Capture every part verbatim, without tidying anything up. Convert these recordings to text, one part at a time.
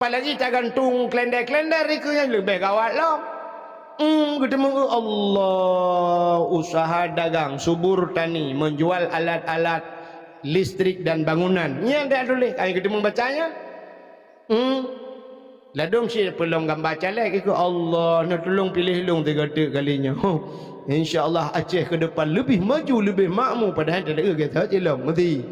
Apalagi tagantung klender-klender ikeue nyan leubeh gawat lom. Hmm, geuteumeu, Allah, usaha dagang, subur tani, menjual alat-alat listrik dan bangunan. Nyan dak tuléh, ai geuteumeu baca nyan. Hmm. Ladôm cit peulom gamba caleg ikeue, Allah, neutulông piléh lôn tiga teuk kali nyoe. Huh. Insya Allah Aceh ke depan leubeh maju, leubeh makmu, padahai teudeue gata cilong meuti.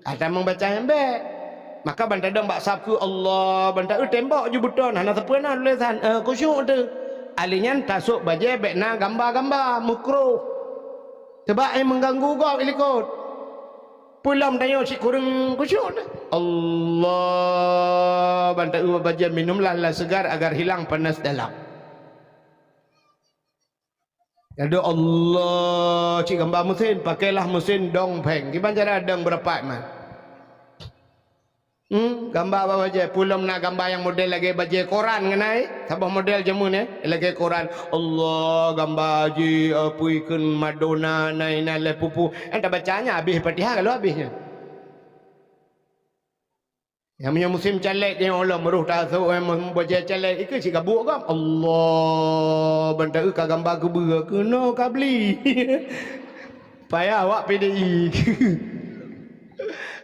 Ata meumbaca nyang bék. Maka ban tadong bak sab keu Allah, ban ta-eu tembok ju beuton, hana sapeue na tulésan, eh, khusyuk teuh. Ahli nyan tasôk bajée bék na gamba-gamba, mukroh. Sebab, eh, mengganggu gob i likot. Peulom tanyoe cit kureueng khusyuk teuh. Allah, ban ta-eu bajée minumlah lam segar agar hilang panas dalam. Adoe Allah, cit gamba meusén, pakailah meusén dong pheng. Kiban cara dong beurapat man. Hmm, gamba bak bajée, peulom na gamba nyang model lagée bajée koran ngon ai. Saboh model jameun nyoe, lagée koran. Allah, gamba jih, apui kheun Madonna, na inan lé pupu. Nyang tabaca nyan habéh Fatihah ka lheueh habéh nyan. Nyang meunyoe musém caleg nyoe lom, roh tasôk, eh, meubaca caleg, ikeue cit gabuek gob. Allah, ban ta-eu ka gamba keubeue, keunoe ka bli. Payah awak P D I.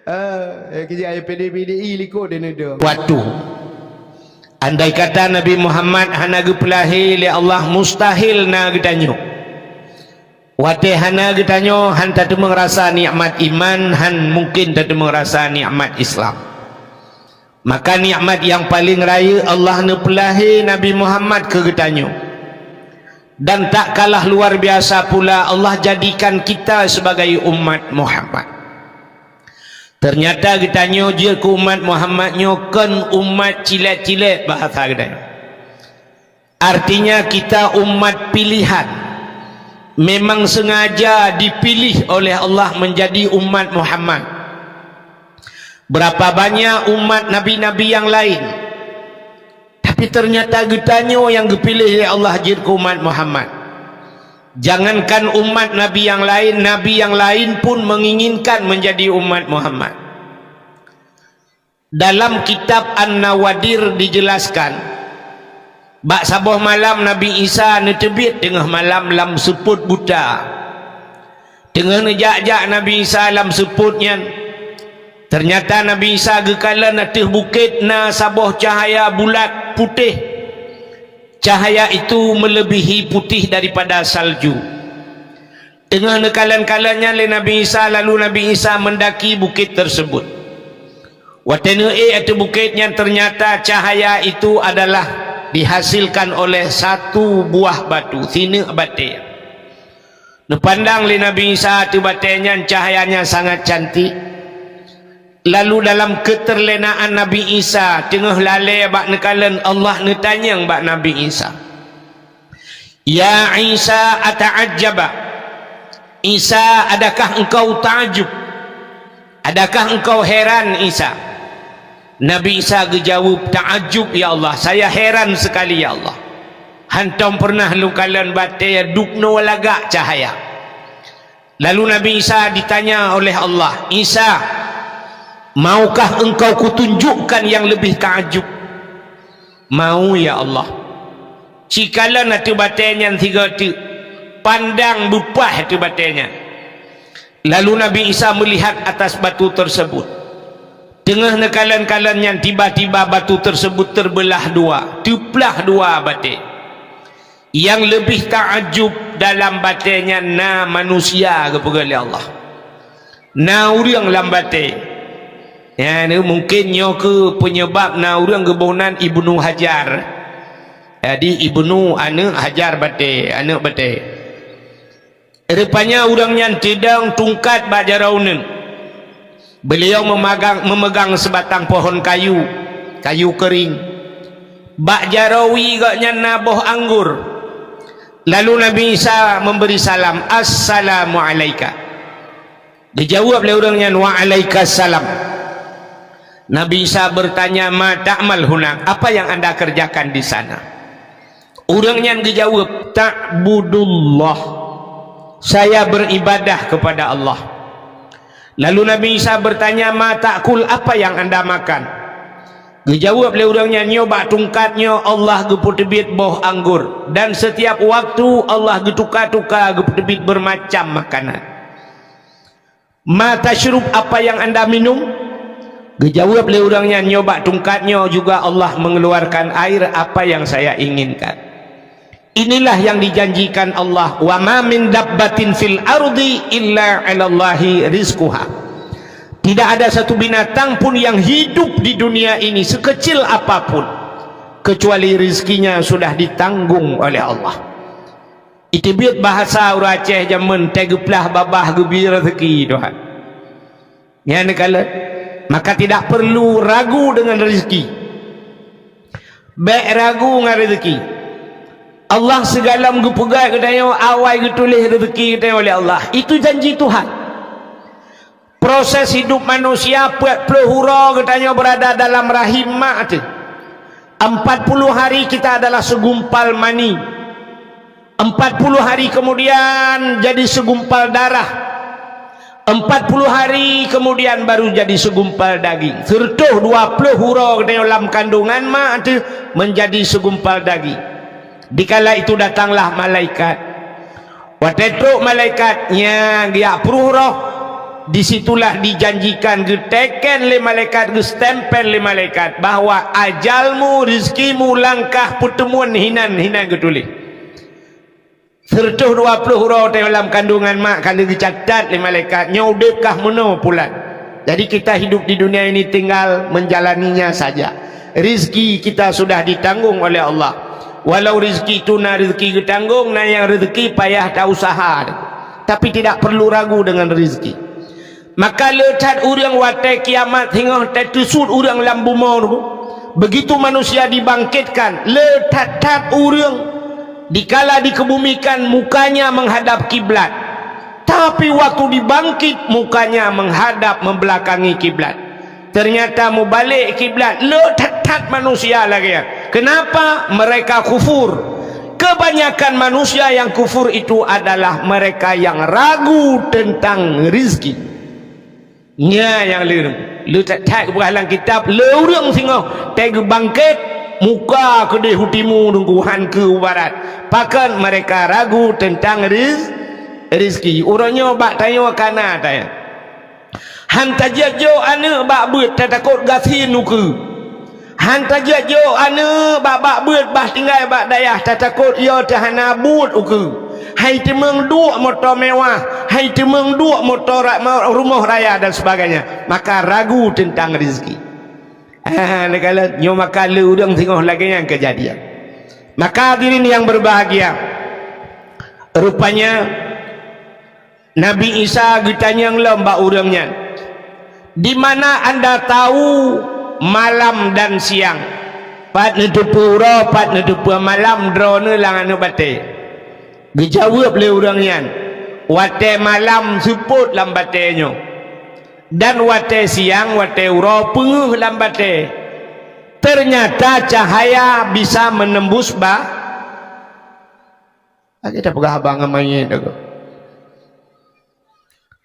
Eh, eh, keujai P D I, P D I likot deuneuh dong. Waktu. Andai kata Nabi Muhammad hana geupeulahé lé Allah, mustahil na geutanyoe. Watée hana geutanyoe, han tateumeung rasa nikmat iman, han mungken tateumeung rasa nikmat Islam. Maka nikmat nyang paleng rayeuk Allah neupeulahé Nabi Muhammad keu geutanyoe. Dan tak kalah luar biasa pula Allah jadikan kita sebagai umat Muhammad. Ternyata geutanyoe jeuet keu umat Muhammad nyoe kon umat cilek-cilek bahasa geutanyoe. Artinya kita umat pilihan. Memang sengaja dipilih oleh Allah menjadi umat Muhammad. Berapa banyak umat nabi-nabi yang lain. Tapi ternyata geutanyoe nyang geupiléh lé Allah jeuet keu umat Muhammad. Jangankan umat nabi yang lain, nabi yang lain pun menginginkan menjadi umat Muhammad. Dalam kitab An-Nawadir dijelaskan, bak saboh malam Nabi Isa neuteubiet teungoh malam lam seupôt buta. Teungoh neujak-jak Nabi Isa lam seupôt nyan, ternyata Nabi Isa geukalon ateueh bukét na saboh cahaya bulat putéh. Cahaya itu meuleubèhi putéh daripada salju. Teungoh neukalon-kalon nyan lé Nabi Isa, lalu Nabi Isa meundaki bukét tersebut. Watée neuék ateueh bukét nyan, ternyata cahaya itu adalah dihasilkan oleh satu buah batu, sineuk batée. Neupandang lé Nabi Isa ateueh batée nyan, cahaya nyan sangat cantik. Lalu dalam keuteurlénaan Nabi Isa teungoh lalée bak neukalon, Allah neutanyong bak Nabi Isa, "Ya Isa, ata'ajjaba? Isa, adakah engkau taajub? Adakah engkau heran, Isa?" Nabi Isa geujaweueb, "Ta'ajub, ya Allah, saya heran sekali, ya Allah. Hantom peureunah lôn kalon batée dubnoe lagak cahaya." Lalu Nabi Isa ditanya oleh Allah, "Isa, maukah engkau kutunjukkan yang lebih takjub?" "Mau, ya Allah." Cikalon ateueh batée nyan sigoe teuk, pandang beupah ateueh batée nyan. Lalu Nabi Isa melihat atas batu tersebut. Teungoh neukalon-kalon nyan, tiba-tiba batu tersebut terbelah dua, teuplah dua batée. Nyang leubeh taajub dalam batée nyan na manusia geupeugah lé Allah. Na ureuëng lam batée. Nyan mungken nyoe keuh peunyeubab na ureuëng geuboh nan Ibnu Hajar. Jadi Ibnu aneuëk Hajar batée, aneuëk batée. Rupanya ureuëng nyan teudong tungkat bak jaroe uneuen. Beuliau meumagang, meumeugang seubatang pohon kayu, kayu keuring. Bak jaroe wie gobnyan na boh anggor. Lalu Nabi Isa memberi salam, "Assalamu alaika." Dijaweueb lé ureuëng nyan, "Wa alaikassalam." Nabi Isa bertanya, "Ma ta'mal huna? Apa yang anda kerjakan di sana?" Ureuëng nyan geujaweueb, "Ta'budullah. Saya beribadah kepada Allah." Lalu Nabi Isa bertanya, "Ma ta'kul? Apa yang anda makan?" Geujaweueb lé ureuëng nyan, "Nyoe bak tungkat nyoe Allah geupeuteubiet boh anggor, dan setiap waktu Allah geutuka-tuka geupeuteubiet beurmacam makanan." "Ma tasyrub, apa yang anda minum?" Geujaweueb lé ureuëng nyan, "Nyoe bak tungkat nyoe juga Allah mengeluarkan air apa yang saya inginkan." Inilah yang dijanjikan Allah, "Wa ma min dabbatin fil ardi illa 'alallahi rizquha." Tidak ada satu binatang pun yang hidup di dunia ini, sekecil apapun, kecuali rezekinya sudah ditanggung oleh Allah. Iteubiet bahasa ureuëng Aceh jameun, "Teugeuplah babah geubi rezeki Tuhan." Nyan neukalon, maka tidak perlu ragu dengan rezeki. Bék ragu ngon rezeki. Allah sigohlom geupeugah geutanyoe awai geutuléh rezeki geutanyoe oleh Allah. Itu janji Tuhan. Proses hidup manusia peuet ploh uroe geutanyoe berada dalam rahim mak teuh. Empat puluh hari kita adalah segumpal mani. Empat puluh hari kemudian jadi segumpal darah. Empat puluh hari kemudian baru jadi segumpal daging. Seratus dua puluh uroe geutanyoe lam kandungan mak teuh menjadi segumpal daging. Dikala itu datanglah malaikat. Watée trok malaikat nyan geujak pruh roh, disitulah dijanjikan, geuteken lé malaikat, geustempel lé malaikat bahwa ajalmu, rezekimu, langkah peuteumuan hinan, hinan geutuléh. Seratus dua puluh uroe teuh lam kandungan mak ka lheueh geucatat lé malaikat, nyoe udeb kah meunoe pulan. Jadi kita hidup di dunia ini tinggal menjalaninya saja. Rizki kita sudah ditanggung oleh Allah. Walau rizki itu na rizki geutanggong, na nyang rizki payah ta usaha. Tapi tidak perlu ragu dengan rizki. Maka le that ureuëng watée kiamat singoh teuteusut ureuëng lam bumoe nyoe, begitu manusia dibangkitkan, le that-that ureuëng dikala dikebumikan mukanya menghadap kiblat, tapi waktu dibangkit mukanya menghadap membelakangi kiblat. Ternyata mubalek kiblat le that-that manusia lagée nyan. Kenapa? Mereka kufur. Kebanyakan manusia yang kufur itu adalah mereka yang ragu tentang rizki. Nya nyang le, le that-that geupeugah lam kitab, le ureuëng singoh teugeubangkét, muka keudeh u timu, deungon han keu u barat. Pakon? Mereka ragu tentang riz-, rizki. Uroe nyoe bak tanyoe ka na tanyoe. Han tajeuet jok aneuëk bak beuet, tatakot gasien ukeue. Han tajeuet jok aneuëk bak, bak beuet, bah tinggai bak dayah, tatakot yo teuhana buet ukeue. Hai teumeung duek moto mewah, hai teumeung duek moto ra-, ma-, rumoh raya dan sebagainya. Maka ragu tentang rezeki. Ah, neukalon nyoe maka le ureuëng singoh lagée nyan keujadian. Maka hadirin yang berbahagia, rupanya Nabi Isa geutanyong lom bak ureuëng nyan, "Di mana anda tahu malam dan siang?" Pat neuteupeue uroe, pat neuteupeue malam droeneuh lam aneuëk batée? Geujaweueb lé ureuëng nyan, "Watée malam seupôt lam batée nyoe, dan watée siang, watée uroe peungeuh lam batée." Ternyata cahaya bisa menembus ba-, Lagée tapeugah haba ngon manyét lagoe.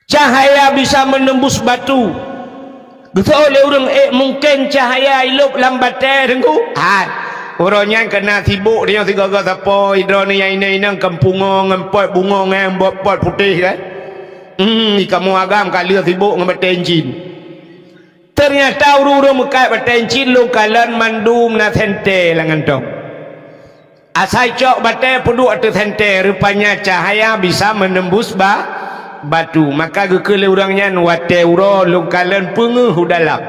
Cahaya bisa menembus batu. Geuseuôt lé ureuëng, "Eh, mungken cahaya ilop lam batée, Teungku?" Hai, uroe nyan keunan sibok deungon sigoe-goe sapo, droeneuh nyang inong-inong keumpungong ngon pot bungong nyang bot pot putéh kan. Hmm, di kamoe agam ka lheueh sibok ngon batée incin. Ternyata ureuëng-ureuëng meukat batée incin lôn kalon mandum na sentée lam gantong. Asai cok batée peuduek ateueh sentée, rupanya cahaya bisa menembus ba-, batu. Maka geukheun lé ureuëng nyan, "Watée uroe lôn kalon peungeuh u dalam."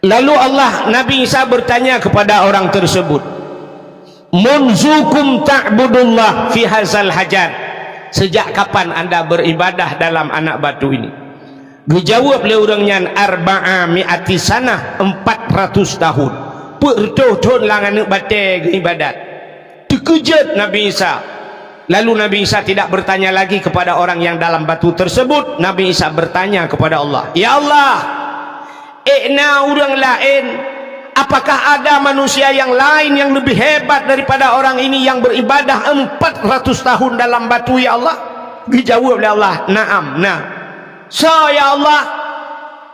Lalu Allah, Nabi Isa bertanya kepada orang tersebut, "Munzukum ta'budullah fi hazal hajar?" Sejak kapan anda beribadah dalam anak batu ini? Geujaweueb lé ureuëng nyan, "Arba'a mi'ati sanah, empat ratus tahun." Peuet reutôh thon lam aneuëk batée geuibadat. Teukeujot Nabi Isa. Lalu Nabi Isa tidak bertanya lagi kepada orang yang dalam batu tersebut. Nabi Isa bertanya kepada Allah, "Ya Allah, ék na ureuëng laén, apakah ada manusia yang lain yang lebih hebat daripada orang ini yang beribadah empat ratus tahun dalam batu, ya Allah?" Geujaweueb lé Allah, "Naam, na." "Soe, ya Allah?"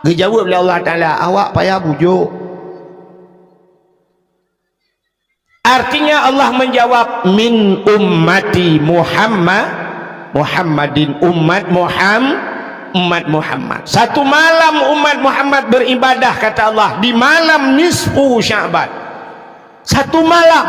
Geujaweueb lé Allah Taala, "Awak payah bujuk. Artinya Allah menjawab, "Min ummati Muhammad, Muhammadin, umat Muham-, umat Muhammad." Satu malam umat Muhammad beribadah, kata Allah, di malam nisfu Sya'ban. Satu malam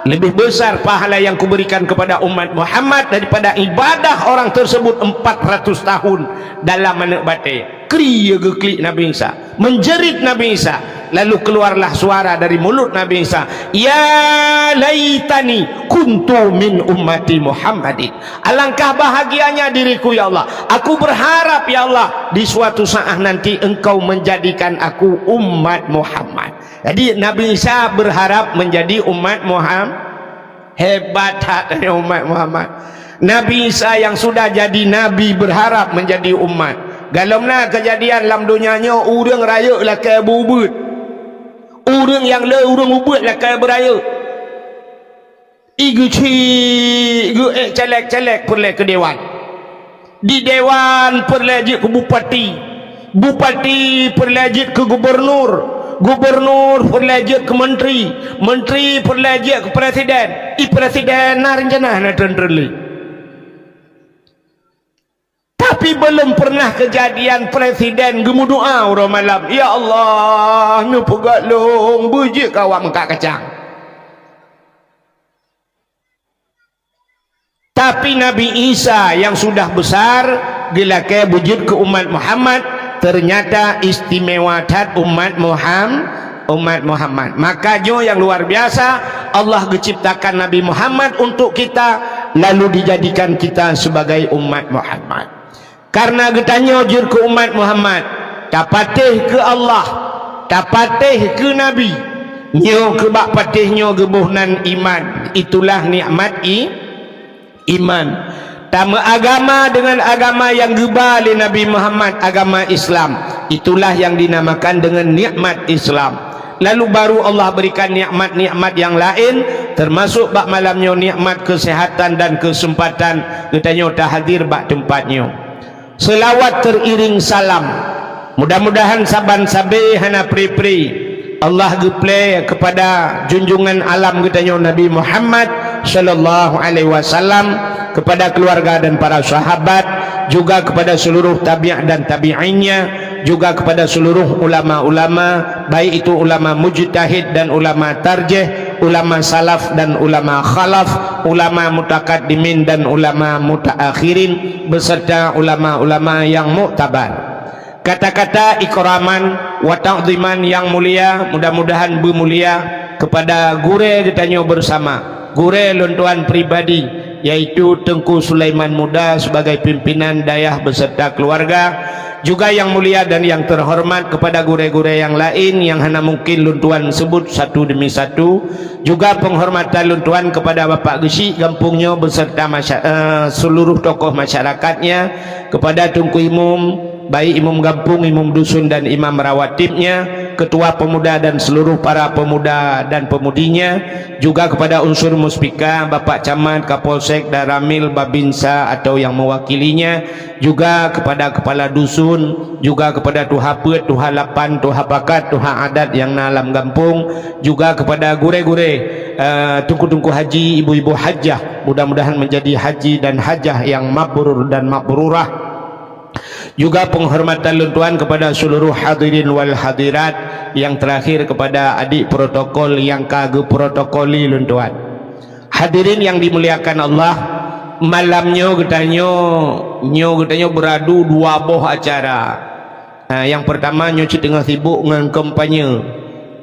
lebih besar pahala yang kuberikan kepada umat Muhammad daripada ibadah orang tersebut empat ratus tahun dalam aneuk batée. Kri geuklik Nabi Isa, menjerit Nabi Isa, lalu keluarlah suara dari mulut Nabi Isa, "Ya laitani kuntu min ummati Muhammadin." Alangkah bahagianya diriku, ya Allah. Aku berharap, ya Allah, di suatu saat nanti Engkau menjadikan aku umat Muhammad. Jadi, Nabi Isa berharap menjadi umat Muhammad. Hebat that umat Muhammad. Nabi Isa yang sudah jadi nabi berharap menjadi umat. Galom na kejadian lam donya nyoe, ureuëng rayeuk lakée beuubeut. Ureuëng nyang le ureuëng ubeut lakée beurayeuk. Igeuci geuék caleg-caleg peureulée keu dewan. Di dewan peureulée jeuet keu bupati. Bupati peureulée jeuet keu gubernur. Gubernur peureulée jeuet keu menteri. Menteri peureulée jeuet keu presiden. I presiden na rencana na treun-treun lé. Tapi belum pernah kejadian presiden geumeudoa uroe malam, "Ya Allah, neupeugah lôn beujeuet keu awak meukat kacang." Tapi Nabi Isa yang sudah besar geulakée beujeuet keu umat Muhammad, ternyata istimewa that umat Muham-, umat Muhammad. Maka nyoe yang luar biasa, Allah geuciptakan Nabi Muhammad untuk kita, lalu dijadikan kita sebagai umat Muhammad. Karena geutanyoe jeuet keu umat Muhammad, tapatéh keu Allah, tapatéh keu Nabi. Nyoe keu bak patéh nyoe geuboh nan iman. Itulah nikmat i-, iman. Tameuagama dengan agama yang geuba lé Nabi Muhammad, agama Islam. Itulah yang dinamakan dengan nikmat Islam. Lalu baru Allah berikan nikmat-nikmat yang lain, termasuk bak malam nyoe nikmat kesehatan dan kesempatan geutanyoe tahadir bak tempat nyoe. Selawat teriring salam. Mudah-mudahan saban sabe hana pri-pri Allah geuplé kepada junjungan alam geutanyoe Nabi Muhammad sallallahu alaihi wasallam, kepada keluarga dan para sahabat, juga kepada seluruh tabi'in dan tabi'innya, juga kepada seluruh ulama-ulama, baik itu ulama mujtahid dan ulama tarjih, ulama salaf dan ulama khalaf, ulama mutakaddimin dan ulama mutaakhirin, beserta ulama-ulama yang muktabar. Kata-kata ikraman wa ta'ziman yang mulia, mudah-mudahan beumulia kepada gurée geutanyoe bersama, gurée lôn tuan pribadi, yaitu Teungku Sulaiman Muda sebagai pimpinan dayah beserta keluarga, juga yang mulia dan yang terhormat kepada gurée-gurée yang lain yang hana mungkin lôn tuan sebut satu demi satu, juga penghormatan lôn tuan kepada Bapak Geuchik gampông nyoe beserta masya-, eh, seluruh tokoh masyarakatnya, kepada Teungku Imum, baik imum gampông, imum dusun dan imam rawatibnya, ketua pemuda dan seluruh para pemuda dan pemudinya, juga kepada unsur muspika, Bapak Camat, Kapolsek, Danramil, Babinsa atau yang mewakilinya, juga kepada kepala dusun, juga kepada tuha peuet, tuha lapan, tuha pakat, tuha adat yang na lam gampông, juga kepada gurée-gurée, eh, teungku-teungku haji, ibu-ibu hajah, mudah-mudahan menjadi haji dan hajah yang mabrur dan mabrurah. Juga penghormatan lôn tuan kepada seluruh hadirin wal hadirat, yang terakhir kepada adik protokol yang ka geuprotokoli lôn tuan. Hadirin yang dimuliakan Allah, malam nyoe geutanyoe, nyoe geutanyoe beuradu dua boh acara. Ha, nyang peurtama nyoe cit teungoh sibok ngon kampanye.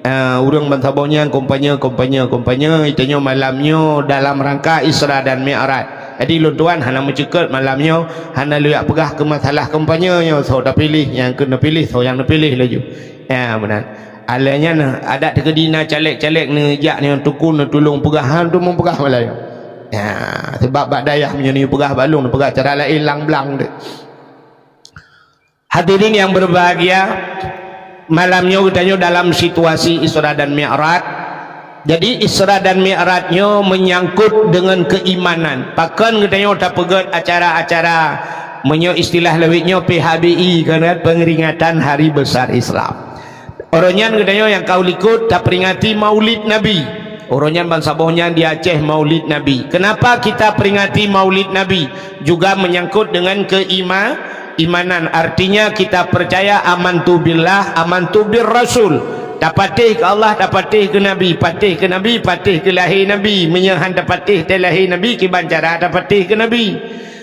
Ah, ureuëng bansaboh nyan kampanye, kampanye, kampanye, geutanyoe malam nyoe dalam rangka Isra dan Mi'raj. Jadi lôn tuan hana meuceukeut malam nyoe, hana lôn jak peugah keu masalah kampanye nyoe, soe tapiléh, nyang keu neupiléh, soe nyang neupiléh laju. Ya, meunan. Alah nyan adat teukeudi na caleg-caleg neujak nyoe tukun neutulông peugah, han tu meupeugah malam nyoe. Ya, sebab bak dayah meunyoe neupeugah bak lôn, neupeugah cara laén lang blang deh. Hadirin yang berbahagia, malam nyoe geutanyoe dalam situasi Isra dan Mi'raj. Jadi, Isra dan Mi'raj nyoe menyangkut dengan keimanan. Pakon geutanyoe tapeugét acara-acara, meunyoe istilah lawét nyoe P H B I, kan, Pengeringatan Hari Besar Islam. Uroe nyan geutanyoe nyang ka u likot taperingati Maulid Nabi. Uroe nyan bansaboh nyan di Aceh Maulid Nabi. Kenapa kita peringati Maulid Nabi? Juga menyangkut dengan keima-, imanan. Artinya kita percaya amantu billah, amantu bir rasul. Tapatéh keu Allah, tapatéh keu Nabi, patéh keu Nabi, patéh keu lahé Nabi. Meunyoe han tapatéh teuh lahé Nabi, kiban cara tapatéh keu Nabi.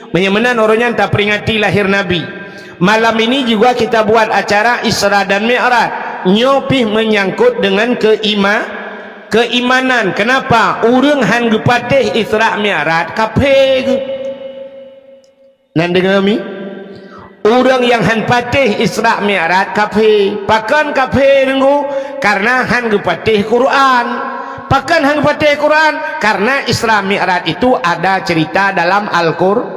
Meunyoe meunan uroe nyan taperingati lahé Nabi. Malam ini juga kita buat acara Isra dan Mi'raj. Nyoe pih menyangkut dengan keima-, keimanan. Kenapa? Ureuëng han geupatéh Isra Mi'raj, kafé geuh. Nan deungoe mi? Ureuëng nyang han patéh Isra Mi'raj, kafé. Pakon kafé, Teungku? Karena han geupatéh Quran. Pakon han geupatéh Quran? Karena Isra Mi'raj itu ada cerita dalam Al-Qur-,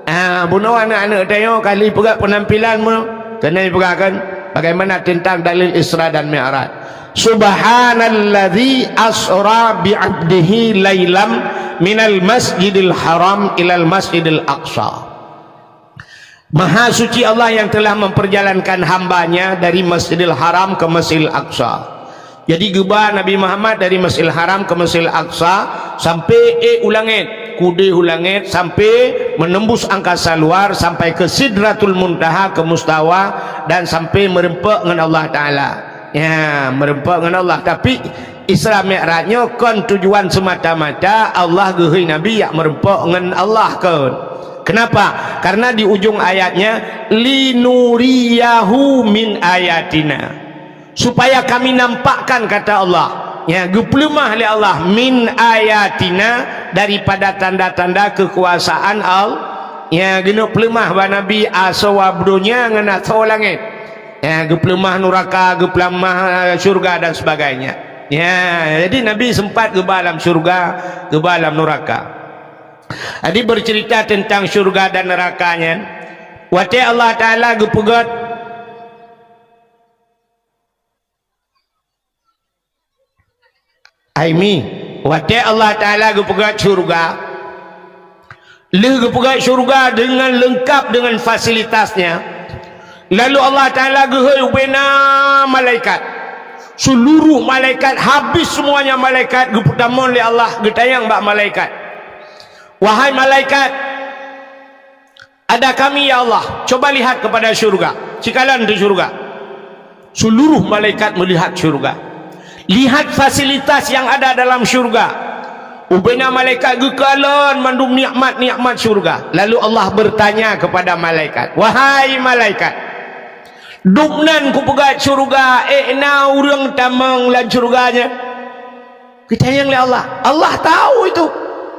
Ah, bunoe aneuëk-aneuëk tanyoe kali peugah penampilan mu, keuneuk peugah kan bagaimana tentang dalil Isra dan Mi'raj. Subhanalladzi asra bi 'abdihi lailam minal masjidil haram ilal masjidil aqsa. Maha suci Allah yang telah memperjalankan hambanya dari Masjidil Haram ke Masjidil Aqsa. Jadi geuba Nabi Muhammad dari Masjidil Haram ke Masjidil Aqsa sampai ék u langét, keudéh u langét sampai menembus angkasa luar sampai ke Sidratul Muntaha, ke Mustawa, dan sampai meureumpok ngon Allah Taala. Ya, meureumpok ngon Allah. Tapi Isra Mi'raj nyoe kon tujuan semata-mata Allah geuhôi Nabi jak meureumpok ngon Allah kon. Kenapa? Karena di ujung ayatnya, "Linuriyahu min ayatina." Supaya kami nampakkan, kata Allah. Ya, geupeuleumah lé Allah, "min ayatina", daripada tanda-tanda kekuasaan Allah. Ya, geuneuk peuleumah bak Nabi asoe donya ngon asoe langét. Ya, geupeuleumah nuraka, geupeuleumah, eh, syurga dan sebagainya. Ya, jadi Nabi sempat geuba lam syurga, geuba lam nuraka. Jadi bercerita tentang syurga dan neraka nyan, watée Allah Taala geupeugét, Ai mi, watée Allah Taala geupeugét syurga, lheueh geupeugét syurga deungon leungkab deungon fasilitasnya, lalu Allah Taala geuhôi ubena malaikat. Seluruh malaikat, habis semuanya malaikat, geupeutamong lé Allah, geutanyong bak malaikat, "Wahai malaikat, ada kami, ya Allah, coba lihat kepada syurga." Sikalon teuh syurga. Seluruh malaikat melihat syurga. Lihat fasilitas yang ada dalam syurga. Ubena malaikat geukalon mandum nikmat-nikmat syurga. Lalu Allah bertanya kepada malaikat, "Wahai malaikat, dubnan kupeugét syurga, ék na ureuëng tamong lam syurga nyan?" Geutanyong lé Allah. Allah tahu itu.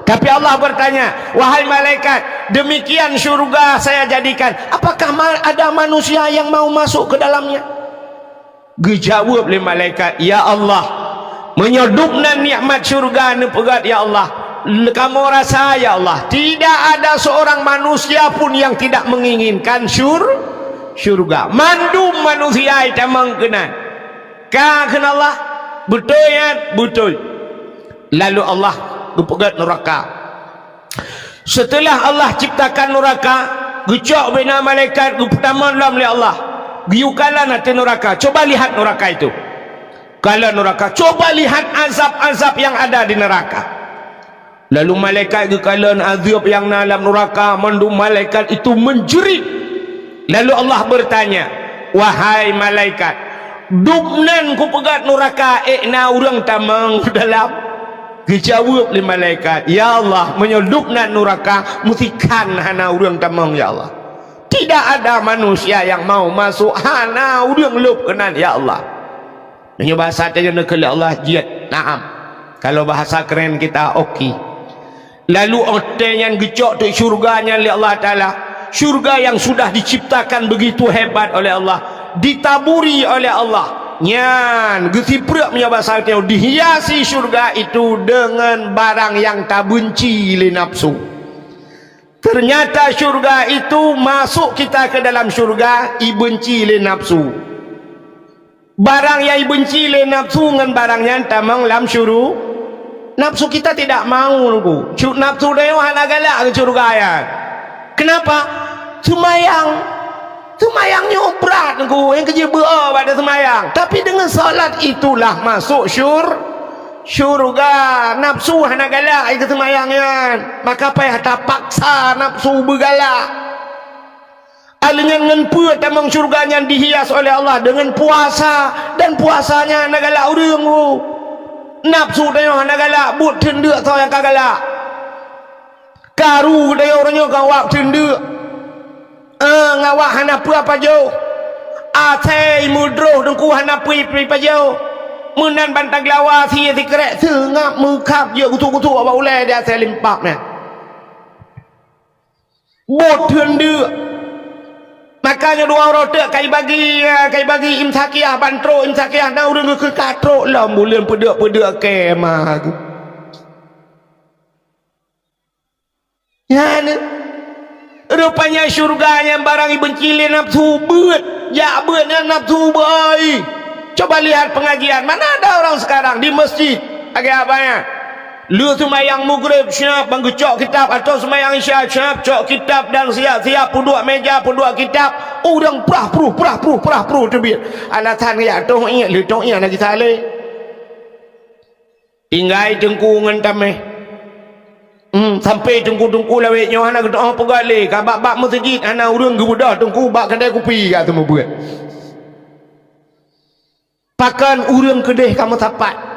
Tapi Allah bertanya, "Wahai malaikat, demikian syurga saya jadikan, apakah ma-, ada manusia yang mau masuk ke dalamnya?" Geujaweueb lé malaikat, "Ya Allah, meunyoe dubnan nikmat syurga neupeugét, ya Allah, l-, kamoe rasa, ya Allah, tidak ada seorang manusia pun yang tidak menginginkan syur-, syurga. Mandum manusia tamong keunan." Ka kheun Allah, "Beutôi nyan?" "Beutôi." Lalu Allah geupeugét nuraka. Seuteulah Allah ciptakan nuraka, geucok ubena malaikat geupeutamong lom lé Allah. Geuyue kalon ateueh nuraka, "Coba lihat nuraka itu." Kalon nuraka, "Coba lihat azab-azab yang ada di neraka." Lalu malaikat geukalon azab nyang na lam nuraka, mandum malaikat itu menjerit. Lalu Allah bertanya, "Wahai malaikat, dubnan kupeugét nuraka ék na ureuëng tamong dalam?" Geujaweueb lé malaikat, "Ya Allah, meunyoe dubnan nuraka, meusikan hana ureuëng tamong, ya Allah. Tidak ada manusia yang mau masuk, hana ureuëng lôb keunan, ya Allah." Meunyoe bahasa tanyoe neukheun lé Allah, jeuet, naam. Kalau bahasa keren kita, oke. Lalu watée nyan geucok teuk syurga nyan lé Allah Taala. Syurga yang sudah diciptakan begitu hebat oleh Allah, ditaburi oleh Allah. Nyan, geusipreuk meunyoe bahasa tanyoe, dihiasi syurga itu dengan barang yang tabenci lé nafsu. Ternyata syurga itu, masuk kita ke dalam syurga, ibenci lé nafsu. Barang nyang ibenci lé nafsu ngon barang nyan tamong lam syuru-, nafsu kita tidak mau, Teungku. Cu-, nafsu tanyoe hana galak keu syurga nyan. Kenapa? Seumayang. Seumayang nyoe brat, Teungku. Nyang keujeuet beu-o bak seumayang. Tapi dengan salat itulah masuk syur-, Syurga, nafsu hana galak ikeu seumayang nyan, maka payah tapaksa nafsu beugalak. Aleuh nyan ngon peue tamong syurga nyan dihias oleh Allah? Deungon puasa, dan puasa nyan hana galak ureuëng. Nafsu tanyoe hana galak, buet theun deuk soe nyang ka galak. Karu geutanyoe uroe nyoe ngon awak beuteuntèe. Eh, ngon awak hana peue pajoh. Asai meudroh teungku hana peue-peue pajoh. Meunan ban taglawa sie sikrek seungab meukhab jeuet gusok-gusok bak ulèe di asai limpab nyan. Bot teundeuk. Makanya dua uroe teuk kai bagi, eh, kai bagi imsakiah ban trok imsakiah na ureuëng geukheun ka trok lom buleuen peudeuk-peudeuk kemah. Nyan, rupanya syurga nyang barang ibenci lé nafsu beuet, jak beuet nyan nafsu beuai. Coba lihat pengajian, mana ada orang sekarang di masjid lagèe apa nyan? Lheueh seumayang Maghrib siap ban geucok kitab atau seumayang Isya siap cok kitab dan siap-siap peuduek meja peuduek kitab, ureuëng prah pruh prah pruh prah pruh teubiet. Alasan jak toh iék lé toh iék lagi saleh. Tinggai teungku ngon tameh. Hmm, sampai teungku-teungku lawét nyoe hana geuteu'oh peugah lé, ka bak-bak meuseujid hana ureuëng geubeudôh teungku bak keudè kupi ka teumeubeuet. Pakon ureuëng keudeh ka meusapat.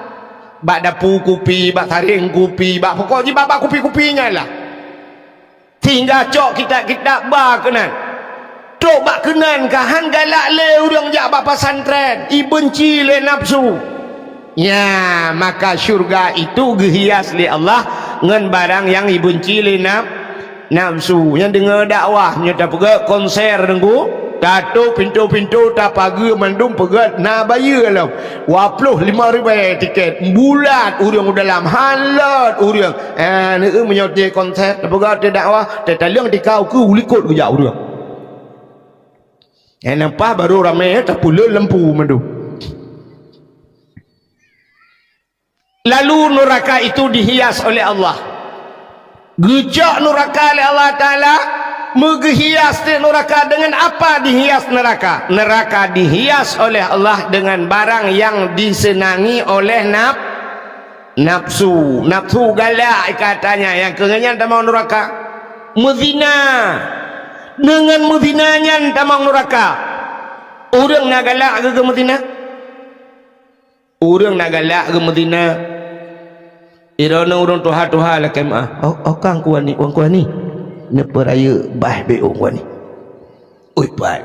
Bak dapu kupi, bak sareng kupi, bak pokok jih bak-bak kupi-kupi nyan lah. Sehingga cok kitab-kitab ba keunan. Trok bak keunan ka han galak lé ureuëng jak bak pesantren, ibenci lé nafsu. Ya, maka syurga itu geuhias lé Allah ngon barang nyang ibenci lé naf-, nafsu. Nyang deungoe dakwah nyoe tapeugah konser nunggu, tatôp pintoe-pintoe tapageue mandum peugah na bayeue lom. Dua ploh lima ribèe tiket, bulat ureuëng u dalam, han lôt ureuëng. Ah, neu meunyoe teuh konser, tapeugah teuh dakwah, teuh taleueng tikau keu u likot geujak ureuëng. Eh, nampak baru ramai, eh, tapuleueng lampu mandum. Lalu nuraka itu dihias oleh Allah. Geucok nuraka lé Allah Taala, meugeuhias teuh nuraka dengan apa dihias neraka? Neraka dihias oleh Allah dengan barang yang disenangi oleh naf-, nafsu. Nafsu galak katanya nyang keu nyan tamong nuraka. Meuzina. Dengan meuzina nyan tamong nuraka. Ureuëng na galak geuh meuzina? Ureuëng na galak geuh meuzina, droeneuh ureuëng tuha-tuha lakèe meu'ah. Oh, oh kang kuani, wan kuani. Neupeurayeuk bah beu kuani. Ui, pat.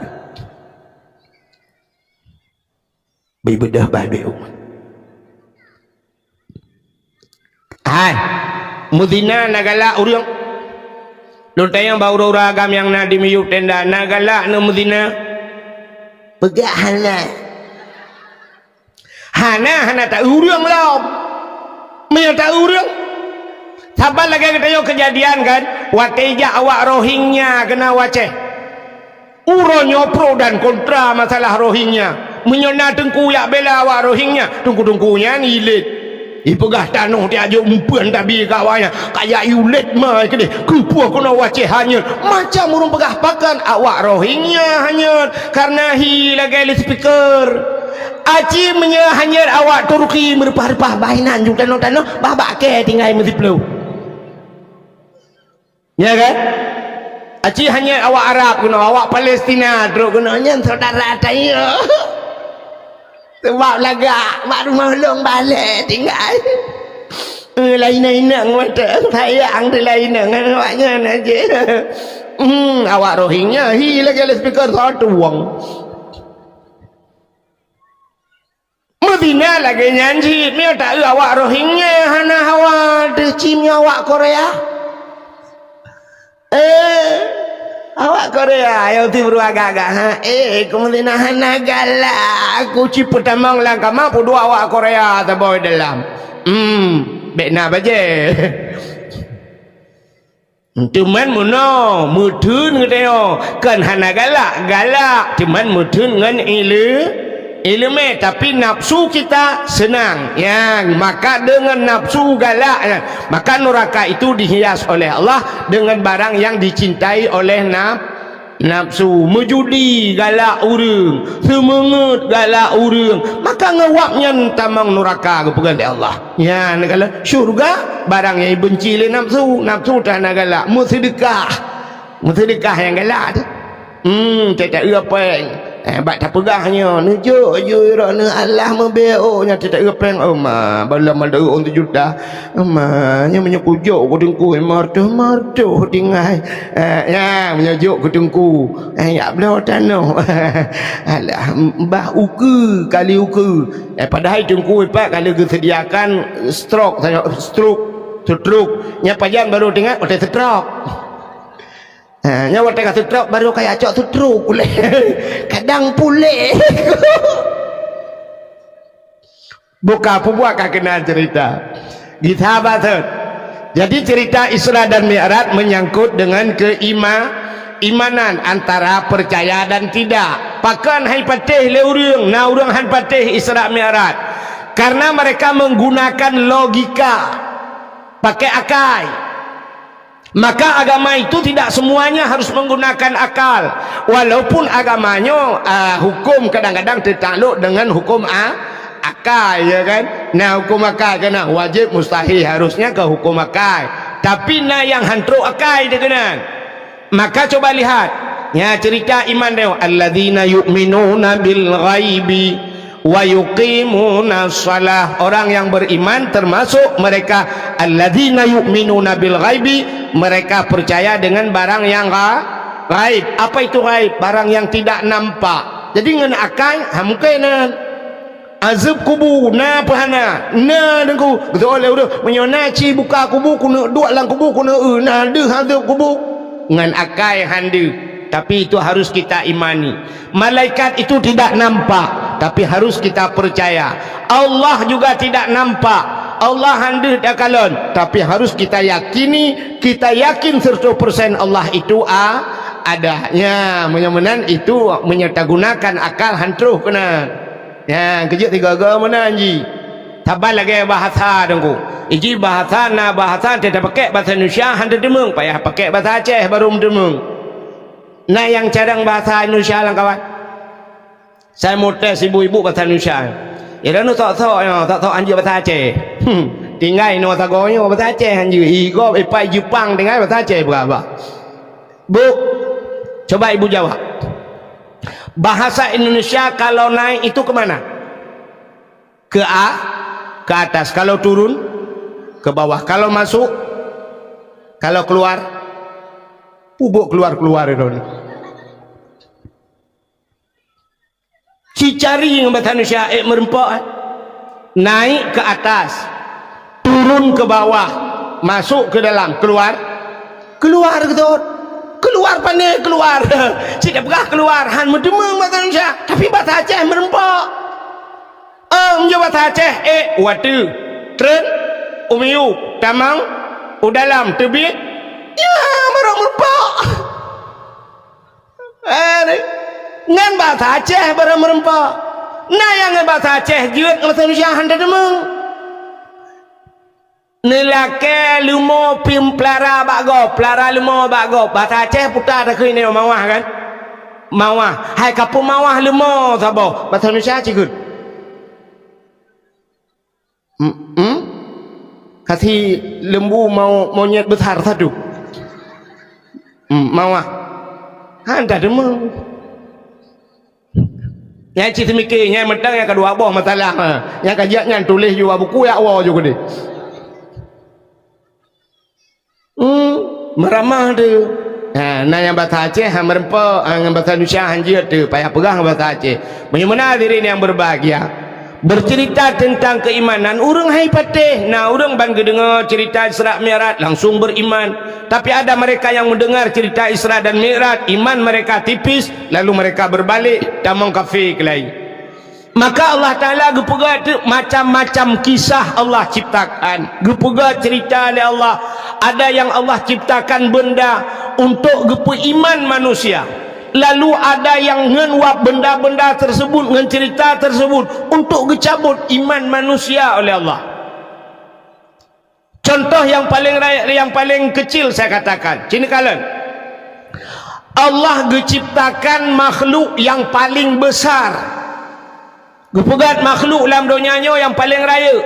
Beu beudôh bah beu. Hai, meuzina na galak ureuëng. Lôn tanyong bak ureuëng-ureuëng agam nyang na di miyueb tenda, na galak neuh meuzina? Peugah hana. Hana, hana ta ureuëng lom. Meunyoe ta ureuëng, saban lagèe geutanyoe keujadian kan, watèe jak awak Rohingya keunan u Aceh. Uroe nyoe pro dan kontra masalah Rohingya. Meunyoe na teungku jak bela awak Rohingya, teungku-teungku nyan ilet. Ipeugah tanoh tiajok meupeuen tabi keu awaknyan. Kajak iulet ma keudeh. Keupeue keunoe u Aceh hanyot? Macam ureuëng peugah pakon awak Rohingya hanyot. Karena hi lagèe loudspeaker. Aci meunyoe hanyot awak Turki meureupah-reupah bah inan ju tanoh-tanoh, bah bak kèe tinggai meusiploh. Ya kan? Aci hanyot awak Arab keunoe, awak Palestina trok keunoe nyan saudara tanyoe. Sebab lagak bak rumoh lôn balek tinggai. Eh, lainah inong mantong sayang teuh lainah ngon awaknyan aja. Hmm, awak Rohingya hi lagèe loudspeaker satu wong. Meuzina lagèe nyan cit, meunyoe ta eu awak Rohingya hana hawa deuh cit meunyoe awak Korea. Eh, awak Korea, ayo ti beuruwa gagah, ha? Eh, keu meuzina hana galak, aku cit peutamong lam kama peuduek awak Korea saboh dalam. Hmm, bèk na bajèe. Teuman meunoe, meutheun geutanyoe, kon hana galak, galak, teuman meutheun ngon ile-, ileumèe, tapi nafsu kita senang. Nyang maka deungon nafsu galak nyan, maka nuraka itu dihias oleh Allah deungon barang yang dicintai oleh naf-, Nafsu, meujudi galak ureuëng, seumeungeut galak ureuëng, maka ngon awak nyan tamong nuraka geupeugah lé Allah. Nyan kalau syurga, barang nyang ibenci lé nafsu, nafsu teuh hana galak, meuseudeukah. Meuseudeukah nyang galak tu. Hmm, teuh taeu péng. Eh, bak tapeugah nyoe, neujok ju droeneuh Allah meubeuet, oh, nyan teuh taeu péng, oh ma, balam ada ureuëng tujoh juta. Ma, nyoe meunyoe kujok keu teungku, martoh-martoh tinggai. Eh, ya, meunyoe jok keu teungku. Eh, ya bloe tanoh. Alah, bah ukeue kali ukeue. Eh, padahai teungku ipat kali geusediakan stroke, stroke, stroke. Nya pajan baru teuingat, oh, teuh stroke. Ha, nyan watée ka seutrok, baru kaya cok seutrok ulée. Kadang puléh. Buka peubuat ka keunan cerita. Gisa baset. Jadi cerita Isra dan Mi'raj menyangkut dengan keima-, imanan antara percaya dan tidak. Pakon hai patéh lé ureuëng, na ureuëng han patéh Isra Mi'raj. Karena mereka menggunakan logika. Pakai akai. Maka agama itu tidak semuanya harus menggunakan akal. Walaupun agama nyoe, ah, hukum kadang-kadang tertakluk dengan hukum a-, akai, ya kan? Nah, hukum akai kena wajib, mustahil, harusnya ke hukum akai. Tapi na nyang han trok akai dikeunan. Maka coba lihat, ya, cerita iman dia, alladzina yu'minuna bil ghaibi wa yuqimuna shalah. Orang yang beriman termasuk mereka alladzina yu'minuna bil ghaibi, mereka percaya dengan barang yang gha-, ghaib. Apa itu ghaib? Barang yang tidak nampak. Jadi ngon akai, ha, mungkin, eh, azab kubu na peuhana, na deungku. Beutôi lé udah, meunyoe na ci buka kubu, keuneuk duek lam kubu, keuneuk eu, na deuh azab kubu. Ngon akai han deuh, tapi itu harus kita imani. Malaikat itu tidak nampak, tapi harus kita percaya. Allah juga tidak nampak, Allah han deuh takalon, tapi harus kita yakini, kita yakin seratus persen Allah itu a-, ada. Nya, meunyoe meunan itu meunyoe tagunakan akal han troh keunan. Nya, keujeuet tiga-tiga meunan ji. Saban lagée bahasa deungku. Iji bahasa na bahasa teuh tapakék bahasa Indonesia han teudeungoe, payah pakék bahasa Aceh baru meudeumeung. Na nyang carông bahasa Indonesia lam kawan? Saya mau tes ibu-ibu bahasa Indonesia. Ya, dah nu sok-sok nyoe, sok-sok anjeuk bahasa Aceh. Hmm, tinggai nyoe sagoe nyoe bahasa Aceh anjeuk. Igob ipai Jepang tinggai bahasa Aceh berapa? Bu, coba ibu jawab. Bahasa Indonesia kalau naik itu ke mana? Ke a-, ke atas. Kalau turun, ke bawah. Kalau masuk, kalau keluar, pubuk keluar-keluar itu. Cicari ngon bahasa Indonesia, eh, meureumpok, eh. Naik ke atas, turun ke bawah, masuk ke dalam, keluar, keluar, beutôi. Keluar pane keluar. Cit peugah keluar, han meudeumeung bahasa Indonesia, tapi bahasa Aceh meureumpok. Em, nyoe bahasa Aceh, eh, watèe, treun, u miyueb, tamong, u dalam, teubiet, ya, barô meureumpok. Eh, nyan bahasa Aceh barô meureumpok. Na nyang ngon bahasa Aceh jeuet ngon bahasa Indonesia han teudeungoe. Neulakèe leumo pih peulara bak gob, peulara leumo bak gob. Bahasa Aceh puta takheun nyoe mawah kan? Mawah. Hai ka peumawah leumo saboh. Bahasa Indonesia cit keuh. Hmm, hmm? Kasih lembu mau monyet besar satu. Hmm, mawah. Han teudeungoe. Nyang cit seumiké, nyang mantong nyang keudua boh masalah, ha. Nyang ka jeuet nyan tuléh ju bak buku, jak woe ju keudéh. Hmm, meuramah tu. Ha, na nyang bahasa Aceh, ha, meureumpok, ha, ngon bahasa Indonesia han jeuet tu, payah peugah ngon bahasa Aceh. Meunyoe meunan hadirin yang berbahagia, bercerita tentang keimanan, ureuëng hai patéh. Na ureuëng ban geudeungoe cerita Isra Mi'raj, langsung beriman. Tapi ada mereka yang mendengar cerita Isra dan Mi'raj, iman mereka tipis, lalu mereka berbalik, tamong kafé keulai. Maka Allah Taala geupeugah teuk macam-macam kisah Allah ciptakan. Geupeugah cerita lé Allah. Ada yang Allah ciptakan benda untuk geupeuiman manusia. Lalu ada yang ngon wab benda-benda tersebut, ngon cerita tersebut untuk geucabut iman manusia oleh Allah. Contoh yang paling ra-, yang paling kecil saya katakan, cit neukalon. Allah geuciptakan makhluk nyang paleng besar. Geupeugét makhluk lam donya nyoe nyang paleng rayeuk.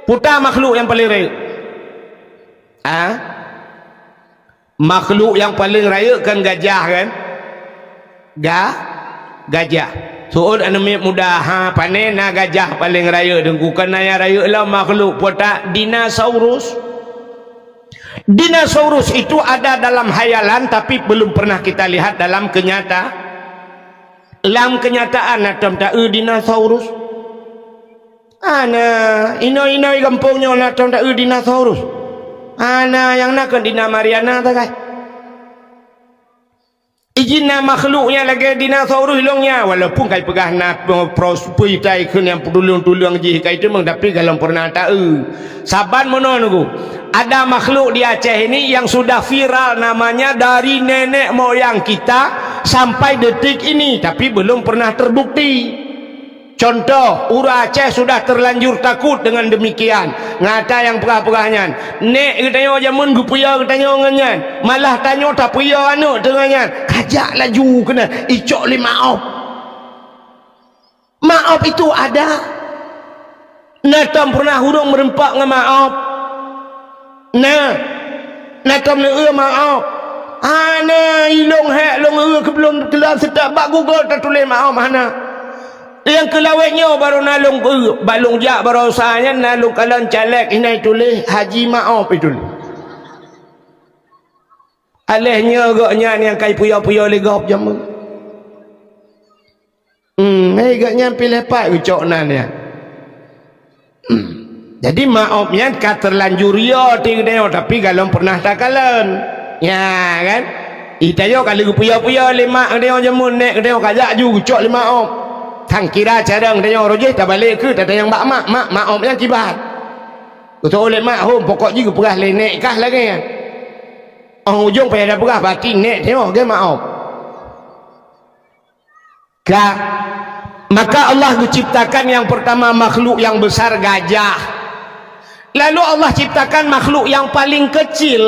Peue ta makhluk nyang paleng rayeuk? Ah? Makhluk nyang paleng rayeuk kan gajah kan? Ga-, gajah. Seuôt aneuk miet muda, ha, pane na gajah paleng rayeuk, Teungku, kan na nyang rayeuk lom makhluk, peue ta? Dinosaurus. Dinosaurus itu ada dalam hayalan, tapi belum pernah kita lihat dalam kenyata-, lam kenyataan na tom ta-eu dinosaurus. Hana, inong-inong gampông nyoe na tom ta-eu dinosaurus. Hana, nyang na kon Dina Mariana sagai. Ijin na makhluk nyang lagée dinosaurus ilong nyan, walaupun kai peugah na pro-, peuitai kheun nyang peuduleueng-tuleueng jih kai teumeung, tapi galom pernah ta-eu. Saban meunoe Teungku, ada makhluk di Aceh ini yang sudah viral namanya dari nenek moyang kita sampai detik ini, tapi belum pernah terbukti. Contoh, ureuëng Aceh sudah terlanjur takut dengan demikian. Ngon ata nyang peugah-peugah nyan, nék geutanyoe jameun geupeuyö geutanyoe ngon nyan. Malah tanyoe tapeuyö aneuëk teungoh nyan. Kajak laju keunan, icok lé maob. Maob itu ada. Na tom pernah ureuëng meureumpok ngon maob? Na, na tom neueu maob? Hana, ilong hék lôn eu keublon keulam seutôt bak Google tatuléh maob hana. Nyang keu lawét nyoe barô na lôn eu, bak lôn jak baroesa nyan na lôn kalon caleg inan tuléh Haji Maob ituléh. Aléh nyoe gobnyan nyang kai puyo-puyo lé gob jameun. Hmm, hei, gobnyan piléh pat geucok nan nyan. Hmm. Jadi maob nyan ka terlanjur yo ti geutanyoe, tapi galom pernah takalon. Ya kan? Itanyoe ka lheueh geupuyo-puyo lé mak geutanyoe jameun, nék geutanyoe kajak ju geucok lé maob. Tan kira carông geutanyoe roh jih tabalek keu tatanyong bak mak, mak, maob nyan kiban. Geutanyoe lé mak hom, pokok jih geupeugah lé nék kah lagée nyan. Óh ujong payah tapeugah, berarti nék tanyoe ge maob. Ka. Maka Allah geuciptakan nyang pertama makhluk nyang besar gajah. Lalu Allah ciptakan makhluk nyang paling kecil,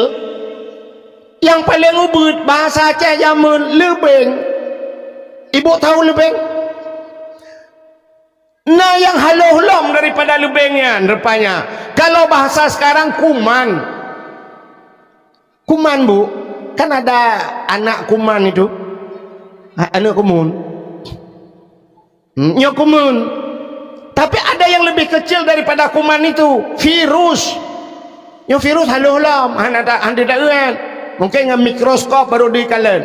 nyang paling ubit, bahasa Aceh jameun leubeng. Ibu tahu leubeng? Na nyang haloh lom daripada leubeng nyan rupanya. Kalau bahasa sekarang kuman. Kuman, Bu, kan ada anak kuman itu. Ha, anak kuman. Hmm, nyoe kuman. Tapi ada yang lebih kecil daripada kuman itu, virus. Nyoe virus haloh lom, hana ta-, hana taeu nyan. Mungkin ngon mikroskop baru dikalon.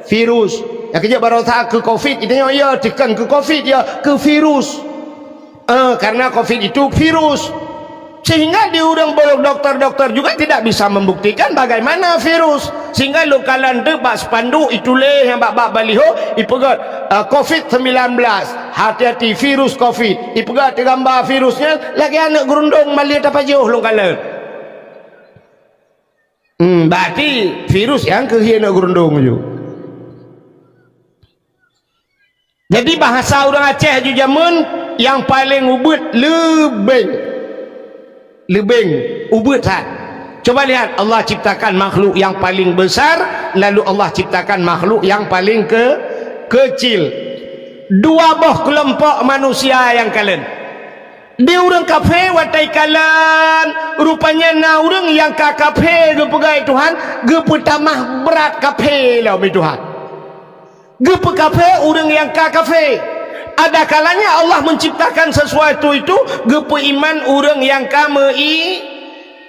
Virus. Nyang keujeuet baroesa keu covid, itanyoe ya, tekan keu covid ya, keu virus. Eh, karena covid itu virus. Sehingga di ureuëng bolong doktor-doktor juga tidak bisa membuktikan bagaimana virus. Sehingga lôn kalon teuk bak spanduk ituléh nyang bak, bak baliho ipeugét, eh, covid sembilan belas. Hati-hati virus covid. Ipeugét gamba virusnya lagée aneuëk geurundong malée tapajoh lôn kalon. Hmm, berarti virus nyang keuhie aneuëk geurundong ju. Jadi bahasa ureuëng Aceh ju jameun nyang paleng ubit leubeng. Leubeng, ubit that. Coba lihat, Allah ciptakan makhluk yang paling besar, lalu Allah ciptakan makhluk yang paling ke-, kecil. Dua boh kelompok manusia nyang kalon. Di ureuëng kafé watée kalon, rupanya na ureuëng nyang ka kafé geupeugah Tuhan, geupeutamah brat kafé lom Tuhan. Geupeukafé ureuëng nyang ka kafé. Ada kalanya Allah menciptakan sesuatu itu geupeuiman ureuëng nyang ka meu-i-,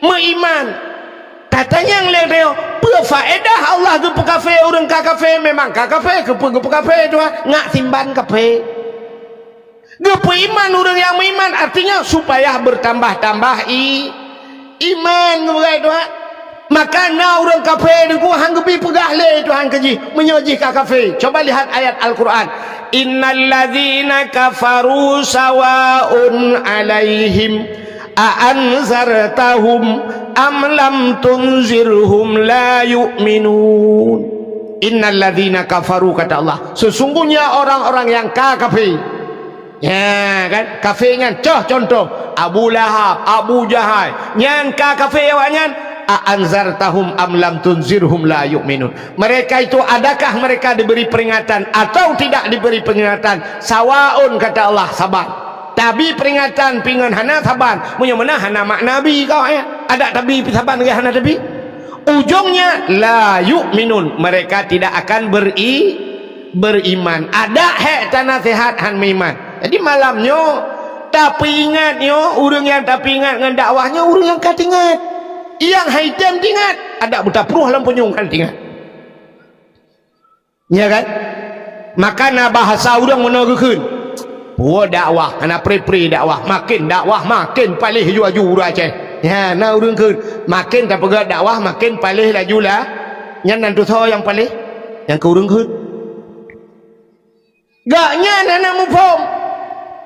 meuiman. Tatanyong lé droe, peue faedah Allah geupeukafé ureuëng ka kafé? Memang ka kafé, keupeue geupeukafé Tuhan? Ngat simban kafé. Geupeuiman ureuëng nyang meuiman, artinya supaya bertambah-tambah i-, iman, geupeugah Tuhan. Maka na ureuëng kafé Teungku han geubi peugah lé Tuhan keu jih, meunyoe jih ka kafé. Coba lihat ayat Al-Quran. Innal ladzina kafaru sawaun alaihim a anzartahum am lam tunzirhum la yu'minun. Innal ladzina kafaru, kata Allah, sesungguhnya orang-orang yang ka kafé. Ya kan? Kafé nyan, coh contoh, Abu Lahab, Abu Jahal. Nyan ka kafé awaknyan, "A anzartahum am lam tunzirhum la yu'minun." Mereka itu, adakah mereka diberi peringatan atau tidak diberi peringatan? Sawaun, kata Allah, saban. Tabi peringatan pingan hana saban. Meunyoe meunan hana makna bi kau, eh. Adak tabi saban lagèe hana tabi. Ujungnya, la yu'minun. Mereka tidak akan beri-, beriman. Adak hék tanasihat han meuiman. Jadi malam nyoe, tapeuingat nyoe, ureueng nyang tapeuingat ngon dakwah nyoe, ureueng nyang ka teuingat. Nyang han item teuingat, adak beutapruh lam punyueng han teuingat. Ya kan? Maka na bahasa ureueng meunoe geukheun, "Peue dakwah, hana pre-pre dakwah, maken dakwah maken paléh laju-laju ureueng Aceh." Ya, na ureueng kheun, maken tapeugah dakwah maken paléh laju lah. Nyan nan tusoe nyang paléh, nyang keu ureueng kheun. Gobnyan hana muphom.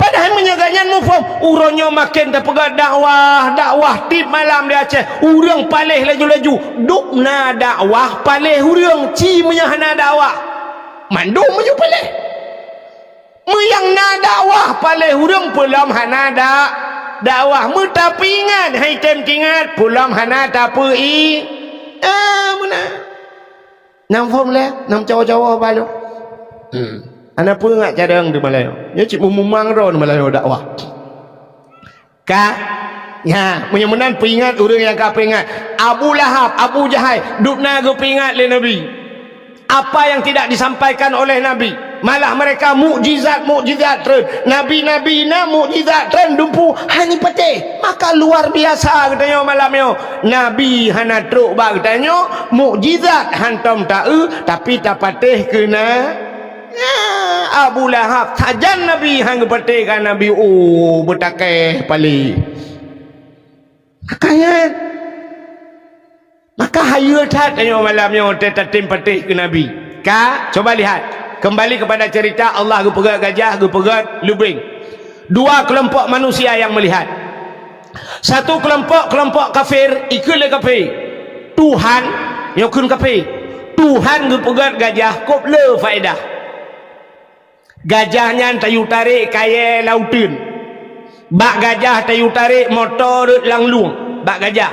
Padahai meunyoe gobnyan muphom, uroe nyoe maken tapeugah dakwah, dakwah tiep malam di Aceh. Ureueng paléh laju-laju. Dub na dakwah paléh ureueng, ci meunyoe hana dakwah. Mandum meunyoe paléh. Meunyoe na dakwah paléh ureueng, peulom hana da-, dakwah. Meutapeuingat, han item teuingat, peulom hana tapeu-i-, ah, meunan. Nam phom lé, nam cawa-cawa balo. Hmm. Hana peue ngat cadang di Malayo. Nyoe cit meumumang droe di Malayo dakwah. Ka? Nya, meunyoe meunan peuingat ureueng nyang ka peuingat. Abu Lahab, Abu Jahai, dub na geupeuingat lé Nabi. Apa yang tidak disampaikan oleh Nabi, malah mereka mukjizat-mukjizat treun. Nabi-nabi na mukjizat treun dumpu han ipatéh. Maka luar biasa geutanyoe malam nyoe. Nabi hana trok bak geutanyoe, mukjizat hantom ta-eu, tapi tapatéh keu na-, nya, Abu Lahab. Sajan Nabi han geupatéh ka Nabi, oh, beutakeh paléh. Maka nyan. Maka hayeue that tanyoe malam nyoe teuh tatem patéh keu Nabi. Ka, coba lihat. Kembali kepada cerita Allah geupeugét gajah, geupeugét leubeng. Dua kelompok manusia yang melihat. Satu kelompok, kelompok kafir, ikheun lé kafé, "Tuhan," nyoe kheun kafé, "Tuhan geupeugét gajah kôp le faedah. Gajah nyan tayue tarek kayée lam uteuen. Bak gajah tayue tarek moto rot lam lueng. Bak gajah.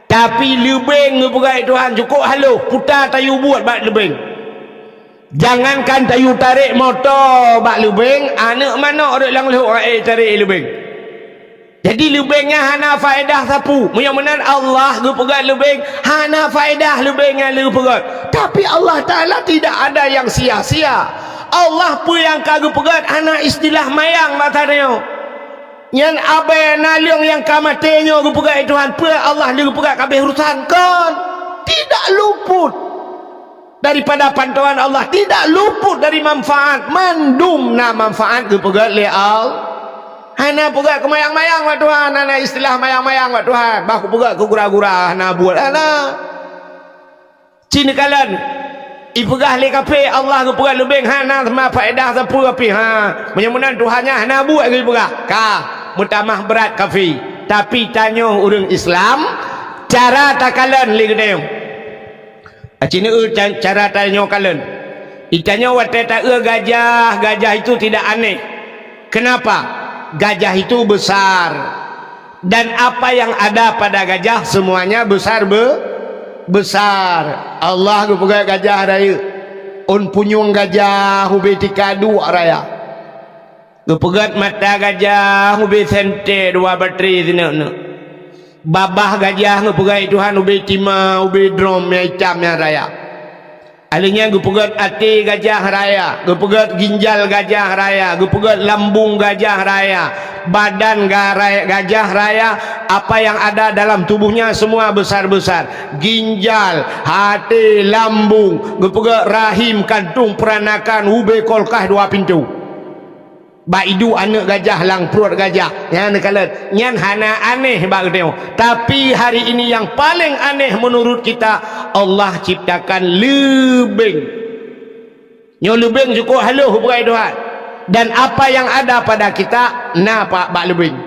Tapi leubeng geupeugét Tuhan cukôp halôh, peue tayue buet bak leubeng. Jangankan tayue tarek moto bak leubeng, aneuk manok rot lam lhok han ék tarek leubeng." Jadi leubeng nyan hana faedah sapeue. Meunyoe meunan Allah geupeugét leubeng, hana faedah leubeng nyang geupeugét. Tapi Allah Taala tidak ada yang sia-sia. Allah peue nyang ka geupeugét hana istilah mayang bak tanyoe. Nyan abée naleueng nyang ka maté nyoe geupeugét Tuhan, peue Allah lé geupeugét ka abéh urusan? Kon. Tidak luput daripada pantauan Allah, tidak luput dari manfaat. Mandum na manfaat geupeugét lé Allah. Hana peugét keu mayang-mayang bak Tuhan, hana istilah mayang-mayang bak Tuhan. Bah kupeugét keu gura-gura, hana buet, hana. Ci neukalon, ipeugah lé kafé Allah geupeugét leubeng, hana teuma faedah sapeue pih. Ha, meunyoe meunan Tuhan nyan hana buet geupeugah. Ka, meutamah brat kafé. Tapi tanyoe ureuëng Islam, cara takalon lé geutanyoe. Aci neueu ca-, cara tanyoe kalon. Itanyoe watée taeu gajah, gajah itu tidak aneh. Kenapa? Gajah itu besar. Dan apa yang ada pada gajah, semuanya besar be-, besar. Allah geupeugét gajah rayeuk. Ôn punyueng gajah ubé tika duek raya. Geupeugét mata gajah ubé sentée dua batri sineuk-neuk. Babah gajah geupeugét Tuhan ubé tima, ubé drom nyang itam nyang raya. Alheuh nyan geupeugét até gajah raya, geupeugét ginjal gajah raya, geupeugét lambung gajah raya, badan ga-, raya, gajah raya, apa yang ada dalam tubuhnya semua besar-besar. Ginjal, até, lambung, geupeugét rahim, kantong peranakan, ubé kulkas dua pintoe. Bak iduek aneuëk gajah lam pruet gajah. Nyan neukalon. Nyan hana aneh bak geutanyoe. Tapi hari ini yang paling aneh menurut kita, Allah ciptakan leubeng. Nyoe leubeng cukôp halôh beugai Tuhan. Dan apa yang ada pada kita, na pa-, bak leubeng.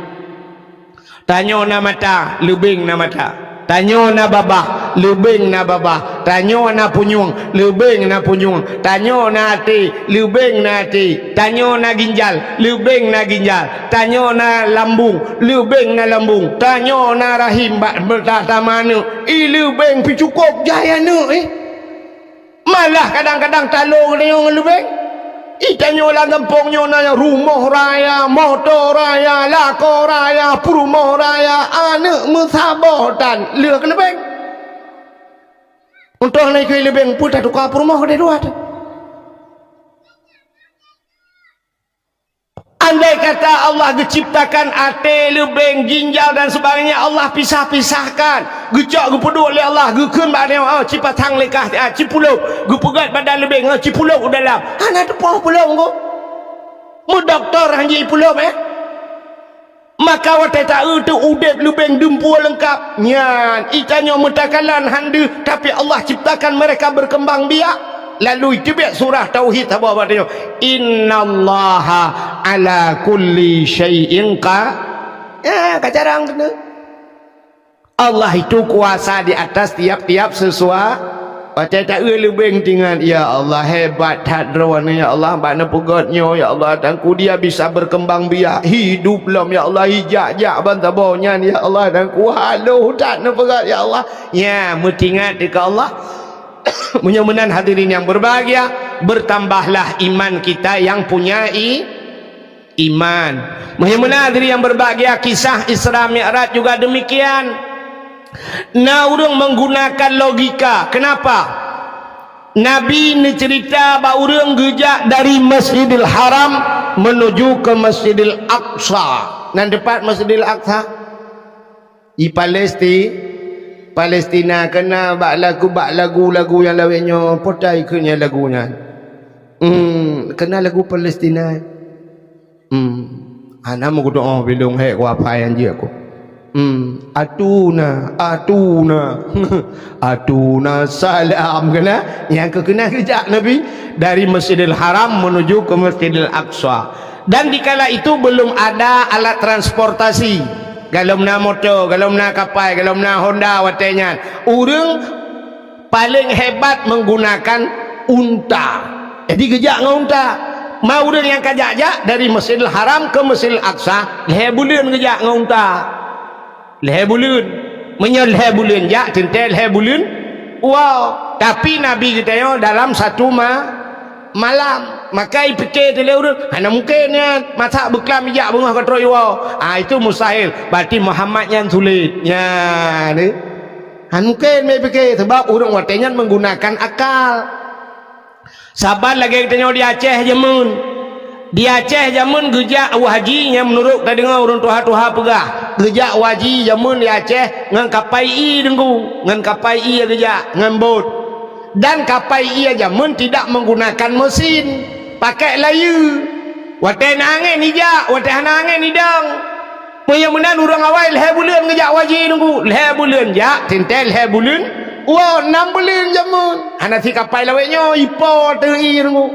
Tanyoe na mata, leubeng na mata. Tanyoe na babah, leubeng na babah. Tanyoe na punyueng, leubeng na punyueng. Tanyoe na até, leubeng na até. Tanyoe na ginjal, leubeng na ginjal. Tanyoe na lambung, leubeng na lambung. Tanyoe na rahim bak meutatama aneuk, i leubeng pih cukôp jai aneuk, eh. Malah kadang-kadang talo geutanyoe ngon leubeng. I tanyoe lam gampông nyoe na rumoh raya, moto raya, lakoe raya, peurumoh raya, aneuk meusaboh tan lheueh keu leubeng. Untôh na ikeu leubeng peue tatuka peurumoh keudeh dua teuh. Andai kata Allah geuciptakan até, leubeng, ginjal dan sebagainya, Allah pisah-pisahkan, geucok geupeuduek lé Allah, geukheun bak nyoe, oh, cipasang lé kah, ah, cipulop, geupeugét badan leubeng, oh, cipulop u dalam. Hana teupoh pulop ngku. Meudoktor han jipulop, eh? Maka watée taeu teuh udeb leubeng deumpue leungkap. Nyan, i tanyoe meutakala han deuh, tapi Allah ciptakan mereka berkembang biak. Lalu iteubiet surah Tauhid saboh bak tanyoe, "Innallaha ala kulli syai'in qa-," ya, ka jarang keuneuk. Allah itu kuasa di atas tiap-tiap sesua-, watée taeu leubeng tingat, "Ya Allah, hebat that Droeneuh, ya Allah, bak neupeugét nyoe, ya Allah, dan ku dia bisa berkembang biak hidup lom, ya Allah, ijak-jak ban saboh nyan, ya Allah, dan ku haloh that neupeugét, ya Allah." Ya, meutingat keu Allah. Meunyoe meunan hadirin yang berbahagia, bertambahlah iman kita yang punya i-, iman. Meunyoe meunan hadirin yang berbahagia, kisah Isra Mi'raj juga demikian. Na ureuëng menggunakan logika. Kenapa? Nabi neucerita bak ureuëng geujak dari Masjidil Haram menuju ke Masjidil Aqsa. Nan teupat Masjidil Aqsa? Di Palesti-, Palestina, keunan bak lagu, bak lagu-lagu nyang lawét nyoe, peue ta ikheun nyan lagu nyan. Hmm, keunan lagu Palestina. Hmm, hana meugeudong bilong hék kuapai anjeuk ku. Hmm, atuna, atuna. Atuna salam keunan. Nyang keu keunan geujak Nabi dari Masjidil Haram menuju ke Masjidil Aqsa. Dan dikala itu belum ada alat transportasi. Galom na moto, galom na kapai, galom na Honda watée nyan. Ureuëng paléng hebat menggunakan unta. Jadi geujak ngon unta. Ma ureuëng nyang ka jak-jak dari Masjidil Haram ke Masjidil Aqsa, lhée buleuen geujak ngon unta. Lhée buleuen. Meunyoe lhée buleuen jak, teuntée lhée buleuen. Wow, tapi Nabi geutanyoe dalam satu ma-, malam. Maka ipike teuh lé ureuëng, hana mungken nyan. Masa beuklam ijak beungoh ka trok iwoe. Ah, itu mustahil. Berarti Muhammad nyan sulet. Nyan, eh. Hana mungken mé pike, sebab ureuëng watée nyan menggunakan akal. Saban lagée geutanyoe di Aceh jameun. Di Aceh jameun geujak u haji nyang meunurot tadeungoe ureuëng tuha-tuha peugah. Geujak u haji jameun di Aceh ngon kapai ie teungku, ngon kapai ie geujak, ngon bot. Dan kapai ie jameun tidak menggunakan mesin, pakai layeue. Watée na angén ijak, watée hana angén idong. Meunyoe meunan ureuëng awai lhée buleuen geujak u haji teungku, lhée buleuen jak, teuntée lhée buleuen, woe nam buleuen jameun. Hana si kapai lawét nyoe, ipo teuh ie teungku.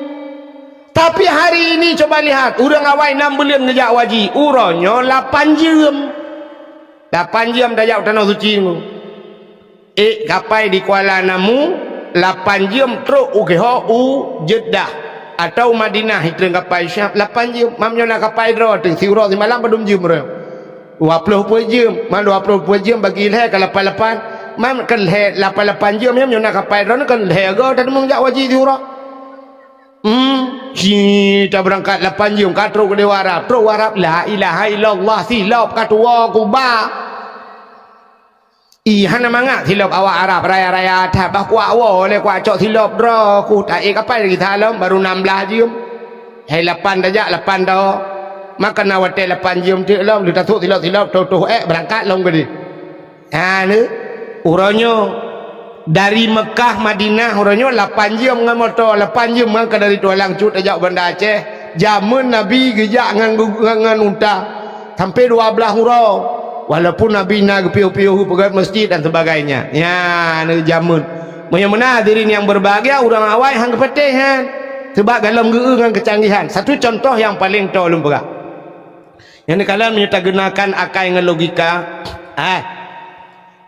Tapi hari ini coba lihat, ureuëng awai nam buleuen geujak u haji, uroe nyoe lapan jeuem. Lapan jeuem tajak u Tanoh Suci teungku. Ék kapai di Kuala Namu, lapan jeuem trok u geuho u Jeddah atau Madinah, itreun kapai Syam, lapan jeuem. Mam nyoe na kapai droe teuh, siuroe simalam padum jeuem droe? Dua ploh peuet jeuem. Mam dua ploh peuet jeuem bagi lhée ka lapan lapan. Mam kan lhée lapan lapan jeuem, mam nyoe na kapai droe kan lhée go tadeungoe jak u haji siuroe. Hmm, si tabeurangkat lapan jeuem ka trok u Arab. Trok u Arab, la ilaha illallah, silop ka tuwoe kuba. Ih, hana mangat silop awak Arab raya-raya that, bah kuak woe lé kuak cok silop droe, ku ta ék kapai lagi salom, baru nam blaih jeuem. Hai lapan tajak, lapan tawoe. Maka na watée lapan jeuem teuk lom, lheueh tasok silop-silop, toh-toh ék beurangkat lom keudeh. Ha, ni. Uroe nyoe dari Mekah Madinah, uroe nyoe lapan jeuem ngon moto, lapan jeuem ngon keudari Tualang Cut tajak Banda Aceh. Jameun Nabi geujak ngon, ngon, ngon unta. Sampai dua blaih uroe. Walaupun Nabi na geupiôh-piôh peugét masjid dan sebagainya. Nya, ni jameun. Meunyoe meunan hadirin yang berbahagia, ureuëng awai han geupatéh nyan. Sebab galom geu-eu ngon kecanggihan. Satu contoh yang paling toe lôn peugah. Nyang neukalon meunyoe tagunakan akai ngon logika, ah,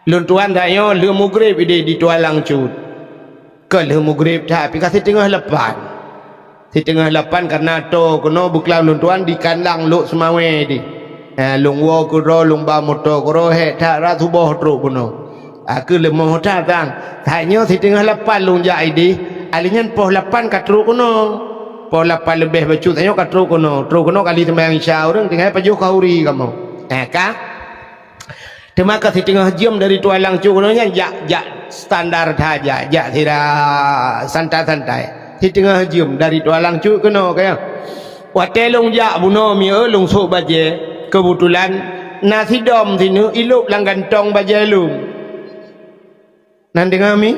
Lôn tuan tanyoe lheueh mugreb ideh di Tualang Cut. Kon lheueh mugreb that, pih ka siteungoh lapan. Siteungoh lapan kareuna toe keunoe beuklam lôn tuan di kandang Lhok Seumawé deh. Ha, lôn woe keudroe, lôn ba moto keudroe, hék that rot suboh trok bunoe. Aku leumoh that sang. Tanyoe siteungoh lapan lôn jak ideh, ali nyan poh lapan ka trok keunoe. Poh lapan leubeh bacut tanyoe ka trok keunoe. Trok keunoe kali seumayang Isya ureuëng tinggai pajoh khauri kamoe. Ha, ka? Teuma ka siteungoh jeuem dari Tualang Cut keunoe nyan jak, jak standar saja, jak sira santai-santai. Siteungoh jeuem dari Tualang Cut keunoe, ka nyan. Watée lôn jak bunoe mieu lôn sôk bajée, keubeutulan na sidom sineuk ilôb lam gantong bajée lôn. Nan deungoe mi?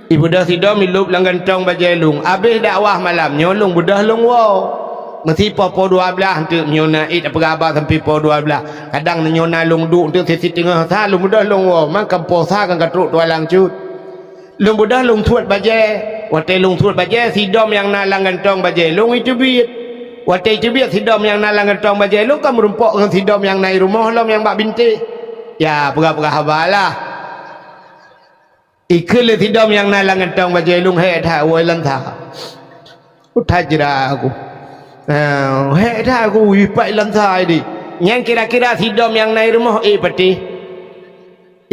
Ibeudôh sidom ilôb lam gantong bajée lôn. Abéh dakwah malam nyoe lôn beudôh lôn woe. Meusi poh-poh dua blaih eunteuk meunyoe na ét peugah haba sampoe poh dua blaih. Kadang meunyoe na lôn duek eunteuk siteungoh sa lôn beudôh lôn woe. Mangkam poh sa kan ka trok Tualang Cut. Lôn beudôh lôn suet bajée. Watée lôn suet bajée, sidom nyang na lam gantong bajée lôn iteubiet. Watée iteubiet sidom nyang na lam gantong bajée lôn ka meurumpok ngon sidom nyang na i rumoh lom nyang bak bintéh. Ya, peugah-peugah haba lah. Ikheun lé sidom nyang na lam gantong bajée lôn, "Hék that woe i lansa." Utajra aku. Ha, hék that aku ipat i lansa ideh. Nyan kira-kira sidom nyang na i rumoh ék patéh.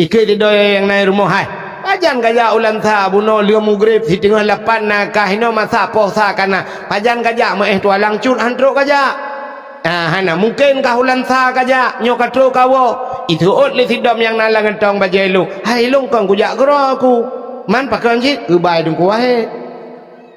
Ikheun sidom nyang na i rumoh, "Hai, pajan kajak u lansa bunoe lheueh mugreb siteungoh lapan na kah inoe masa poh sa kana. Pajan kajak meuéh Tualang Cut han trok kajak?" Ah, hana mungken kah u lansa kajak, nyoe ka trok kawoe. Iseuôt lé sidom nyang na lam gantong bajée lôn. Hai lôn kon kujak keudroe aku. Man pakon cit, geubai Teungku Wahé.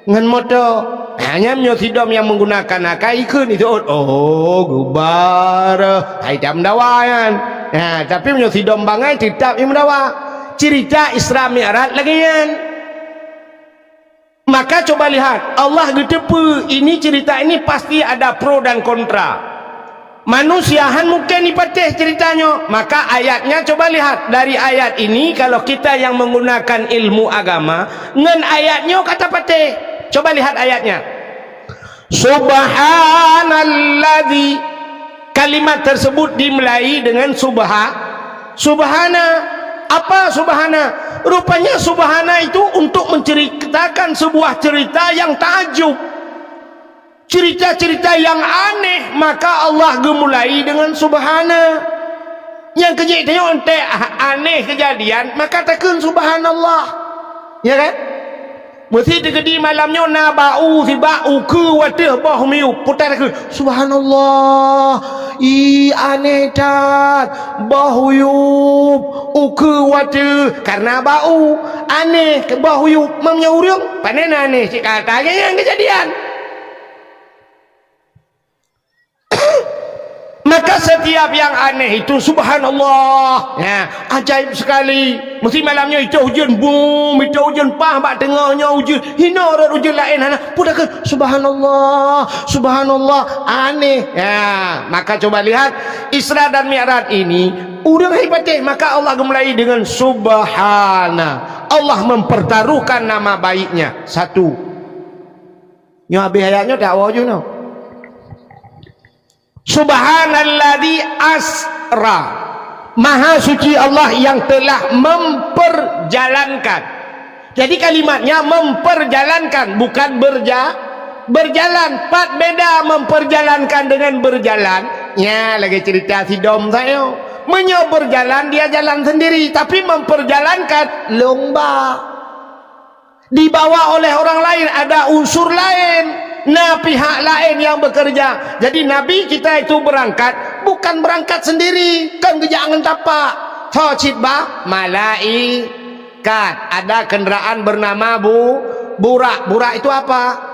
Ngon moto. Ah, nyan nyoe sidom nyang meugunakan akai ikheun iseuôt. Oh, geubar. Hai tam dawa nyan. Ah, tapi nyoe sidom bangai teutap imeudawa. Cerita Isra Mi'raj lagée nyan. Maka coba lihat, Allah geuteupeue ini cerita ini pasti ada pro dan kontra. Manusia han mungken ipatéh cerita nyoe, maka ayatnya coba lihat. Dari ayat ini kalau kita yang menggunakan ilmu agama, ngon ayat nyoe ka tapatéh. Coba lihat ayatnya. Subhanalladzi. Kalimat tersebut dimulai dengan subha-, subhana. Apa subhana? Rupanya subhana itu untuk menceritakan sebuah cerita yang takjub. Cerita-cerita yang aneh, maka Allah geumulai dengan subhana. Nyang keujeuet tanyoe aneh kejadian, maka takheun subhanallah. Ya kan? Meusi teukeudi malam nyoe na bau sibak ukeue u ateueh boh miyueb, peue takheun, "Subhanallah, i aneh that, boh uyueb ukeue u ateueh kareuna bau, aneh boh uyueb." Meunyoe ureuëng, pane na aneh cit ka ata nyang keujadian. Maka setiap yang aneh itu, subhanallah, ya, ajaib sekali. Meusi malam nyoe itoh ujeuen, bum, itoh ujeuen, paih bak teungoh nyoe ujeuen, hinoe rot ujeuen laén hana, peue takheun, subhanallah, subhanallah, aneh. Ya, maka coba lihat, Isra dan Mi'raj ini, ureuëng hai patéh, maka Allah geumulai dengan subhana. Allah mempertaruhkan nama baiknya. Satu. Nyoe habéh ayat nyoe, dak woe ju nyoe. Subhanalladzi asra. Maha suci Allah yang telah memperjalankan. Jadi kalimatnya memperjalankan, bukan berja-, berjalan. Pat beda memperjalankan dengan berjalan. Nya lagée cerita sidom sayoe. Meunyoe berjalan, dia jalan sendiri, tapi memperjalankan lomba. Dibawa oleh orang lain, ada unsur lain, na pihak lain yang bekerja. Jadi Nabi kita itu berangkat, bukan berangkat sendiri, kan geujak ngon tapak. Tho cit bah malaikat, ada kendaraan bernama bu-, burak. Burak itu apa?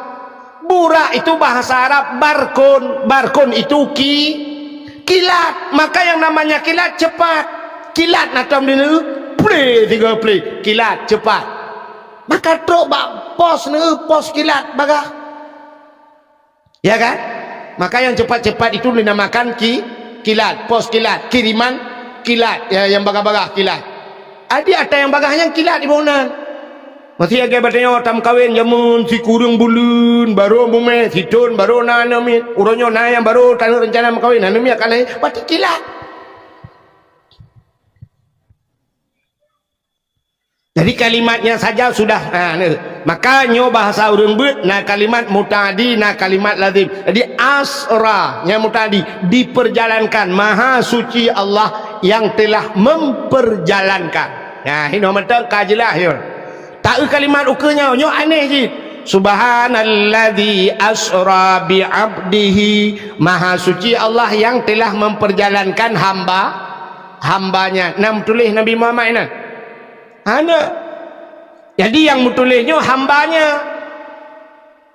Burak itu bahasa Arab barkun. Barkun itu ki-, kilat. Maka yang namanya kilat cepat. Kilat na tom dulu, plé tiga plé, kilat cepat. Maka trok bak pos neu, pos kilat bagah. Ya kan? Maka yang cepat-cepat itu dinamakan ki-, kilat, pos kilat, kiriman kilat, ya, yang bagah-bagah kilat. Adi ata yang bagah nyang kilat di boh nan. Masih agak batanya tamkawen jamun sikurung buleuen baru bumé siton baru na aneuk miet. Uroe nyoe na yang baru tanyoe rencana meukawen aneuk miet akan lahé, berarti kilat. Jadi kalimatnya saja sudah, ha, ni. Maka nyoe bahasa ureuëng beuet, na kalimat muta'addi, na kalimat lazim. Jadi asra nyang muta'addi, diperjalankan, Maha Suci Allah yang telah memperjalankan. Nah, hinoe mantong ka jeulaih nyoe. Taeu kalimat ukeue nyoe, nyoe aneh jih. Subhanalladzi asra bi abdihi. Maha Suci Allah yang telah memperjalankan hamba, hambanya. Na meutuléh Nabi Muhammad nyan? Hana. Jadi nyang meutuléh nyoe hambanya.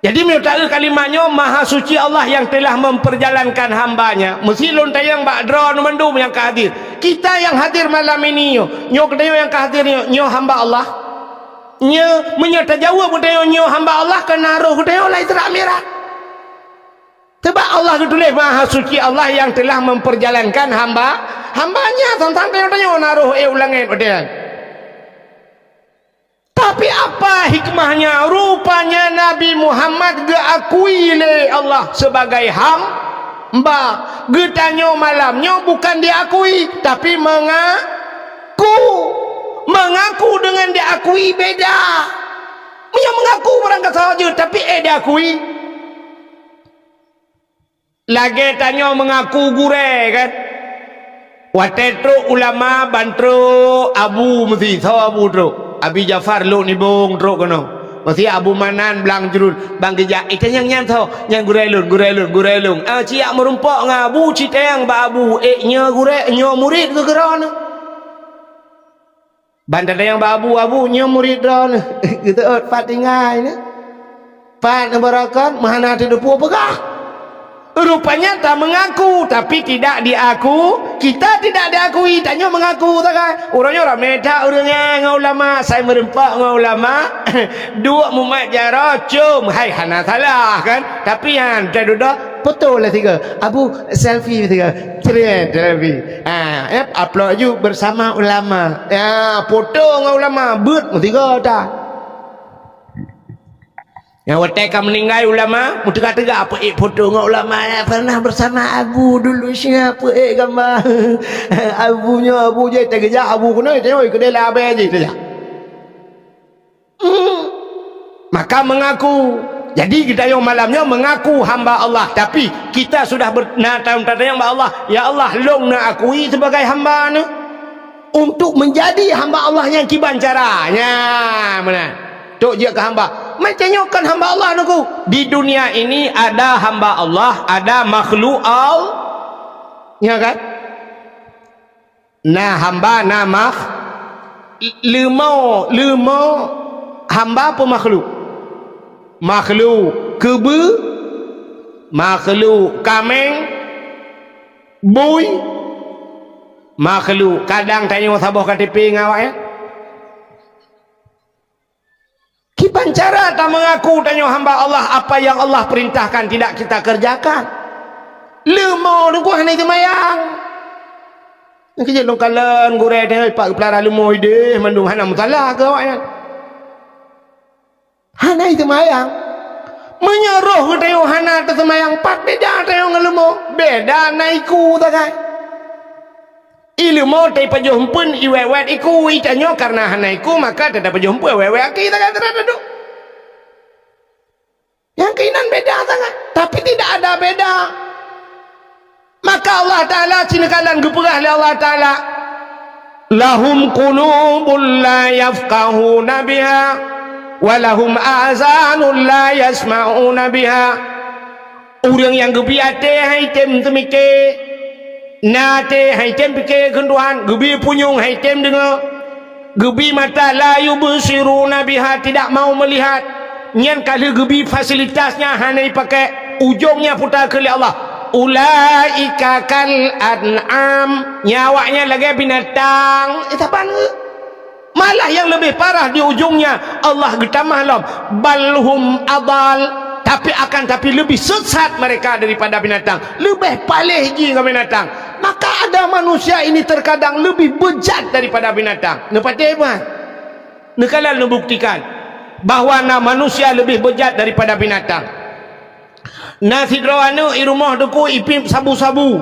Jadi meunyoe taeu kalimat nyoe, Maha Suci Allah yang telah memperjalankan hambanya. Meusi lôn tanyong bak droeneuh mandum nyang ka hadir. Kita yang hadir malam ini nyoe, nyoe geutanyoe nyang ka hadir nyoe, nyoe hamba Allah? Nyoe, meunyoe tajaweueb geutanyoe nyoe hamba Allah, keu na roh geutanyoe lam Isra Mi'raj. Sebab Allah geutuléh Maha Suci Allah yang telah memperjalankan hamba, hambanya. Sang-sang tanyoe-tanyoe na roh ék u langét watée nyan. Tapi apa hikmahnya? Rupanya Nabi Muhammad geuakui lé Allah sebagai hamba. Geutanyoe malam nyoe bukan diakui, tapi mengaku. Mengaku dengan diakui beda. Meunyoe mengaku barang ka salah jeuet, tapi ék diakui. Lagée tanyoe mengaku gurée, kan? Watée trok ulama ban trok abu meusi, soe abu trok? Abi Jafar Lhok Nibong trok keunoe. Meusi Abu Manan Blang Jruen ban geujak, "Eh, tanyong nyan soe?" "Nyan gurée lôn, gurée lôn, gurée lôn." Ah, siyak meurumpok ngon abu, cit tanyong bak abu, "Eh, nyoe gurée, nyoe murit keu keudroe?" Ban tatanyong bak abu, "Abu, nyoe murit droeneuh." Geuteuôt, "Pat tinggai nyoe? Pat neubarokat, meuhana teudeupue peugah." Rupanya ta mengaku, tapi tidak diaku, kita tidak diakui, tanyoe mengaku sagai. Uroe nyoe ramé that ureuëng nyan ngon ulama, sai meurumpok ngon ulama, duek mumat jaroe, com, hai hana salah, kan? Tapi nyan, teududoe, foto lah sigoe. Abu, selfie sigoe. Cret, selfie. Ha, eh, upload ju bersama ulama. Ya, foto ngon ulama, beuet meusigoe that. Nyang watée ka meuninggai ulama, meuteuga-teuga peuék foto ngon ulama, ya, pernah bersama Abu dulu, siap peuék gambar. Abu nyoe, Abu jih, teugeujak Abu keunoe, teunyoi keudéh lam abée jih, teugeujak. Hmm. Maka mengaku. Jadi, geutanyoe malam nyoe mengaku hamba Allah. Tapi, kita sudah ber-, na, ta-, tatanyong bak Allah, "Ya Allah, lôn neuakui sebagai hamba neuh." Untuk menjadi hamba Allah nyang kiban cara. Nyan, meunan. Tok jeuet keu hamba. Macam nyoe kan hamba Allah neuku. Di dunia ini ada hamba Allah, ada makhluk Allah. Ya kan? Na hamba, na makh-, leumo, leumo hamba peue makhluk? Makhluk keubeu, makhluk kaméng, bui, makhluk kadang tanyoe saboh K T P ngon awak nyan. Kiban cara ta mengaku tanyoe hamba Allah, apa yang Allah perintahkan tidak kita kerjakan. Leumo teungku hana seumayang. Nyang keuh jeuet lôn kalon gurée tanyoe pat geupeulara leumo ideh mandum hana meusalah keu awaknyan. Hana seumayang. Meunyoe roh geutanyoe hana teuseumayang, pat beda tanyoe ngon leumo? Beda na iku sagai. I leumo teupajoh eumpeuen i wét-wét iku, i tanyoe kareuna hana iku, maka teupajoh eumpeuen wét-wét aki, taga teuduek. Nyang keunan beda sangat, tapi tidak ada beda. Maka Allah Taala, sineuk kalon geupeugah lé Allah Taala, "Lahum qulubun la yafqahuna biha, wa lahum azanun la yasma'una biha." Ureuëng nyang geubi até han item teumike, na até han item pike keu Tuhan, geubi punyueng han item deungoe, geubi mata la yubsiruna biha, tidak mau melihat, nyan ka lheueh geubi fasilitas nyang hana ipakai, ujong nyang puta keu lé Allah. Ulaika kal an'am, nyan awaknyan lagée binatang. Eh, saban geuh. Malah nyang leubeh parah di ujungnya, Allah geutamah lom, "Bal hum adal," tapi akan tapi lebih sesat mereka daripada binatang, leubeh paléh jih ngon binatang. Maka ada manusia ini terkadang lebih bejat daripada binatang. Neupatéh bah? Neukalon neubuktikan bahwa na manusia leubeh bejat daripada binatang. Na sidroe aneuëk i rumoh teungku ipiep sabu-sabu.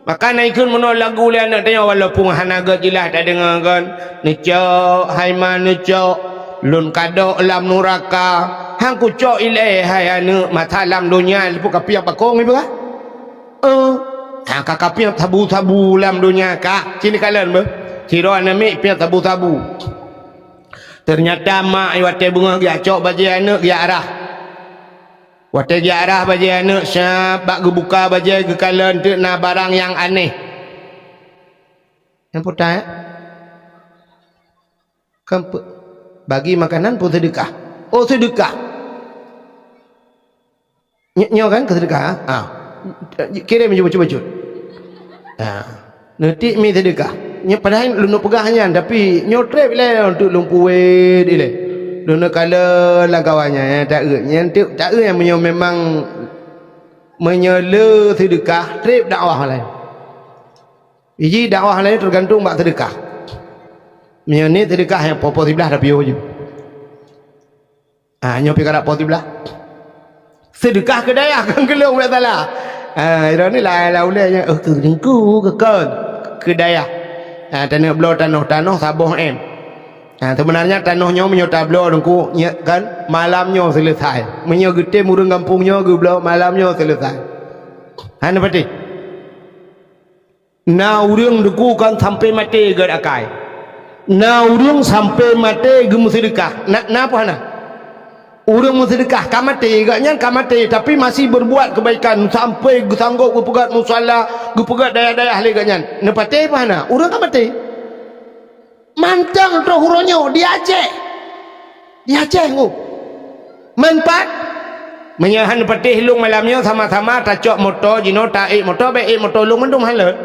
Maka na ikheun meunoe lagu lé aneuk tanyoe, walaupun hana gét jeulaih tadeungoe kon, neucok hai ma neucok, lôn kadok lam nuraka, han kucok ilée hai aneuk, masa lam donya liput kapiep bakong ipeugah. Eh, ha, ka kapiep sabu-sabu lam donya ka, sini kalon beuh. Sidroe aneuk miet piep sabu-sabu. Teunyata mak watée beungoh geujak cok bajée aneuk geujak arah. Watée geujak arah bajée aneuk, syab bak geubuka bajée geukalon teuk na barang nyang aneh. Nyang peue ta, eh? Kan pe-, bagi makanan pun seudeukah. Oh, seudeukah. Ny-, nyoe kan keu seudeukah, ha? Ha. Kirém ju bacut-bacut. Ha. Neutik mi seudeukah. Nyoe padahai lôn peugah nyan, tapi nyoe treb ilée untuk lôn puwet ilée. Lôn kalon lam kawan nyan, eh, taeu. Nyan teuk taeu nyan meunyoe memang, meunyoe le seudeukah, treb dakwah laén. Iji dakwah laén teugantung bak seudeukah. Meunyoe ni seudeukah nyang poh-poh siblaih tapiôh ju. Ah, nyoe pi karap poh siblaih. Seudeukah keu dayah kan keu lôn, bék salah. Ah, droeneuh la, la ulée nyoe, oh, keu teungku, keu kon, keu dayah. Ah, taneuk bloe tanoh, tanoh saboh em. Ah, sebenarnya tanoh nyoe meunyoe tabloe teungku, nyoe kan malam nyoe selesai. Meunyoe geutem ureuëng gampông nyoe geubloe malam nyoe selesai. Hana patéh. Na ureuëng teungku kan sampai maté gét akai. Na ureuëng sampai maté geumeuseudeukah. Na, na apa hana? Ureuëng meuseudeukah ka maté, gobnyan ka maté, tapi masih berbuat kebaikan sampai geusanggôp geupeugét musala, geupeugét dayah-dayah lé gobnyan. Neupatéh apa hana? Ureuëng ka maté. Mantong troh uroe nyoe di Aceh. Di Aceh ngu. Manfaat. Meunyoe han patéh lôn malam nyoe sama-sama tacok moto jinoe, taék moto, bék ék moto lôn mandum hana.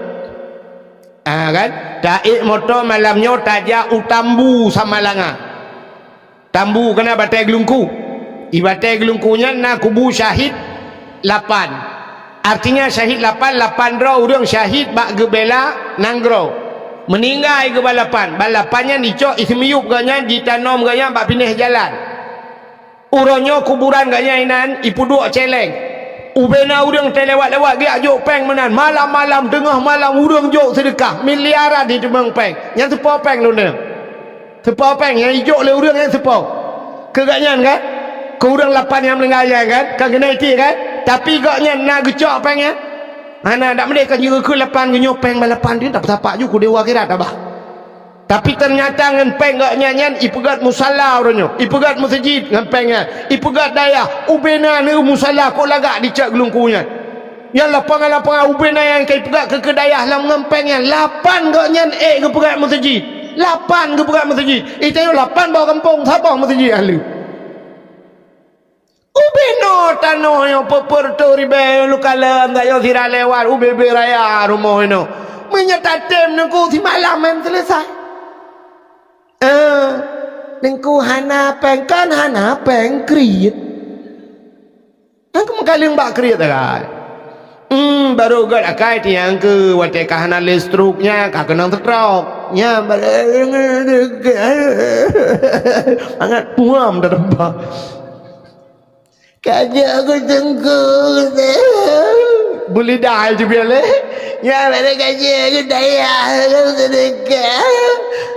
Ah, kan? Taék moto malam nyoe tajak u Tambu Samalanga. Tambu keunan batée geulungku. I batée geulungku nyan na kubu syahid lapan. Artinya syahid lapan, lapan droe ureuëng syahid bak geubela nanggroe. Meuninggai geuba lapan. Ba lapan nyan icok iseumiyueb gobnyan, jitanom gobnyan bak binéh jalan. Uroe nyoe kuburan gobnyan inan ipeuduek céléng. Ubena ureuëng teulewat-lewat geujak jok péng meunan. Malam-malam, teungoh malam ureuëng jok seudeukah. Miliaran jiteumeung péng. Nyan seupôt péng lôn nyoe. Seupôt péng nyang ijok lé ureuëng nyan seupôt. Keu gobnyan kan? Keu ureuëng lapan nyang meuninggai nyan kan? Kan keuneuk iték kan? Tapi gobnyan na geucok péng nyan? Hana, dak meudeh ka jieu keu lapan geunyoe péng ba lapan tu, tak peusapat ju keu dewa akhirat abah. Tapi teunyata ngon péng gobnyan nyan ipeugét musala uroe nyoe, ipeugét meuseujid ngon péng nyan, ipeugét dayah, ubena neu musala kok lagak dicok geulungku nyan. Nyan lapangan-lapangan ubena nyang ka ipeugét keu, keu dayah lam ngon péng nyan, lapan gobnyan ék geupeugét meuseujid. Lapan geupeugét meuseujid. Itanyoe lapan boh gampông, saboh meuseujid ahli. Ubena tanoh nyoe peuet reutôh ribée lukalon sayoe sira lewat ubé-bé raya rumoh inoe. Meunyoe tatem neungku simalam han seuleusoe. Eh, neungku hana péng, kan hana péng kriet. Nyang keu meukaleueng bak kriet akai. Hmm, barô gét akai tiang keu watée ka hana lé stroke nyan, ka keunong stroke. Nyan barô mangat puam tateumpah. Ka jeuet keu teungku. Beulidah ju biar lé. Nyan barô ka jeuet keu dayah keu seudeukah.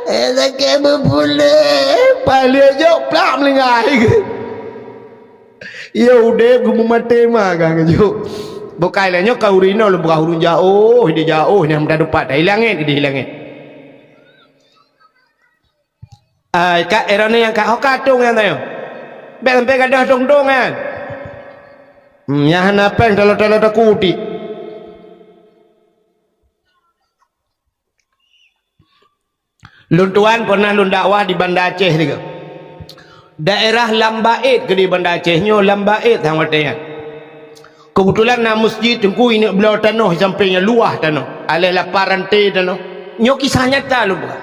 Eh, sakét beupuléh. Paléh jok plak meulinggai. Iya udeb geumeumaté ma ka ngeujok. Bukai lé nyoe ka ureuëng inoe lôn peugah ureuëng jaoh, di jaoh nyang meudadupat, di langét, di langét. Ai, ka erone nyang ka, ho ka tong nyang tanyoe. Bék sampai gadoh tong-tong nyan. Hmm, nyang hana péng talo-talo takutik. Lôn tuan pernah lôn dakwah di Banda Aceh tiga. Daerah Lambaet ke di Banda Aceh nyoe, Lambaet sang watée nyan. Keubeutulan na meuseujid teungku ineuk bloe tanoh sampéng nyan luwah tanoh, aléh lapan ranté tanoh. Nyoe kisah nyata lôn peugah.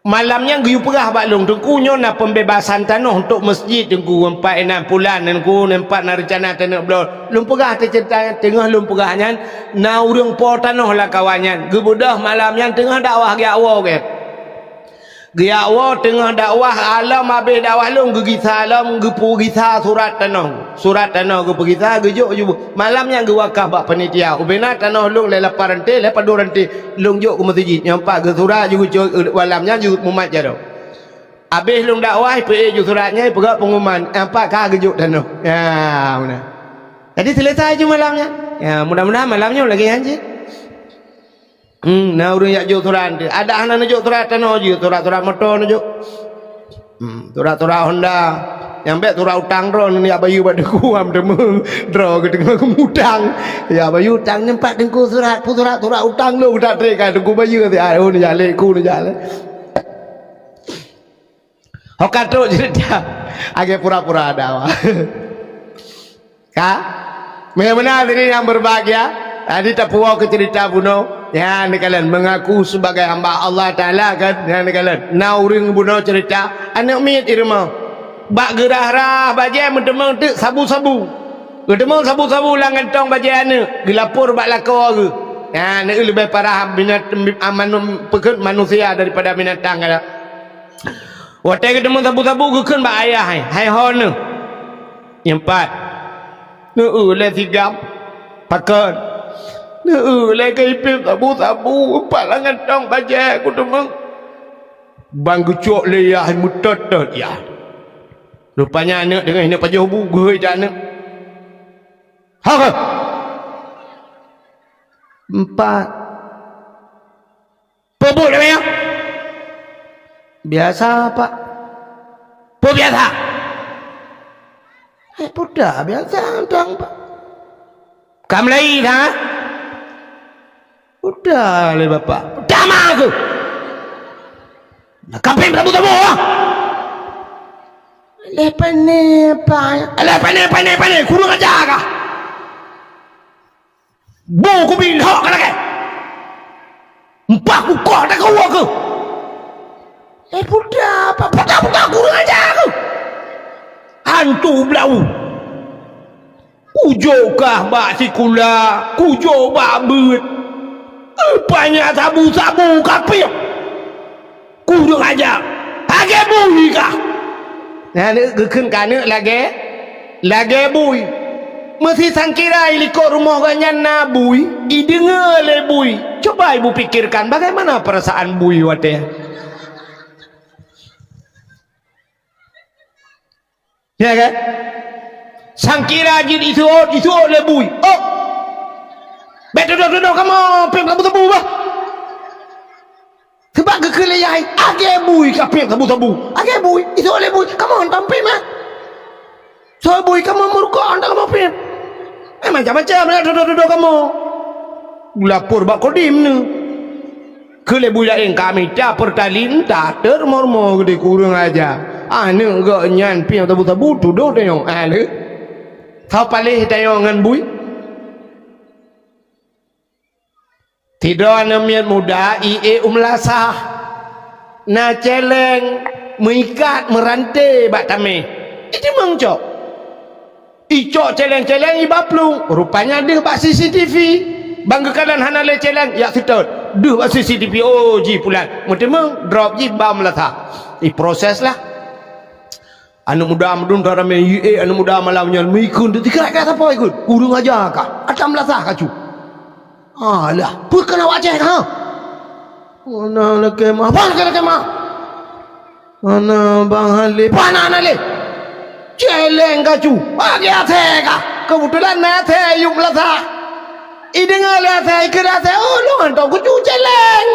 Malam nyan geuyue peugah bak lôn, teungku nyoe na pembebasan tanoh untuk meuseujid teungku, empat inan pulan teungku, empat na reuncana taneuk bloe. Lôn peugah teuceurita nyan, teungoh lôn peugah nyan, na ureuëng po tanoh lam kawan nyan, geubeudôh malam nyan teungoh dakwah geujak woe gét. Geujak woe teungoh dakwah, alom abéh dakwah lôn geugisa lom, geupeugisa surat tanoh. Surat tanoh geupeugisa, geujok ju. Malam nyan geuwakaf bak panitia. Ubena tanoh lôn lé lapan ranté, lé padum ranté, lôn jok keu meuseujid. Nyang pat geusurat ju geucok, malam nyan ju mumat jaroe. Abéh lôn dakwah, peuék ju surat nyan, peugah pengumuman, nyang pat ka geujok tanoh. Ya, meunan. Jadi, selesai ju malam nyan. Ya, mudah-mudahan malam nyoe lagèe nyan cit. Hmm, na ureueng jak jok surat. Adak hana neujok surat tanoh jih, surat-surat moto neujok. Hmm, surat-surat Honda. Nyang bèk surat utang droe neujak bayeue bak teungku, am teumé droe geuteungoh geumutang. Ya, bayeue utang nyan pat teungku surat, peue surat, surat utang lôn geutak trek ka teungku bayeue, si ai, oh, neujak lé ku, neujak lé. Ho ka trok cerita. Agak pura-pura ada awak. Ka? Meunan tadi nyang berbahagia. Tadi tapeuwoe keu cerita bunoe. Nyan neukalon mengaku sebagai hamba Allah Taala kan. Nyan neukalon. Na ureueng bunoe cerita. Aneuk miet di rumoh. Bak geurah-rah bajèe meuteumé teuk sabu-sabu. Geuteumé sabu-sabu lam kantong bajèe aneuk. Geulapor bak lakoe geuh. Nyan aneuk leubeh parah binat-, manu-, peukeuet manusia daripada binatang kan. Watèe geuteumé sabu-sabu geukheun bak ayah, "Hai, hai ho neuh?" "Nyoe pat." "Neueu lé sigam?" "Pakon?" "Neueu lé keu ipéb sabu-sabu, pat lam kantong bajèe kuteumé." Ban geucok lé yah meutot-tot yah. Rupanya aneuk deungon aneuk pajoh bu geuhôi cak aneuk. "Ho keuh?" "Empat." "Peue buet lagèe nyan?" "Biasa, Pak." "Peue biasa?" "Eh, peue biasa, Pak." "Ka meulai that?" "Peue lé Bapak?" "Peue ma keuh?" "Na kapéng tabu-tabu, ah!" "Lé pané, Pak." "Lé pané, pané, pané! Kurang aja kah!" "Bu kubi lhok ka lakèe. Empat kukoh takeuwok keuh." "Eh, peue, Pak, peue, peue, kurang aja keuh!" "Hantu blau! Kujok kah bak sikula, kujok bak beuet. Rupanya sabu-sabu kapéng." "Kurang aja! Lagèe bui kah!" Nyan geukheun keu aneuk lagèe, lagèe bui. Meusisangkira i likot rumoh geuh nyan na bui, ideungoe lé bui. Coba ibu pikirkan bagaimana perasaan bui watèe nyan. Ya kan? Sangkira jeuet jisuôt, jisuôt lé bui. Oh! Bèk tudoh-tudoh kamoe, péng sabu-sabu bah. Sabab geukheun lé yah, "Lagèe bui kapéng sabu-sabu." "Lagèe bui, jisuôt lé bui. Kamoe hantom péng mah." "Soe bui kamoe meurukok hantom kamoe péng." Eh, macam-macam na tudoh-tudoh kamoe. Lapor bak Kodim nyoe. Keu lé bui laén ka mita Pertalite, tater mor-mor geude kurang aja. Aneuk geuh nyan péng sabu-sabu tudoh tanyoe. Ah, lé. Soe paléh tanyoe ngon bui? Sidroe aneuk miet muda i ék u meulasah. Na céléng meuikat meuranté bak taméh. Iteumeung cok. Icok céléng-céléng iba plueng, rupanya deuh bak C C T V. Ban geukalon hana lé céléng, jak seutôt. Deuh bak C C T V, oh, jih pulan. Meuteumeung, drop jih ba meulasah. Iproses lah. Aneuk muda meudun ka ramé, "Yue, aneuk muda malam nyan meuikheun teuka ka sapoe ikheun. Kureueng aja kah. Ata meulasah kacu." "Alah, peue keuneuk awak céh kah? Hana lakée meu'ah, bah lakée-lakée meu'ah. Hana bang halé, bah hana lé. Céléng kacu, bagi asée kah. Keubeutulan na asée yue meulasah." Ideungoe lé asée, ikheun asée, "Oh, lôn hantom kucu céléng."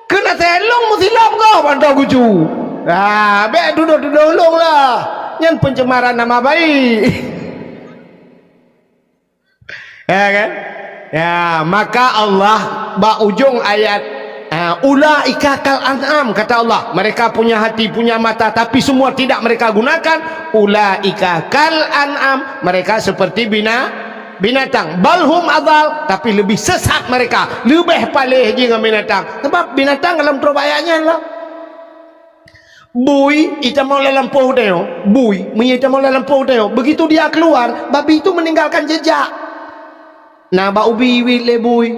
Kheun asée, "Lôn meusilop gob hantom kucu." Ah, bék tudoh-tudoh lôn lah. Nyan pencemaran nama baik. Ya kan? Ya, maka Allah bak ujong ayat, ah, "Ulaika kal an'am," kata Allah. Mereka punya hati, punya mata, tapi semua tidak mereka gunakan. "Ulaika kal an'am," mereka seperti bina-, binatang. "Bal hum adal," tapi lebih sesat mereka, leubeh paléh jih ngon binatang. Sebab binatang dalam troh ayat nyan lah. Bui itamong lam lampôh tanyoe, bui meunyoe itamong lam lampôh tanyoe, begitu dia keluar, babi itu meninggalkan jejak. Na bak ubi iwit lé bui.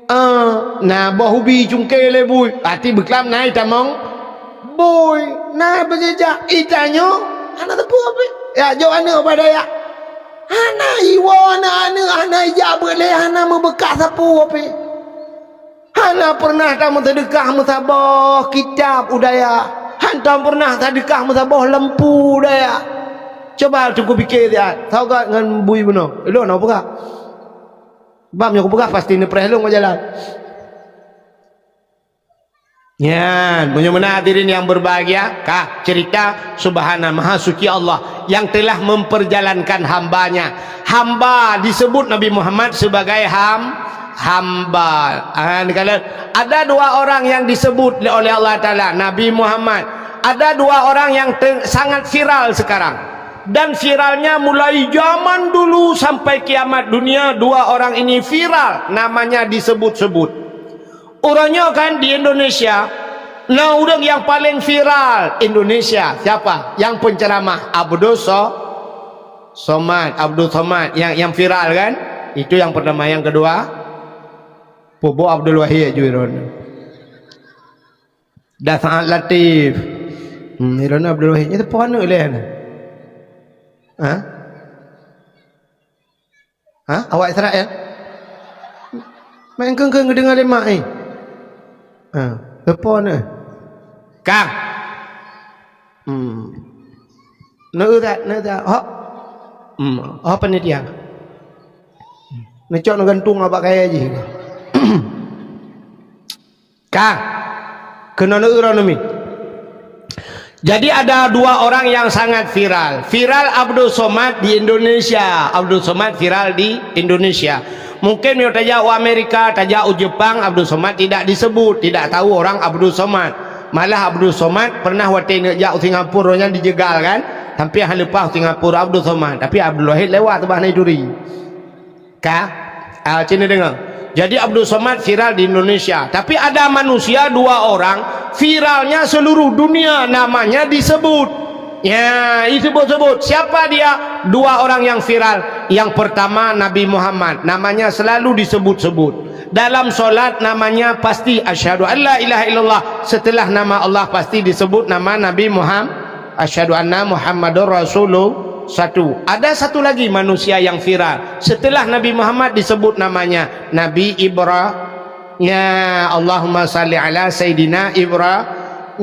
Ah, na boh ubi cungke lé bui, até beuklam na itamong bui, na beujejak itanyoe, hana teupeu pih. Ya, jok aneuk bak dayah. Hana iwoe aneuk-aneuk, hana ijak beuet lé, hana meubeukah sapeue pih. Hana pernah tameuseudeukah meusaboh kitab u dayah. Hantom pernah tadeukah meusaboh lampu u dayah. Cuba teungku pike siat, sagat ngon bui bunoe. Ilôn hana peugah. Bab nyoe kupeugah pasti neupreh lôn bak jalan. Nyan, meunyoe meunan hadirin yang berbahagia, kah cerita Subhana Maha Suci Allah yang telah memperjalankan hambanya. Hamba disebut Nabi Muhammad sebagai ham-, hamba. Ah, ni kala, ada dua orang yang disebut oleh Allah Taala, Nabi Muhammad. Ada dua orang yang te-, sangat viral sekarang. Dan viralnya mulai zaman dulu sampai kiamat dunia, dua orang ini viral, namanya disebut-sebut. Uroe nyoe kan di Indonesia, na ureuëng yang paling viral Indonesia. Siapa? Yang penceramah Abdul So-, Somad, Abdul Somad yang, yang viral kan? Itu yang pertama. Yang kedua, Pubo Abdul Wahid ju iron. Da Saad Latif. Hmm, iron Abdul Wahid. Itu pohon lé. Ha? Ha? Awak Israel? Main keng-keng deungon lé mak, eh. Ha, leupah na. Kang. Hmm. Neu that, neu that. Hok. Hmm, apa ni dia? Neucok neugantung abak kaya jih. Kang, keunoe neuuroe neumi. Jadi ada dua orang yang sangat viral. Viral Abdul Somad di Indonesia. Abdul Somad viral di Indonesia. Mungkin meunyoe tajak u Amerika, tajak u Jepang, Abdul Somad tidak disebut, tidak tahu orang Abdul Somad. Malah Abdul Somad pernah watée neuk jak u Singapura nyan dijegal kan? Sampai han leupah u Singapura Abdul Somad. Tapi Abdul Wahid lewat bah na ituri. Ka? Ah, sini dengar. Jadi Abdul Somad viral di Indonesia. Tapi ada manusia dua orang viralnya seluruh dunia namanya disebut. Ya, disebut-sebut. Siapa dia? Dua orang yang viral. Yang pertama Nabi Muhammad. Namanya selalu disebut-sebut. Dalam solat namanya pasti asyhadu an la ilaha illallah. Setelah nama Allah pasti disebut nama Nabi Muhammad. Asyhadu anna Muhammadur Rasulullah. Satu. Ada satu lagi manusia yang viral. Setelah Nabi Muhammad disebut namanya, Nabi Ibra-, ya, Allahumma salli ala Sayyidina Ibra-,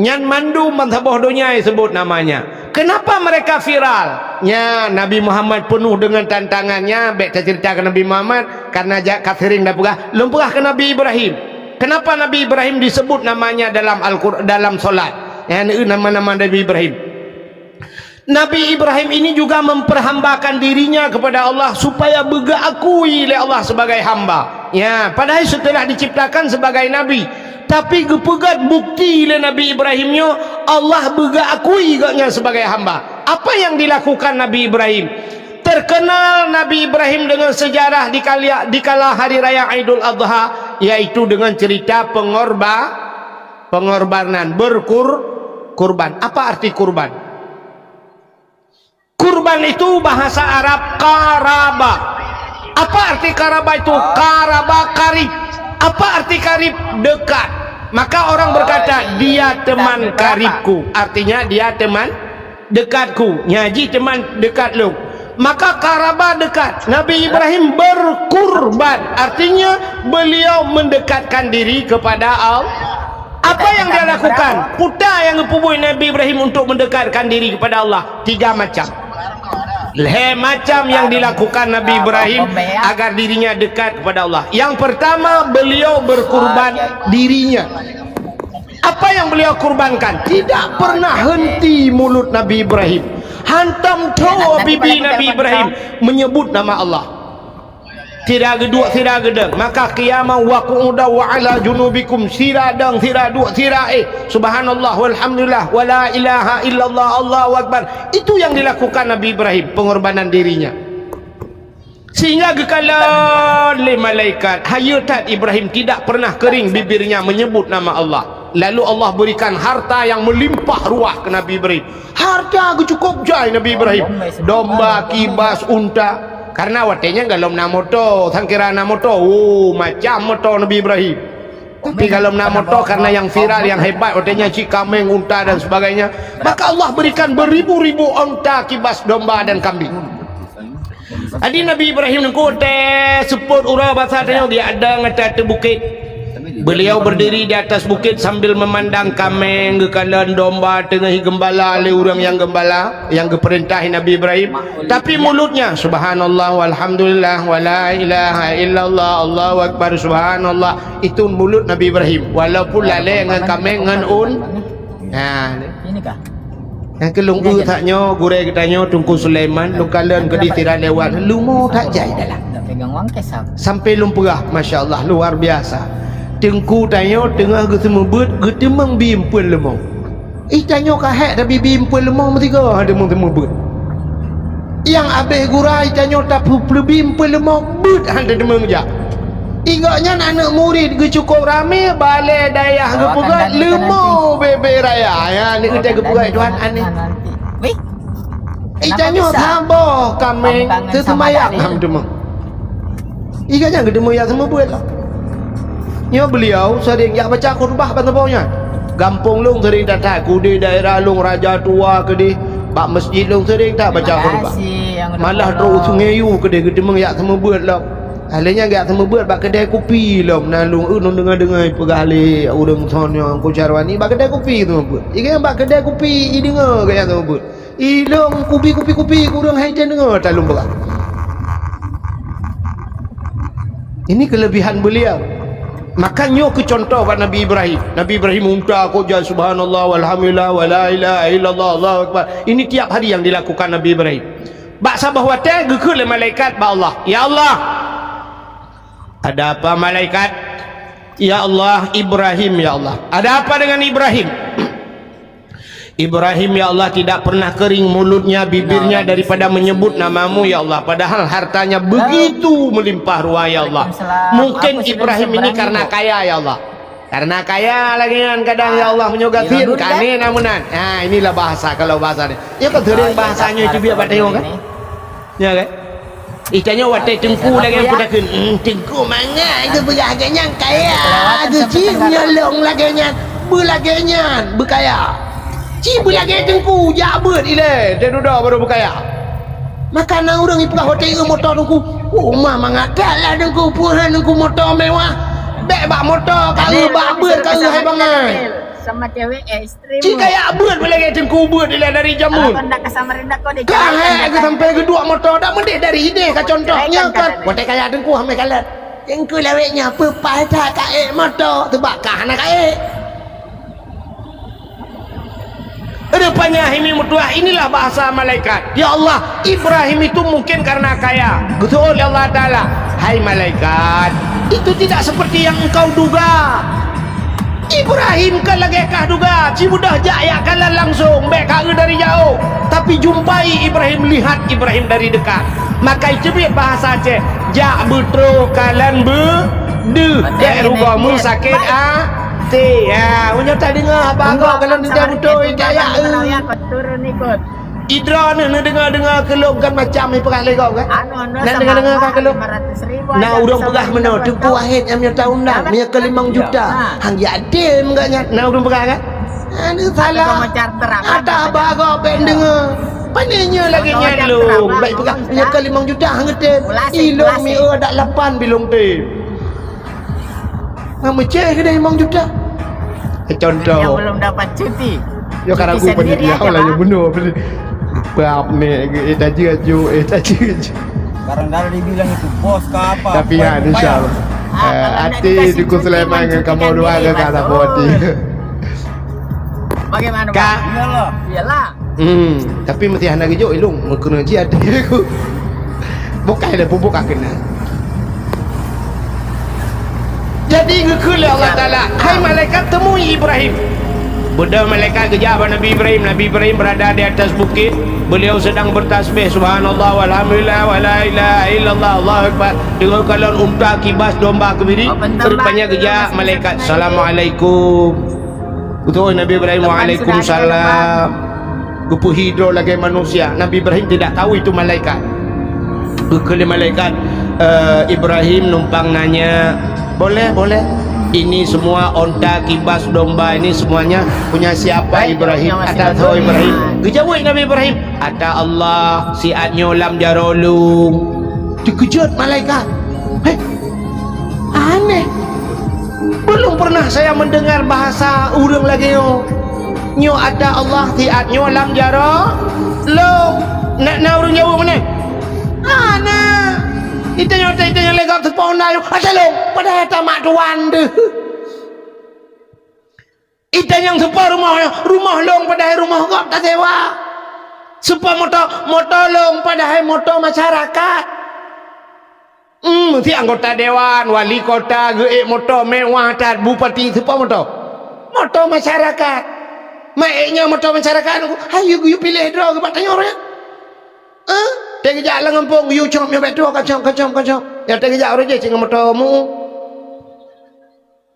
nyan mandum bansaboh donya disebut namanya. Kenapa mereka viral? Nya, Nabi Muhammad penuh dengan tantangannya, bèk tacerita keu Nabi Muhammad, karena jak kafirin dah peugah, lôn peugah keu Nabi Ibrahim. Kenapa Nabi Ibrahim disebut namanya dalam Al-Qur-, dalam solat? Ya, nama-nama Nabi Ibrahim. Nabi Ibrahim ini juga memperhambakan dirinya kepada Allah supaya beugeukui lé Allah sebagai hamba. Ya, padahai setelah diciptakan sebagai nabi, tapi geupeugét bukti lé Nabi Ibrahim nyoe Allah beugeukui gobnyan sebagai hamba. Apa yang dilakukan Nabi Ibrahim? Terkenal Nabi Ibrahim dengan sejarah di kali-, di kala hari raya Idul Adha, yaitu dengan cerita pengorba-, pengorbanan, berkur-, kurban. Apa arti kurban? Kurban itu bahasa Arab qaraba. Apa arti qaraba itu? Qaraba karib. Apa arti karib? Dekat. Maka orang berkata, "Dia teman karibku." Artinya, dia teman dekatku. Nya jih teman dekat lôn. Maka qaraba dekat. Nabi Ibrahim berkurban. Artinya, beliau mendekatkan diri kepada Allah. Apa yang dia lakukan? Peue nyang geupeubuet Nabi Ibrahim untuk mendekatkan diri kepada Allah? Tiga macam. Lhèe macam yang dilakukan Nabi Ibrahim agar dirinya dekat kepada Allah. Yang pertama, beliau berkurban dirinya. Apa yang beliau kurbankan? Tidak pernah henti mulut Nabi Ibrahim. Hantom tho bibi Nabi Ibrahim menyebut nama Allah. Sira geuduek, sira geudong. Maka qiyaman wa qu'udan wa ala junubikum. Sira dong, sira duek, sira éh. Subhanallah, walhamdulillah, wala ilaha illallah, Allahu akbar. Itu yang dilakukan Nabi Ibrahim, pengorbanan dirinya. Sehingga geukalon lé malaikat, hayeu that Ibrahim tidak pernah kering bibirnya menyebut nama Allah. Lalu Allah berikan harta yang melimpah ruah keu Nabi Ibrahim. Harta geucukôp jai Nabi Ibrahim. Domba, kibas, unta. Karena watée nyan golom na moto, sangkira na moto, oh, macam moto Nabi Ibrahim. Tapi golom na moto karena yang viral, yang hebat, watée nyan cit kaméng, unta dan sebagainya. Maka Allah berikan beribu-ribu onta, kibas domba dan kambing. Jadi Nabi Ibrahim nungku teuh seupôt uroe basa tanyoe geujak dong ateueh bukét. Beliau berdiri di atas bukit sambil memandang kaméng, geukalon domba teungoh geumbala lé ureuëng nyang geumbala, nyang geupeurintah Nabi Ibrahim. Tapi mulutnya, "Subhanallah, walhamdulillah, wala ilaha illallah, Allahu Akbar, subhanallah." Itu mulut Nabi Ibrahim. Walaupun lalée ngon kaméng ngon un. Nah, Inikah? Nyang keu lôn eu that nyoe, gurée geutanyoe Teungku Sulaiman, lôn kalon keudeh sira lewat, leumo that jai dalam. Sampai lôn peugah, masya Allah, luar biasa. Teungku tanyoe teungoh geuseumeubeuet, geuteumeung bi eumpeuen leumo. Ih, tanyoe ka hék tabi bi eumpeuen leumo meusigoe hana teumeung seumeubeuet. Nyang abéh gura tanyoe tapeuleubim peuleumo beuet hana teumeung jak. Ingat nyan aneuk murit geucukôp ramé, balée dayah geupeugah leumo bebek raya. Ya, aneuk geutai geupeugah Tuhan aneh. Ih, tanyoe saboh kaméng teuseumayang hana teumeung. Iga nyang geuteumeung jak seumeubeuet lah. Nyoe beliau sering jak baca khutbah ban saboh nyan. Gampông lôn sering that-that, keudeh daerah lôn Raja Tua keudeh, bak masjid lôn sering that baca khutbah. Malah trok u Sungai Yu keudeh geuteumeung jak seumeubeuet lom. Lheueh nyan jak seumeubeuet bak keudè kupi lom, na lôn eu lôn deungoe-deungoe peugah lé ureuëng son nyoe Teungku Syarwani bak keudè kupi seumeubeuet. Iga bak keudè kupi ideungoe geuh jak seumeubeuet. Ilôn kupi-kupi-kupi, ureuëng hai deungoe talôn peugah. Ini kelebihan beliau. Maka nyoe keu contoh bak Nabi Ibrahim. Nabi Ibrahim unta kok jak, "Subhanallah, walhamdulillah, wala ilaha illallah, Allahu Akbar." Ini tiap hari yang dilakukan Nabi Ibrahim. Bak saboh watée geukheun lé malaikat bak Allah, "Ya Allah." "Ada apa, malaikat?" "Ya Allah, Ibrahim, ya Allah." "Ada apa dengan Ibrahim?" "Ibrahim, ya Allah, tidak pernah kering mulutnya, bibirnya daripada menyebut nama-Mu, ya Allah. Padahal hartanya begitu melimpah ruah, ya Allah. Mungkin Ibrahim ini karena kaya, ya Allah. Karena kaya lagée nyan kadang, ya Allah, meunyoe gasien, kane na meunan." Ha, inilah bahasa, kalau bahasa ni. Ya kan sering bahasanya itu biar pada kan? Ya kan? Itanyoe watée teungku lagée peudakeueng, "Hmm, teungku mangat geupeugah lagée nyan kaya, geuci meunyoe lôn lagée nyan, beulagée nyan beukaya. Ci beulagée teungku jak beuet ilée, teududoe baru beukaya." Maka na ureuëng ipeugah watée eu moto teungku, "Oh, ma mangat that lah teungku, peue han teungku moto mewah. Bék bak moto ka eu, bak beuet ka eu hai bangai." Sama cewek, eh, Ci kaya beuet beulagée teungku beuet ilée dari jameun. Ka hék geuh sampai geuduek moto, dak meudeh dari ideh ka contoh. Nyoe kan, watée kaya teungku hamé kalon. Teungku lawét nyoe peupai that ka ék moto, teubak ka hana ka ék. Rupanya hai mi meutuah, inilah bahasa malaikat. Ya Allah, Ibrahim itu mungkin karena kaya. Geuseuôt lé Allah Taala, "Hai malaikat, itu tidak seperti yang engkau duga." Ibrahim ka lagée kah duga, ci beudôh jak jak kalon langsong, bék ka eu dari jauh. Tapi jumpai Ibrahim, lihat Ibrahim dari dekat. Maka iteubiet bahasa Aceh, jak beutroh kalon beudeuh, bék rugoe meusakét até. Ya, meunyoe tadeungoe haba gob kalon teuntée beutôi, jak jak eu. Idroeneuh neudeungoe-deungoe keu lôn kan macam ipeugah lé gob kan? Nan deungoe-deungoe ka keu lôn. Na ureuëng peugah meunoe, Teungku Wahid nyang meunyoe taundang, meunyoe keu limong juta, han geujak tem gobnyan. Na ureuëng peugah kan? Aneuk salah. Ata haba gob bék deungoe. Pane nyoe lagée nyan lôn, bék peugah meunyoe keu limong juta han geutem. Ilôn mieu adak lapan bilong tem. Ngan meucéh keudeh limong juta. Contoh. Yang belum dapat cuti. Yo ka ragu panitia lah yang bunuh. Pap ni, eh, tajeu aju, eh, tajeu aju. Kadang-kadang dibilang itu bos ke apa? Tapi ya, insya Allah. Eh, hati Teungku Sulaiman ngon kamoe dua ke ka sapu hati. Bagaimana, Bang? Iyalah. Iyalah. Hmm, tapi meusti hana geujok ilong, meukeunong jih até aku. Bukai dah pupuk ka keunong. Jadi geukheun lé Allah Taala, "Hai malaikat, temui Ibrahim." Beudôh malaikat geujak bak Nabi Ibrahim. Nabi Ibrahim berada di atas bukit. Beliau sedang bertasbih, "Subhanallah, walhamdulillah, wala ilaha illallah, Allahu Akbar." Deungoe kalon unta, kibas, domba, kemiri. Rupanya geujak malaikat, "Assalamualaikum." Beutôi Nabi Ibrahim, "Waalaikumsalam." Geupeuhidroe lagée manusia. Nabi Ibrahim tidak tahu itu malaikat. Geukheun lé malaikat, eh, Ibrahim numpang nanya, "Boleh, boleh. Ini semua onta, kibas, domba ini semuanya punya siapa, Ibrahim?" "Ata soe, Ibrahim?" Geujaweueb Nabi Ibrahim, "Ata Allah, siat nyoe lam jaroe lôn." Teukeujot malaikat. "Heh, aneh. Belum pernah saya mendengar bahasa ureuëng lagée nyoe. Nyoe ata Allah, siat nyoe lam jaroe lôn." Na, na ureuëng jaweueb meunan? "Hana. Itanyong, itanyong lé gob, soe po na nyoe? Ata lôn, padahai ata mak tuan deuh. Itanyong soe po rumoh nyoe? Rumoh lôn, padahai rumoh gob tasewa. Soe po moto? Moto lôn, padahai moto masyarakat." Hmm, si anggota dewan, wali kota geuék moto mewah that, bupati, soe po moto? Moto masyarakat. Mak ék nyoe moto masyarakat, hayu geuyue piléh droe geuh bak tanyoe nyan. Eh, teugeujak lam gampông, geuyue cok miyueb bak droe, kacok, kacok, kacok. Nyang teugeujak uroe jih cit ngon moto mu.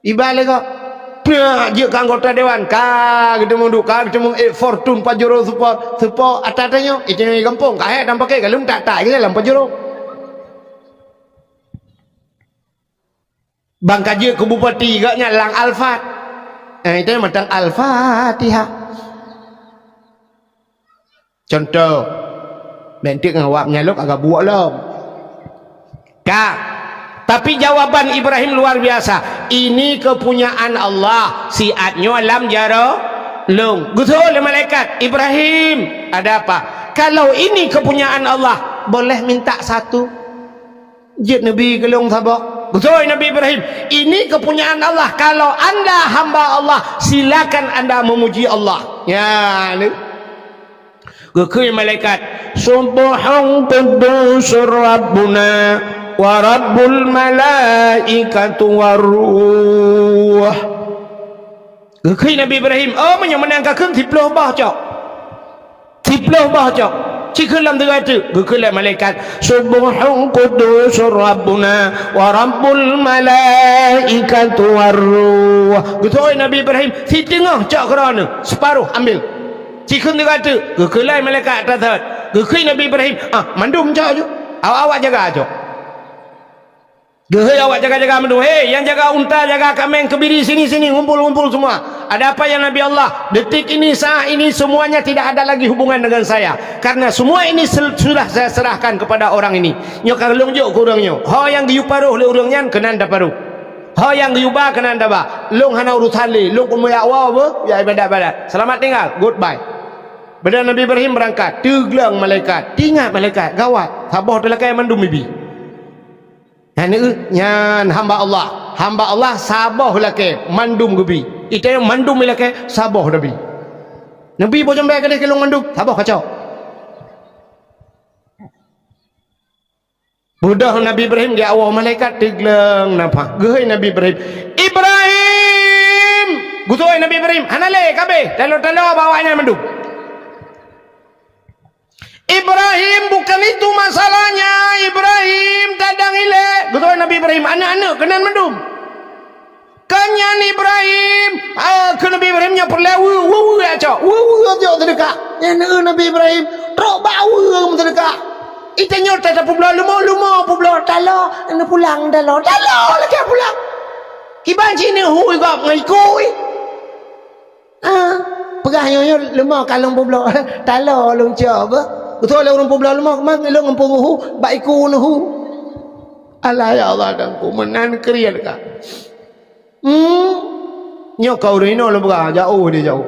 Iba lé gob. Peuet jeuet keu anggota dewan, ka geuteumeung duek, ka geuteumeung ék Fortuner Pajero, soe po, soe po ata tanyoe, itanyong gampông, ka hék dan pakai, ka lheueh that-that lé lam Pajero. Ban ka jeuet keu bupati, gobnyan lam Alphard. Eh, itanyong mantong Al-Fatihah. Contoh, bék teuk ngon awak meunyoe lôn agak buok lom. Ka. Tapi jawaban Ibrahim luar biasa. "Ini kepunyaan Allah, siat nyoe lam jaroe lôn." Geutanyong lé malaikat, "Ibrahim, ada apa?" "Kalau ini kepunyaan Allah, boleh minta satu?" Jeuet Nabi keu lôn saboh. Geutanyong Nabi Ibrahim, "Ini kepunyaan Allah. Kalau anda hamba Allah, silakan anda memuji Allah." Ya, ni. Geukheun malaikat, "Subbuhun quddusur Rabbuna wa Rabbul malaikatu war ruh." Geukheun Nabi Ibrahim, "Oh, meunyoe meunan kakheun, siploh boh cok. Siploh boh cok." Cikheun lam teungoh teuk, geukheun lé malaikat, "Subbuhun quddusur Rabbuna wa Rabbul malaikatu war ruh." Geutanyong Nabi Ibrahim, "Siteungoh cok keudroe neuh, seuparoh ambil." Cikheun teungoh teuk, geukheun lé malaikat ata thot. Geukheun Nabi Ibrahim, "Ah, mandum cok ju. Awak-awak jaga cok." Geuhôi awak jaga-jaga mandum, "Hei, nyang jaga unta, jaga kaméng, keubiri, sini, sini, ngumpul, ngumpul semua. Ada apa ya Nabi Allah? Detik ini, saat ini, semuanya tidak ada lagi hubungan dengan saya. Karena semua ini sel-, sudah saya serahkan kepada orang ini. Nyoe ka lôn jok keu ureuëng nyoe. Ho nyang geuyue paroh lé ureuëng nyan, keunan taparoh. Ho nyang geuyue ba, keunan taba. Lôn hana urusan lé, lôn keuneuk jak woe beuh, jak ibadat-ibadat. Selamat tinggal, goodbye." Padahai Nabi Ibrahim beurangkat, teugleng malaikat, teuingat malaikat, gawat, saboh teulakée mandum ibi. Nyan, nyan hamba Allah. Hamba Allah saboh lakée mandum geubi. Itanyong mandum lakée saboh Nabi. Nabi boh jambée keudeh keu lôn mandum, saboh kacok. Beudôh Nabi Ibrahim di awak malaikat teugleng nafah. Geuhôi Nabi Ibrahim, "Ibrahim!" Geutanyong Nabi Ibrahim, "Hana lé, ka abéh, talo-talo bak awaknyan mandum." "Ibrahim, bukan itu masalahnya, Ibrahim, tadang ilée." Geutanyong Nabi Ibrahim, "Aneuëk-aneuëk keunan mandum?" "Keunan Ibrahim, ah, keu Nabi Ibrahim nyoe peureulée weue, weue, weue, acok, weue, weue, acok seudeukah." Nyan Nabi Ibrahim, trok bak weue meuseudeukah. Itanyong tata peubloe leumo, leumo peubloe, talo, neupulang talo, talo lakée pulang. Kiban cit neuhu gob ngon iku. Ah, peugah nyoe-nyoe leumo ka lôn peubloe. Talo lôn cok beuh. Beutôi lé ureuëng peubloe leumo, keumang lôn ngon peunguhu, bak iku neuhu. Alah, ya Allah, dan ku meunan kriet ka. Hmm. Nyoe ka ureuëng inoe lôn peugah, jauh dia jauh.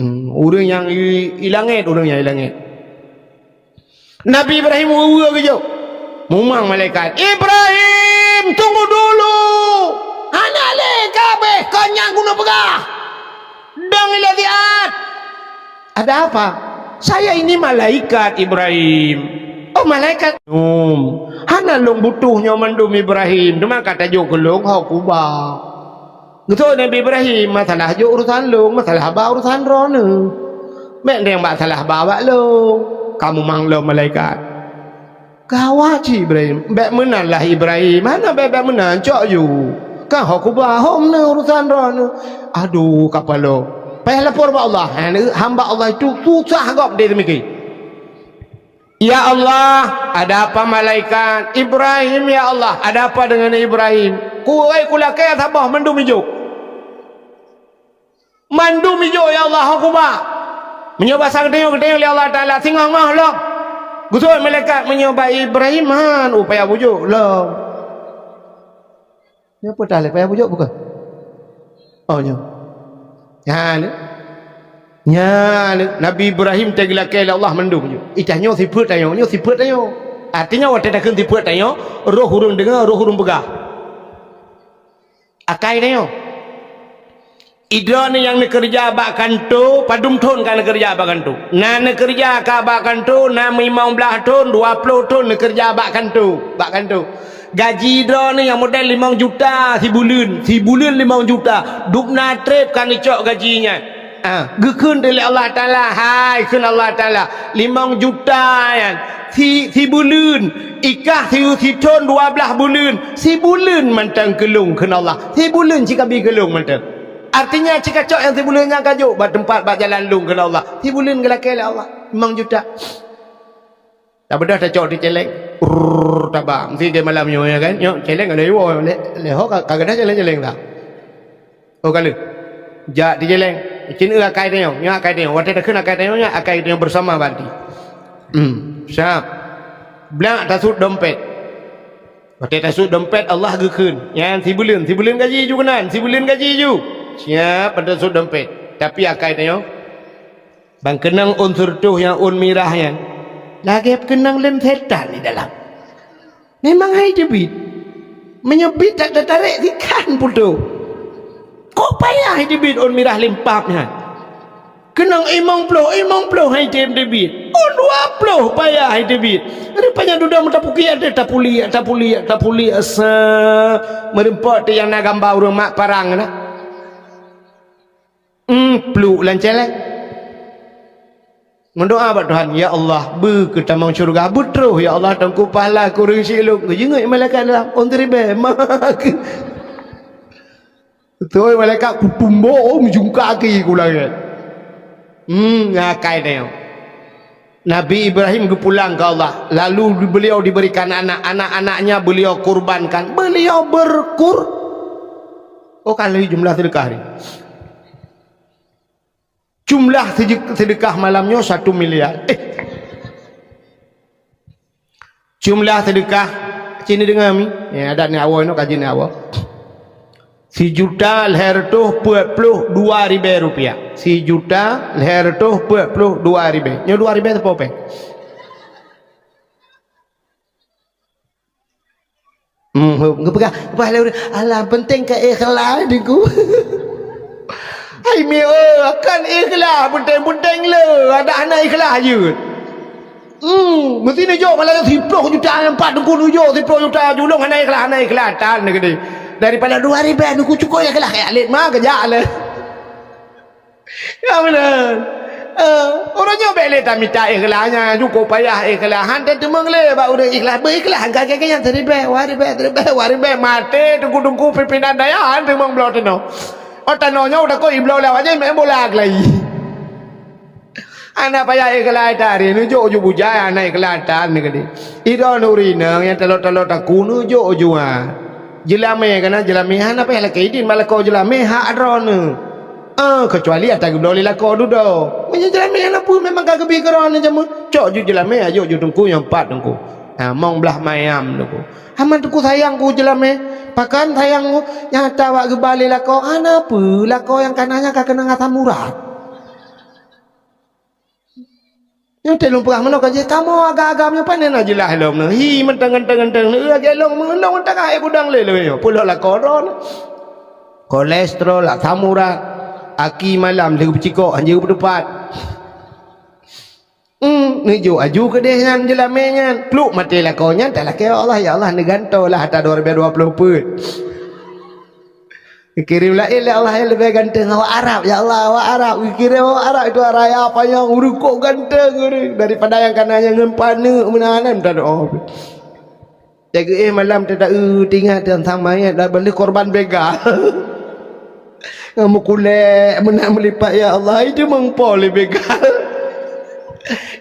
Hmm, ureuëng nyang i, i langét, ureuëng nyang i langét. Nabi Ibrahim weue-weue geujok. Mumang malaikat, "Ibrahim, tunggu dulu! Hana lé ka abéh kon nyang keuneuk peugah. Dong ilée siat." "Ada apa?" "Saya ini malaikat, Ibrahim." "Oh, malaikat." "Hum, hana lôn butuh nyoe mandum, Ibrahim. Teuma ka tajok keu lôn ho kuba." Geutanyong Nabi Ibrahim, "Masalah jok urusan lôn, masalah haba urusan droeneuh. Bék neueng bak salah haba bak lôn, ka mumang lom malaikat." Gawat cit Ibrahim, "Bék meunan lah Ibrahim, hana bék-bék meunan, cok ju. Ka ho kuba, ho meunan urusan droeneuh." Aduh, kapalo. Payah lapor bak Allah. Hamba Allah itu susah gob deh seumiké. "Ya Allah, ada apa malaikat? Ibrahim, ya Allah, ada apa dengan Ibrahim?" Kuwai kulakée saboh mandum ijok. Mandum ijok, ya Allah, ho kuba. Meunyoe basa geutanyoe, geutanyoe lé Allah Taala, singoh-ngoh lom. Geuseuôt malaikat, meunyoe bak Ibrahim, han, upaya bujok lom. Nyoe peue tah lé payah bujok bukan? Oh, nyoe. Nyan, nyan Nabi Ibrahim teugeulakée lé Allah mandum nyoe. Itah nyoe sifeuet tanyoe, nyoe sifeuet tanyoe. Artinya watée takheun sifeuet tanyoe, roh ureuëng deungoe, roh ureuëng peugah. Akai tanyoe. Idroe ni nyang neukeureuja bak kanto, padum thon ka neukeureuja bak kanto. Na neukeureuja ka bak kanto, na limong blaih thon, dua ploh thon neukeureuja bak kanto, bak kanto. Gaji droe ni nyang model limong juta sibuleuen, sibuleuen limong juta. Dubna treb ka neucok gaji nyan. Ah, geukheun lé Allah Taala, hai kheun Allah Taala, limong juta nyan si, sibuleuen, ikah si, sithon dua blaih buleuen, sibuleuen mantong keu lôn kheun Allah, sibuleuen cikabi keu lôn mantong. Artinya cikacok nyang sibuleuen nyan ka jok bak teumpat bak jalan lôn kheun Allah, sibuleuen geulakée lé Allah, limong juta. Tabeudôh tacok di celeng. Rrrr, taba. Meusti lagée malam nyoe, ya kan? Nyoe celeng ada iwoe. Lé, lé ho ka, ka gadôh celeng-celeng dah. Oh, ka lheueh. Jak di celeng. Cit eu akai tanyoe. Nyoe akai tanyoe. Watée takheun akai tanyoe, nyoe akai tanyoe bersama berarti. Hmm, siap. Blak tasut dompet. Watée tasut dompet, Allah geukheun. Nyan sibuleuen, sibuleuen gaji ju keunan, sibuleuen gaji ju. Siap, tasut dompet. Tapi akai tanyoe, ban keunong ôn seureutôh nyang ôn mirah nyan, lagée keunong lem setan di dalam. Memang hai teubiet. Meunyoe biet that tatarek sikan putôh. Kok payah hai teubiet ôn mirah lem pap nyan. Keunong limong ploh, limong ploh hai tem teubiet. Ôn dua ploh payah hai teubiet. Rupanya dudoe meutapukiak teuh tapuliak, tapuliak, tapuliak sa meureumpok teuh nyang na gamba ureuëng mak parang na. Hmm, pluek lam celeng. Meudoa bak Tuhan, "Ya Allah, beu keu tamong syeuruga, beutroh, ya Allah, teungku pahala keu ureuëng syiek lôn." Geujingeuk malaikat dalam, "Ôn siribée, ma keu." Beutôi malaikat kutumbok, oh, meujungka keu ku langét. Hmm, ngakai tanyoe. Nabi Ibrahim geupulang keu Allah, lalu beliau diberikan anak, anak-anaknya beliau kurbankan. Beliau berkur-, oh, ka lheueh jumlah seudeukah ni. Jumlah seudeuk-, seudeukah malam nyoe satu miliar. Eh. Jumlah seudeukah, cit neudeungoe mi. Ya, adat ni awai nyoe, kaji ni awai. Sijuta lhée reutôh peuet ploh dua ribée rupiah. Sijuta lhée reutôh peuet ploh dua ribée. Nyoe dua ribée teupeu péng. Hmm, geupeugah, geupeugah lé ureuëng, "Alah, peunteng ka ikhlas, Teungku." Hai mi, oh, kan ikhlas, peunteng-peunteng le, adak hana ikhlas jeuet. Hmm, meusti neujok malah siploh juta nyang pat Teungku neujok, siploh juta julong hana ikhlas, hana ikhlas, tan neugede. Daripada dua ribée Teungku cukôp ikhlas, kaya lét ma keujak le. Ya meunan. Eh, uroe nyoe bék lé tamita ikhlas nyan, cukôp payah ikhlas. Han tateumeung lé bak ureuëng ikhlas. Beu ikhlas, han ka keu nyan siribée, dua ribée, siribée, dua ribée. Maté teungku-teungku pimpinan dayah, han teumeung bloe teunoh. Oh, tanoh nyoe takot ibloe lawat jih meu'en bola keulayi. Hana payah ikhlas tari, neujok ju bujai, hana ikhlas tan neugede. Idroe nuri inong nyang talo-talo takue neujok ju, ha. Jeulamé kana jeulamé hana payah lakée idin bak lakoe jeulamé hak droeneuh. Ah, keucuali ata geubloe lé lakoe dudoe. Meunyoe jeulamé hana peue memang ka geubi keu droeneuh jameun, cok ju jeulamé ajok ju teungku nyang pat teungku. Ha, mong blah mayam teungku. Aman teungku sayang keu jeulamé, pakon sayang keu nyang ata wak geuba lé lakoe hana peue, lakoe nyang kana nyan ka keunong asam urat. Nyoe teuh lôn peugah meunoe ka jih kamoe agam-agam nyoe pane na jeulaih lom nyoe. Hi mantong ganteng-ganteng nyoe lagée lôn meunulông tangah ék budang lé lé nyoe. Peulhok lakoe droe nyoe. Kolesterol, asam urat, aki malam lheueh beucikok hanjeuet beuteupat. Hmm, neujok aju keudeh nyan jeulamé nyan. Pluek maté lakoe nyan talakée Allah, ya Allah neugantoe lah ata dua ribée dua ploh peuet. Geukirém laén lé Allah nyang leubeh ganteng awak Arab, ya Allah, awak Arab. Geukirém awak Arab itu raya panyang, ureuëng kok ganteng ureuëng daripada nyang kana nyang ngon paneuk meunan tanoh. Teuka éh malam teuta-eu tingat teuntang manyét dan beuleue korban begal. Ngon meukulek meunan meulipat, ya Allah, itu meupo lé begal.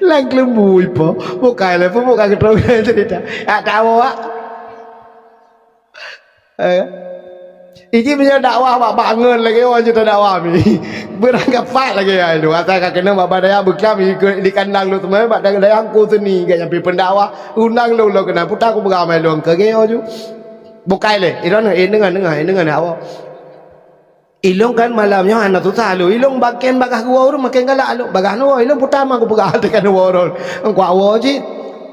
Lam keuleubu ipo, bukai lé pun bukai keutong cerita. Tak tahu, Wak. Eh. Iji meunyoe dakwah bak-bak ngon lagèe nyoe, juta dakwah mi. Beurangkapat lagèe nyan tu. Asai ka keunong bak dayah beuklam ikot di kandang lôn teumé, bak dayah ku seni ka nyampe pendakwah. Undang lôn, lôn keunan puta ku peugah mai lôn keu lagèe nyoe ju. Bukai lé, i droeneuh, eh, deungon, deungon, eh, deungon dakwah. Ilôn kan malam nyoe hana susah lôn. Ilôn maken bagaih geuwoe ureueng maken galak lôn. Bagaih neuwoe, ilôn puta ma kupeugah teuka neuwoe droen. Engkau woe cit.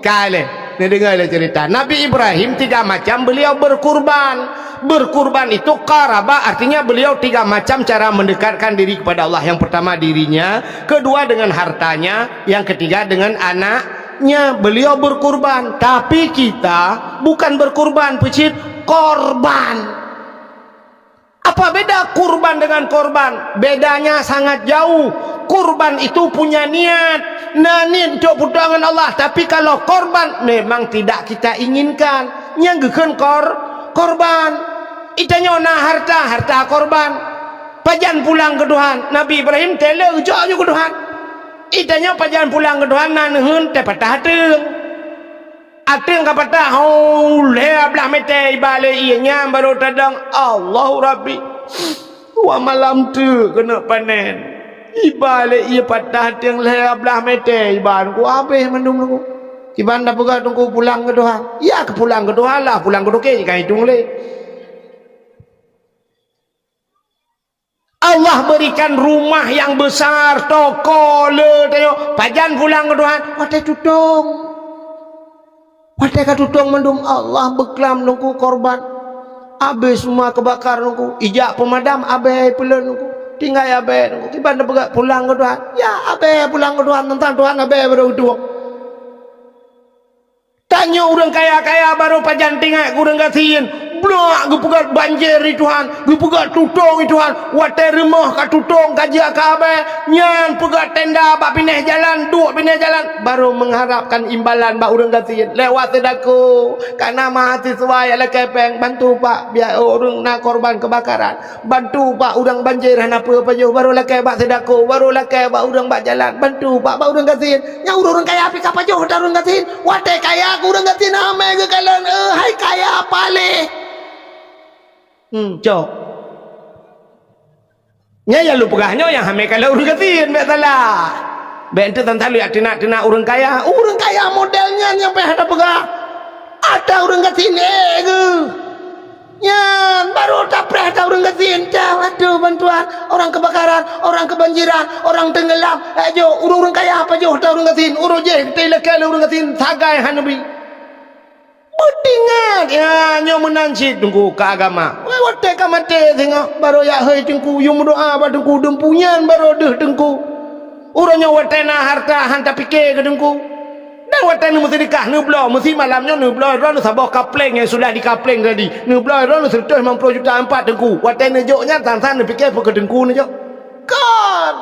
Kai lé, neudeungoe lé cerita. Nabi Ibrahim tiga macam beliau berkurban. Berkurban itu qaraba, artinya beliau tiga macam cara mendekatkan diri kepada Allah. Yang pertama dirinya, kedua dengan hartanya, yang ketiga dengan anaknya. Beliau berkurban. Tapi kita bukan berkurban, peucit korban. Apa beda kurban dengan korban? Bedanya sangat jauh. Kurban itu punya niat. Na niet untuk peutuangan Allah. Tapi kalau korban, memang tidak kita inginkan. Nyang geukheun kor-, korban. Itanyoe na harta, harta korban. Pajan pulang keu Tuhan? Nabi Ibrahim teuh lé geujok ju keu Tuhan. Itanyoe pajan pulang keu Tuhan, na neuheun teuh patah ateueng. Ateueng ka patah, ho, lhèe blaih mètè iba lé ié nyan barô tadong, Allahu Rabbi. Dua malam teuk keuneuk panen. Iba lé ié patah ateueng lhèe blaih mètè iba, ku habéh mandum nunggu. Kiban tapeugah teungku pulang keu Tuhan. Ya keu pulang keu Tuhan lah, pulang keu toke jih ka itong lé. Allah berikan rumah yang besar, toko le tanyoe. Pajan pulang keu Tuhan? Watèe tutong. Watèe ka tutong mandum, Allah beuklam nungku korban. Abéh seumua keubakar nungku. Ijak peumadam abéh peulon nungku. Tinggai abéh nungku. Kiban tapeugah pulang keu Tuhan? Ya, abéh pulang keu Tuhan. Teuntang Tuhan abéh barô geutuwong. Tanyoe ureueng kaya-kaya barô pajan teuingat keu ureueng gasien. Blok geupeugah banjir di Tuhan, geupeugah tutong di Tuhan. Watèe rumoh ka tutong ka jeuet ka abéh, nyan peugah tenda bak binéh jalan, duek binéh jalan, barô mengharapkan imbalan bak ureueng gasien lewat seudako. Kana mahasiswa nyang lakèe pèng, bantu pak, biar ureueng na korban kebakaran. Bantu pak, ureueng banjir hana peue pajoh, barô lakèe bak seudako, barô lakèe bak ureueng bak jalan, bantu pak, bak ureueng gasien. Nyang ureueng kaya pih ka pajoh ata ureueng gasien. Watèe kaya keu ureueng gasien, amé geukalon, eh, hai kaya paléh. Hmm, cok. Nyan nyang lôn peugah nyoe nyang amé kalon ureueng gasien, bèk salah. Bèk enteuk tan-tan lôn jak teunak-teunak ureueng kaya. Ureueng kaya model nyan nyang payah tapeugah. Ata ureueng gasien, eh, geuh. Nyan, barô tapreh ata ureueng gasien, dah, aduh, bantuan, orang kebakaran, orang kebanjiran, orang tenggelam. Eh, jok, ureueng-ureueng kaya pajoh ata ureueng gasien, uroe jéh teuh ilakèe lé ureueng gasien, sagai hana bri. Beutingat, ya, nyoe meunan cit teungku keu agama. Wai, watèe ka maté singoh, barô jak hôi teungku, yue meudoa bak teungku, dumpu nyan barô deuh teungku. Uroe nyoe watèe na harta han tapike keu teungku. Dan watèe neumeuseudeukah, neubloe, meusi malam nyoe neubloe droeneuh saboh kapleng nyang sudah dikapleng tadi. Neubloe droeneuh seratus lima puluh juta ampat teungku. Watèe neujok nyan, san-san neupike peu keu teungku neujok. Kon!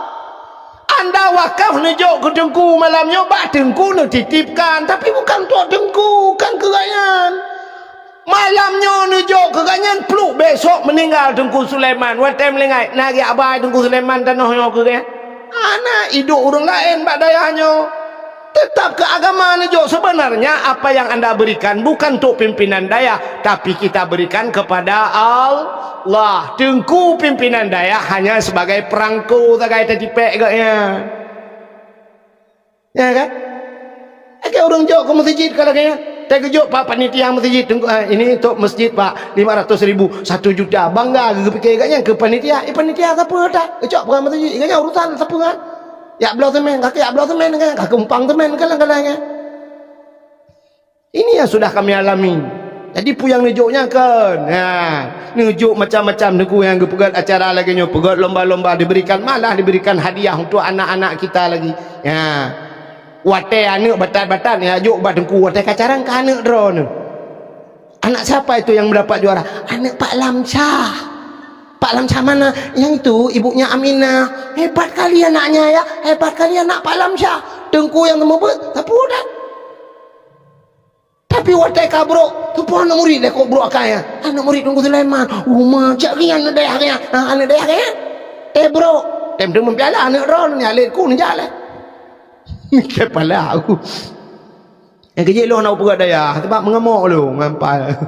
Anda wakaf neujok keu teungku malam nyoe, bak teungku neutitipkan, tapi bukan untuk teungku, kan keu gobnyan. Malam nyoe neujok keu gobnyan, pluk besok meuninggal Teungku Sulaiman. Watèe meulingai, na geujak bai Teungku Sulaiman tanoh nyoe keu gobnyan? Hana, idôk ureueng laén bak dayah nyoe. Teutap keu agama neujok. Sebenarnya apa yang anda berikan bukan untuk pimpinan dayah, tapi kita berikan kepada Allah. Teungku pimpinan dayah hanya sebagai perangko sagai tacipek gobnyan. Ya kan? Oke, ureueng jok keu meuseujid ka lagèe nyan. Teugeujok pak panitia meuseujid, Teungku, ah, ini untuk masjid, Pak, lima ratus ribu, satu juta. Bangga geupike gobnyan keu panitia. Eh, panitia sapeue that? Geucok peugah meuseujid. Gobnyan urusan sapeue kan? Jak bloe semen, ka keuh jak bloe semen kan? Ka keuh umpang semen kan, kan, kan. Ini yang sudah kami alami. Jadi peue nyang neujok nyan kan? Ha, neujok macam-macam, Teungku, nyang geupeugöt acara lagèe nyoe, peugöt lomba-lomba, diberikan, malah diberikan hadiah untuk anak-anak kita lagi. Ha. Watèe aneuk batat-batat nyang jok bak Teungku, watèe ka carông keu aneuk droeneuh. Anak siapa itu yang mendapat juara? Aneuk Pak Lamsyah. Pak Lamsyah mana? Yang itu, ibunya Aminah. Hebat kali anaknya ya, hebat kali anak Pak Lamsyah. Teungku nyang seumeubeuet, sapeue that? Tapi watèe ka brok, sapeue aneuk murit lé kok brok akai nyan? Aneuk murit Teungku Sulaiman. Uma, jak nyan aneuk dayah nyan. Ha, aneuk dayah nyan. Teuh brok. Teuh meupiala aneuk droeneuh nyan lé ku neujak lé. Kepala aku. Yang kejek lôn nak peugah daya, sebab mengamuk lôn ngampai.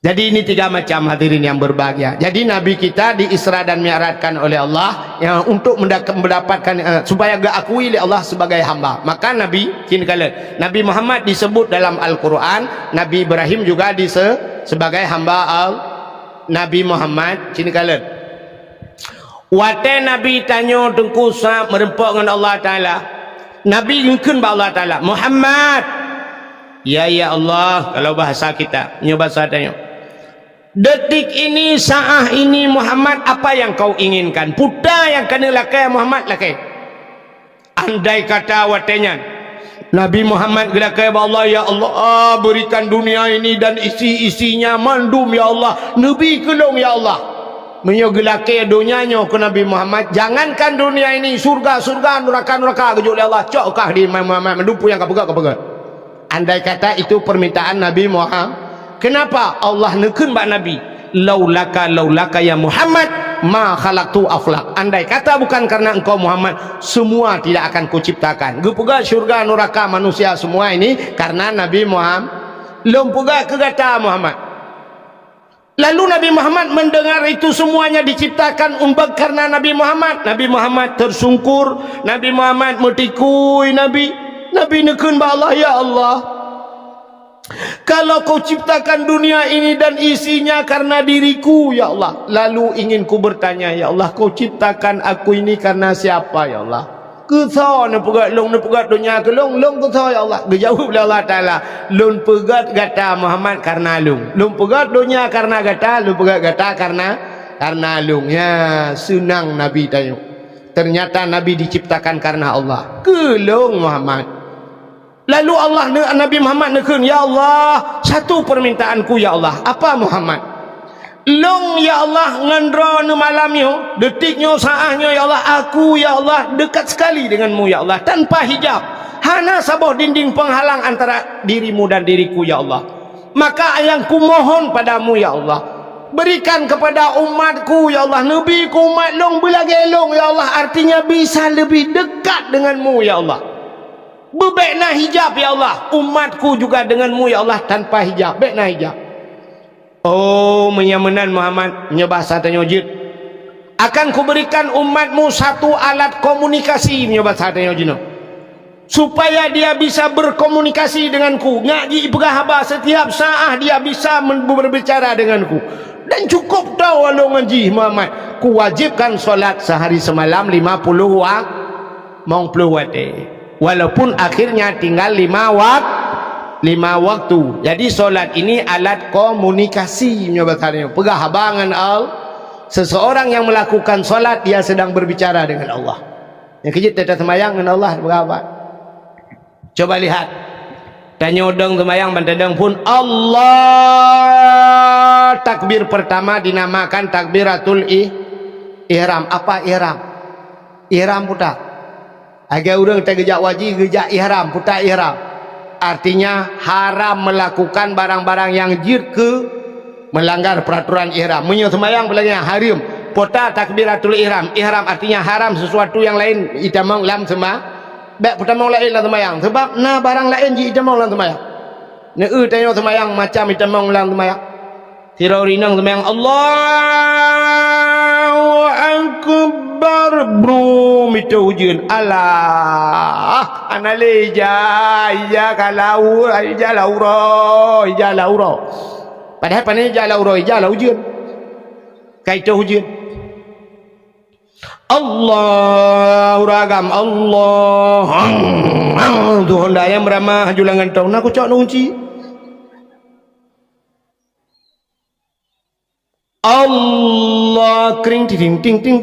Jadi ini tiga macam, hadirin yang berbahagia. Jadi Nabi kita di Isra dan Mi'rajkan oleh Allah, ya, untuk mendak-, mendapatkan, eh, supaya geakui oleh Allah sebagai hamba. Maka Nabi, kini kalian, Nabi Muhammad disebut dalam Al-Quran, Nabi Ibrahim juga dise-, sebagai hamba Al-, Nabi Muhammad, kini kalian. Watée Nabi tanyoe teungku sa meureumpok ngon Allah Taala, Nabi geukheun bak Allah Taala, "Muhammad!" Ya, ya Allah, kalau bahasa kita, nyoe bahasa tanyoe. Detik ini, saat ini, Muhammad, apa yang kau inginkan? Peue nyang keuneuk lakée, Muhammad, lakée. Andai kata watée nyan Nabi Muhammad geulakée bak Allah, "Ya Allah, berikan dunia ini dan isi-isinya mandum, ya Allah, neubi keu lôn, ya Allah." Meunyoe geulakée donya nyoe keu Nabi Muhammad, jangankan dunia ini, syurga-syurga, nuraka-nuraka geujok lé Allah, cok kah di Muhammad, mandum peue nyang ka peugah, ka peugah. Andai kata itu permintaan Nabi Muhammad, kenapa Allah neukheun bak Nabi, "Laulaka, laulaka ya Muhammad, ma khalaqtu aflak." Andai kata bukan karena engkau Muhammad, semua tidak akan kuciptakan. Geupeugah syurga, nuraka, manusia, semua ini karena Nabi Muhammad. Lôn peugah keu gata Muhammad. Lalu Nabi Muhammad mendengar itu semuanya diciptakan umbak karena Nabi Muhammad. Nabi Muhammad tersungkur, Nabi Muhammad meutikui, Nabi, Nabi neukheun bak Allah, "Ya Allah, kalau kau ciptakan dunia ini dan isinya karena diriku, ya Allah, lalu ingin ku bertanya, ya Allah, kau ciptakan aku ini karena siapa, ya Allah?" Keusoe neupeugét lôn, neupeugét donya keu lôn, lôn keusoe ya Allah. Geujaweueb lé Allah Taala, "Lôn peugét gata Muhammad kareuna lôn. Lôn peugét donya kareuna gata, lôn peugét gata kareuna, kareuna lôn." Ya, seunang Nabi tanyoe. Ternyata Nabi diciptakan kareuna Allah. Keu lôn Muhammad. Lalu Allah ne-, Nabi Muhammad neukheun, "Ya Allah, satu permintaanku ya Allah." "Apa Muhammad?" "Lôn ya Allah ngon droeneuh malam nyoe, detik nyoe, saát nyoe ya Allah, aku ya Allah dekat sekali denganmu ya Allah, tanpa hijab. Hana saboh dinding penghalang antara dirimu dan diriku ya Allah. Maka nyang kumohon padamu ya Allah, berikan kepada umatku ya Allah, neubi keu umat lôn beulagée lôn ya Allah, artinya bisa lebih dekat denganmu ya Allah. Beu bék na hijab ya Allah, umatku juga denganmu ya Allah tanpa hijab, bék na hijab." Oh, meunyoe meunan Muhammad, meunyoe basa tanyoe jeuet, "Akan kuberikan umatmu satu alat komunikasi," meunyoe basa tanyoe jinoe, "supaya dia bisa berkomunikasi denganku." Ngat jipeugah haba, setiap saát dia bisa men-, berbicara denganku. Dan cukup tahu lôn ngon jih Muhammad, kuwajibkan solat sehari semalam lima puluh wak-, limong ploh watée. Walaupun akhirnya tinggal lima wak-, lima waktu. Jadi, solat ini alat komunikasi, meunyoe bahasa Indonesia. Peugah haba ngon Allah. Seseorang yang melakukan solat, dia sedang berbicara dengan Allah. Nyang keujeuet teuta seumayang ngon Allah, peugah haba. Coba lihat. Tanyoe dong seumayang, ban tadong phon Allah. Takbir pertama dinamakan takbiratul ih-, ihram. Apa ihram? Ihram puta. Lagée ureuëng teugeujak haji, geujak ihram, puta ihram. Artinya, haram melakukan barang-barang nyang jeuet keu melanggar peraturan ihram. Meunyoe seumayang, peulagée nyan hareuem. Puta takbiratul ihram. Ihram artinya haram sesuatu yang lain itamong lam seuma-, bék peutamong laén lam seumayang. Sebab na barang laén jitamong lam seumayang. Neu-eu tanyoe seumayang macam itamong lam seumayang. Sidroe ureuëng inong seumayang, "Allahu Akbar." Brum, itu ujeuen. Alah, hana lé ija, ija ka lau, ija lau uroe, ija lau uroe. Padahai pane ija lau uroe, ija lau ujeuen. Ka itu ujeuen. Allah, ureuëng agam, Allah. Tu honda nyang beuramah, haju lam gantong. Na kucok, na kunci. Allah, kring, ting, ting, ting,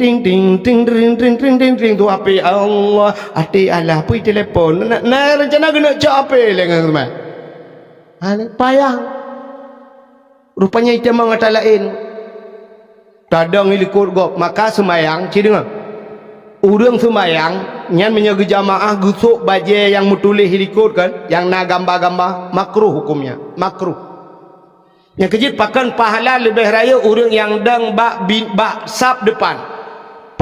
tu H P Allah, até Allah, pui telepon. Na, na rencana keuneuk cok H P lé ngon teuma. Ha, payah. Rupanya itamong ata laén. Tadong i likot gob, maka seumayang, ci deungoe. Ureuëng seumayang, nyan meunyoe geujamaah geusok bajée nyang meutuléh i likot kan, nyang na gamba-gamba, makruh hukömnya, makruh. Nyang keujeuet pakon pahala leubeh rayeuk ureuëng nyang dong bak bi-, bak saf depan.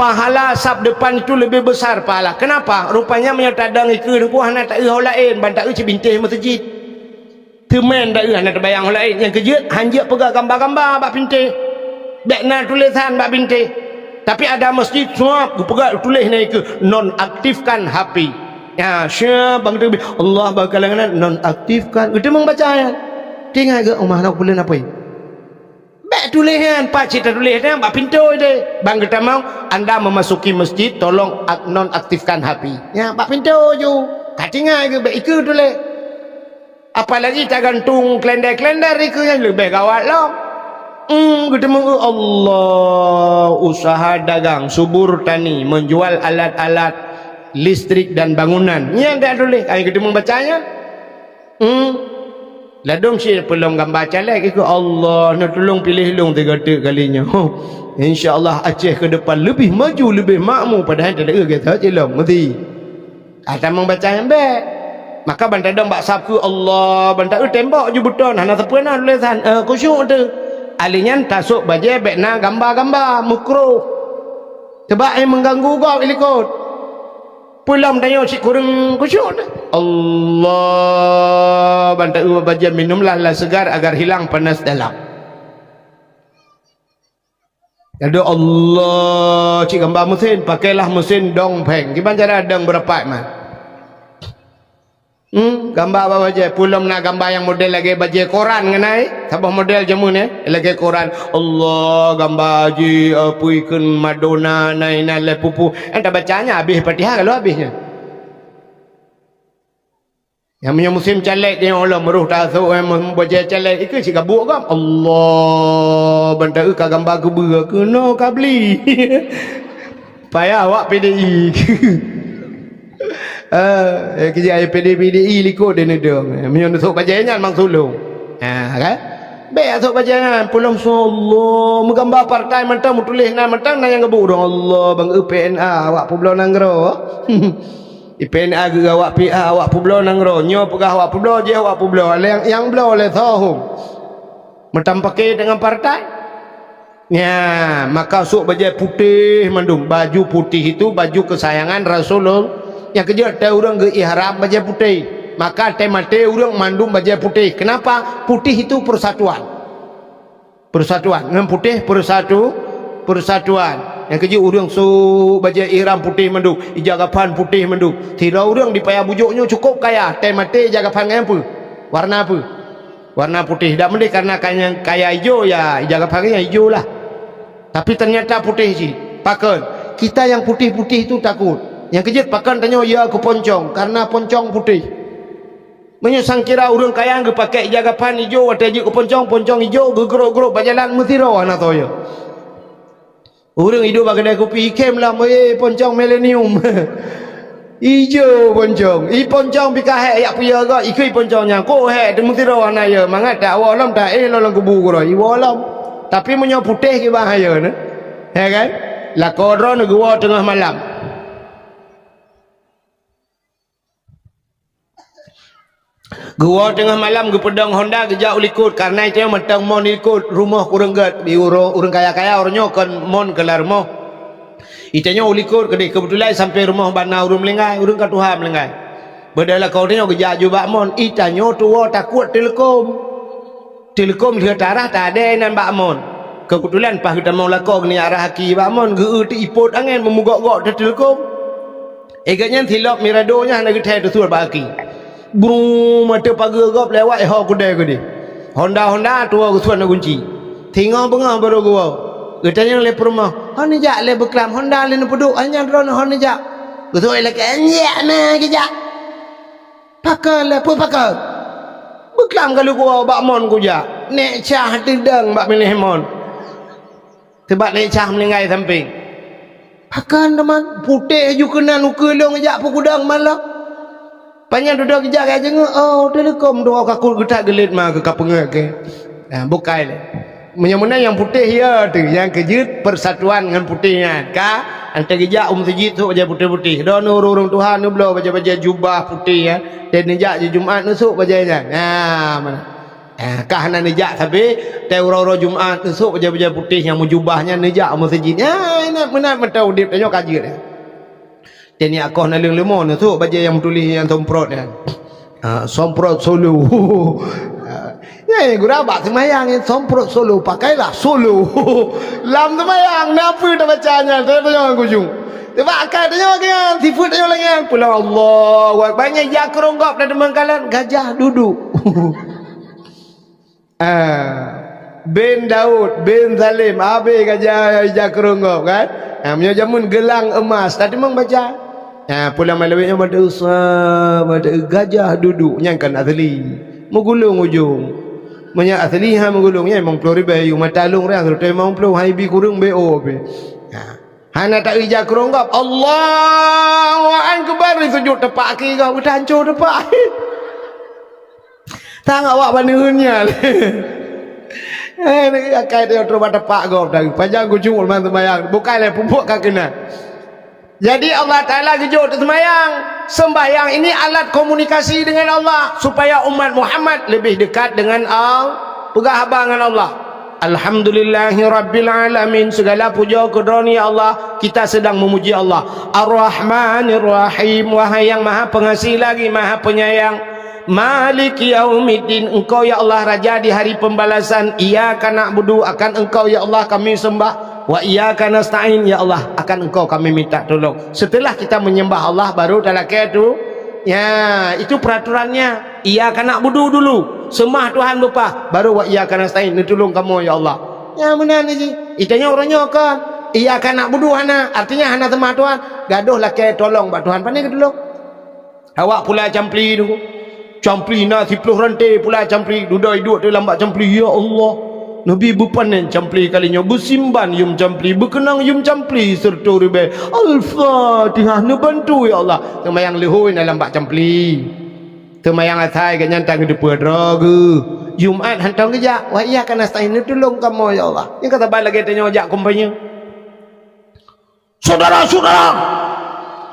Pahala saf depan itu lebih besar pahala. Kenapa? Rupanya meunyoe tadong ikeue teungku hana taeu ho laén, ban taeu cit bintéh meuseujid. Teumé taeu hana tabayang ho laén, nyang keujeuet han jeuet peugah gamba-gamba bak bintéh. Bék na tulésan bak bintéh. Tapi ada masjid, suap, geupeugah tuléh na ikeue, "Nonaktifkan H P." Ya, syah bang teubi, Allah bakalangan nonaktifkan. Geuteumé baca nyan. Tinggai geuh, "Oh, mah na peulén apui." Bék tuléh nyan, pat cit tatuléh nyan bak pintoe deh. Ban geutamong, "Anda memasuki masjid, tolong ak-, nonaktifkan H P." Nyan bak pintoe ju. Ka tinggai geuh, bék ikeue tuléh. Apalagi tagantung kalenda-kalenda ikeue nyan leubeh gawat lom. Hmm, geuteumé, Allah, usaha dagang, subur tani, menjual alat-alat listrik dan bangunan. Nyan dak tuléh, ai geuteumé baca nyan. Hmm. Ladôm cit peulom gamba caleg ikeue, Allah, neutulông piléh lôn tiga teuk kali nyoe. Insya Allah Aceh ke depan lebih maju, lebih makmu, padahai teudeue gata cilong meuti. Ah, tamong baca nyang bék. Maka ban tadong bak sab keu Allah, ban taeu tembok ju beuton, hana sapeue na tulésan, eh, khusyuk teuh. Ahli nyan tasôk bajée bék na gamba-gamba, mukruh. Sebab, eh, mengganggu gob i likot. Peulom tanyoe cit kureueng khusyuk teuh. Allah, ban taeu bajée minumlah lah segar agar hilang panas dalam. Aduh Allah, cit gamba meusén, pakailah meusén dong pheng. Kiban cara dong beurapat man. Hmm, gamba bak bajée, peulom na gamba nyang model lagée bajée koran ngon ai, saboh model jameun nyan, lagée koran. Allah, gamba jih, apui kheun Madonna, na inan lé pupu. Nyang tabaca nyan habéh Fatihah ka lheueh habéh nyan. Nyang meunyoe musém caleg nyoe lom roh tasôk, eh, bajée caleg, ikeue cit ka buet gob. Allah, ban taeu ka gamba keubeue, keunoe ka bli. Payah awak P D I. Eh, eh, keujak P D I, P D I likot deh neudong. Eh, meunyoe neusôk bajée nyan mang sulông. Ha, kan? Bék sôk bajée nyan, peulom sôk Allah, meugamba partai mantong, meutuléh na mantong, na nyang geubu dong Allah, bang eu P N A, awak peubloe nanggroe. I P N A geuh awak P A, awak peubloe nanggroe. Nyoe peugah awak peubloe, jih awak peubloe. Lé nyang, nyang bloe lé soe hom. Meutam paké deungon partai. Nya, maka sôk bajée putéh mandum. Baju putih itu baju kesayangan Rasulullah. Nyang keujeuet tée ureuëng geu-ihram bajée putéh. Maka tée maté ureuëng mandum bajée putéh. Kenapa? Putih itu persatuan. Persatuan. Ngon putéh persatu-, persatuan. Nyang keujeuet ureuëng sôk bajée ihram putéh mandum, ija gaphan putéh mandum. Sidroe ureuëng di Paya Bujôk nyoe cukôp kaya, tée maté ija gaphan ngon peue? Warna peue? Warna putéh. Dak meudeh karena kaya, kaya ijo, ya ija gaphan nyan ijo lah. Tapi ternyata putéh cit. Pakon? Kita nyang putéh-putéh itu takot. Nyang keujeuet pakon tanyoe ya keu poncong, karena poncong putéh. Meunyoe sangkira ureuëng kaya geupaké ija gaphan ijo watée jeuet keu poncong, poncong ijo geugrok-grok bak jalan meusidroe hana toh ya. Ureuëng iduek bak keudée kupi ikhém lam, "Weh, poncong milenium." Ijo poncong. I poncong pih ka hék yak peue ya gak, ikui poncong nyan. Kok hék, teumeusidroe hana ya. Mangat tak woe lom, tak éh lom lam kubu keudroe. Iwoe lom. Tapi meunyoe putéh kiban hayeue nyoe. Ya kan? Lakoe droeneuh geuwoe teungoh malam. Geuwoe teungoh malam geupeudong honda geujak u likot, kareuna itanyoe mantong mon i likot, rumoh kureueng gét, di uroe ureuëng kaya-kaya uroe nyoe kon mon keu lam rumoh. Itanyoe u likot keudeh, keubeutulan sampoe rumoh bak na ureuëng meuninggai, ureuëng ka tuha meuninggai. Beudôh lakoe tanyoe geujak ju bak mon, itanyoe tuwoe takot teuleukom. Teuleukom lheueh tarah tadée nan bak mon. Keubeutulan paih geutamong lakoe geunyak rhah aki bak mon, geu-eu teuipot angén meumugok-gok teuteuleukom. Éh gét nyan silop mirado nyan hana geuthée teusuet bak aki. Brung, mata pageue gob lewat ho keudée keudeh. Honda-honda tuwoe geusuet na gunci. Singoh beungoh barô geuwoe. Geutanyong lé peurumoh, "Ho neujak lé beuklam honda lé neupeuduek, hai nyan droeneuh ho neujak?" Geusuet lé keu, "Nyak na geujak." Pakon lé, peue pakon? Beuklam ka lheueh kuwoe bak mon kujak. Nék cah teudong bak binéh mon. Teubak nék cah meuninggai sampéng. Pakon teuma putéh ju keunan ukeue lôn jak peugudong malam. Panyang dudoe geujak ka jeungeuk, oh, teuleukom dua ka kul geutak geulet ma keu ka peungeuet keu. Nah, bukai lé. Meunyoe meunan nyang putéh ya teuh, nyang keujeuet persatuan ngon putéh nyan. Ka, anté geujak u meuseujid sôk bajée putéh-putéh. Droeneuh ureuëng-ureuëng tuha neubloe bajée-bajée jubah putéh nyan. Dan neujak ju Jumat neusôk bajée nyan. Nah, meunan. Ah, ka hana neujak sabe, watèe uroe-uroe Jumat, neusok bajèe-bajèe putéh nyang meujubah nyan neujak u meuseujid. Ya, ingat meunan mantong udép tanyoe ka jeuet. Teuh nyak koh naleueng leumo, neusok bajèe nyang meutuléh nyang somprot nyan. Ah, somprot solo. Ah, nyan gura bak seumayang nyan somprot solo, pakailah solo. Lam seumayang, na peue tabaca nyan, tanyoe ngon kujung. Teuba akai tanyoe lagèe nyan, sifeuet tanyoe lagèe nyan. Pulang Allahu Akbar, nyan jak keurong gob dan teumeung kalon, gajah duduk. Ah, bin Daud, bin Salim, habéh gajah ija keurong gob kan? Ah, meunyoe jameun geulang emas, tateumeung baca. Ah, pulang malam nyoe mata usa, mata gajah duduk, nyan kan asli. Meugulong ujong. Meunyoe asli ha meugulong, nyan limong ploh ribèe, yue mata long rang, serta limong ploh, hai bi kureueng B O pih. Ah. Hana taija keurong gob, Allahu Akbar, sujud tepak kaki gob, udah hancô tepak. Sang awak baneuen nyan. Eh, akai teuh trok bak tepak gob tadi. Pajang kucung lam seumayang. Bukai lé pupuk ka keunan. Jadi Allah Taala geujok seumayang. Sembahyang ini alat komunikasi dengan Allah supaya umat Muhammad lebih dekat dengan Allah. Peugah haba ngon Allah. Alhamdulillahi Rabbil Alamin. Segala puja keu Droe, ya Allah. Kita sedang memuji Allah. Ar-Rahmanir Rahim. Wahai yang Maha Pengasih lagi Maha Penyayang. Maliki yaumiddin, Engkau ya Allah Raja di hari pembalasan. Iyyaka na'budu, akan Engkau ya Allah kami sembah. Wa iyyaka nasta'in, ya Allah, akan Engkau kami minta tolong. Setelah kita menyembah Allah, baru talakèe tu. Ya, itu peraturannya. Iyyaka na'budu dulu, sembah Tuhan leupah, baru wa iyyaka nasta'in, neutulông kamoe ya Allah. Ya meunan ji. Itanyoe uroe nyoe kon. Iyyaka na'budu hana, artinya hana sembah Tuhan. Gadoh lakèe tolong bak Tuhan, pane geutulông. Awak pula campli tu. Campli na siploh ranté pula campli. Dudoe iduek teuh lam bak campli, "Ya Allah, Nabi beupanen campli kali nyoe, beusimban yum campli, beukeunong yum campli seureutoh ribèe. Al-Fatihah, neubantu ya Allah." Seumayang leuhôi na lam bak campli. Seumayang asai gobnyan tan geuteupeue droe geuh. Jumat hantom geujak, wa iyyaka nasta'in, neutulông kamoe ya Allah. Nyang ka saban lagèe tanyoe jak kumpanye. Saudara-saudara,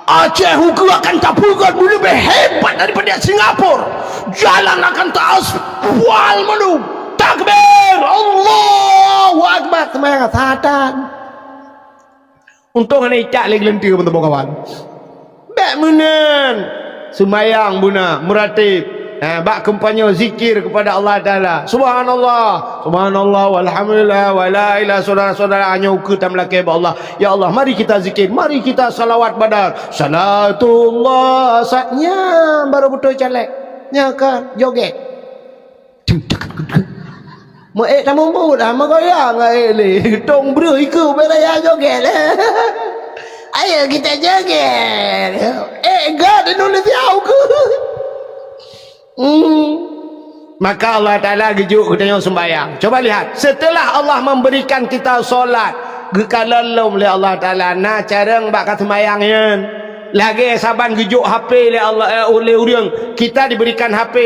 Aceh ukeue akan tapeugöt leubeh hebat daripada Singapura. Jalan akan taaspal mandum. Takbir! Allahu Akbar! Seumayang satan. Untông hana icak lé geuleuntue, teungku kawan. Bèk meunan. Seumayang beuna, meuratéb. Ha, bak kampanye zikir kepada Allah Taala. Subhanallah, subhanallah, walhamdulillah, wala ilaha, saudara-saudara, nyoe ukeue tameulakèe bak Allah. Ya Allah, mari kita zikir, mari kita salawat badar. Salatullah, sa-, nyan baru beutôi caleg. Nyan kan, joget. Meu ék tamumbut, ah, meugoyang, eh, lé. Tong breuh ikeue bak raya joget. Ayo kita joget. Eh, God Indonesia ukeue. Hmm. Maka Allah Taala geujok geutanyoe sembahyang. Coba lihat, setelah Allah memberikan kita solat, geukalon lom lé Allah Taala, na carông bak ka sembahyang nyan. Lagèe saban geujok H P lé Allah, eh, lé ureueng, kita diberikan H P.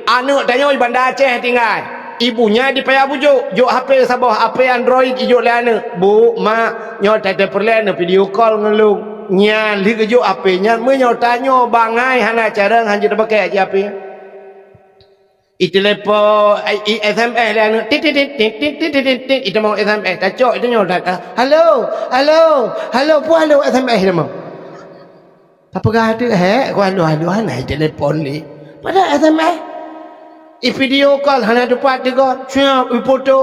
Aneuk tanyoe di Banda Aceh tinggai. Ibunya di Paya Bujok, jok H P saboh, H P Android ijok lé aneuk. "Bu, mak, nyoe tateupeureulee neuvideo call ngon lôn." Nyan lheueh geujok H P nyan, meunyoe tanyoe bangai hana carông, hanjeuet tapakèk cit H P. Itelepon, i, i S M S lé aneuk, tit, tit, tit, itamong S M S, tacok itanyoe, ta, ta, "Halo, halo, halo," peue halo S M S itamong. Tapeugah teuk, "Hék, ku halo-halo hana itelepon lé." Padahai S M S. I video call hana teupat tigong, siap i foto.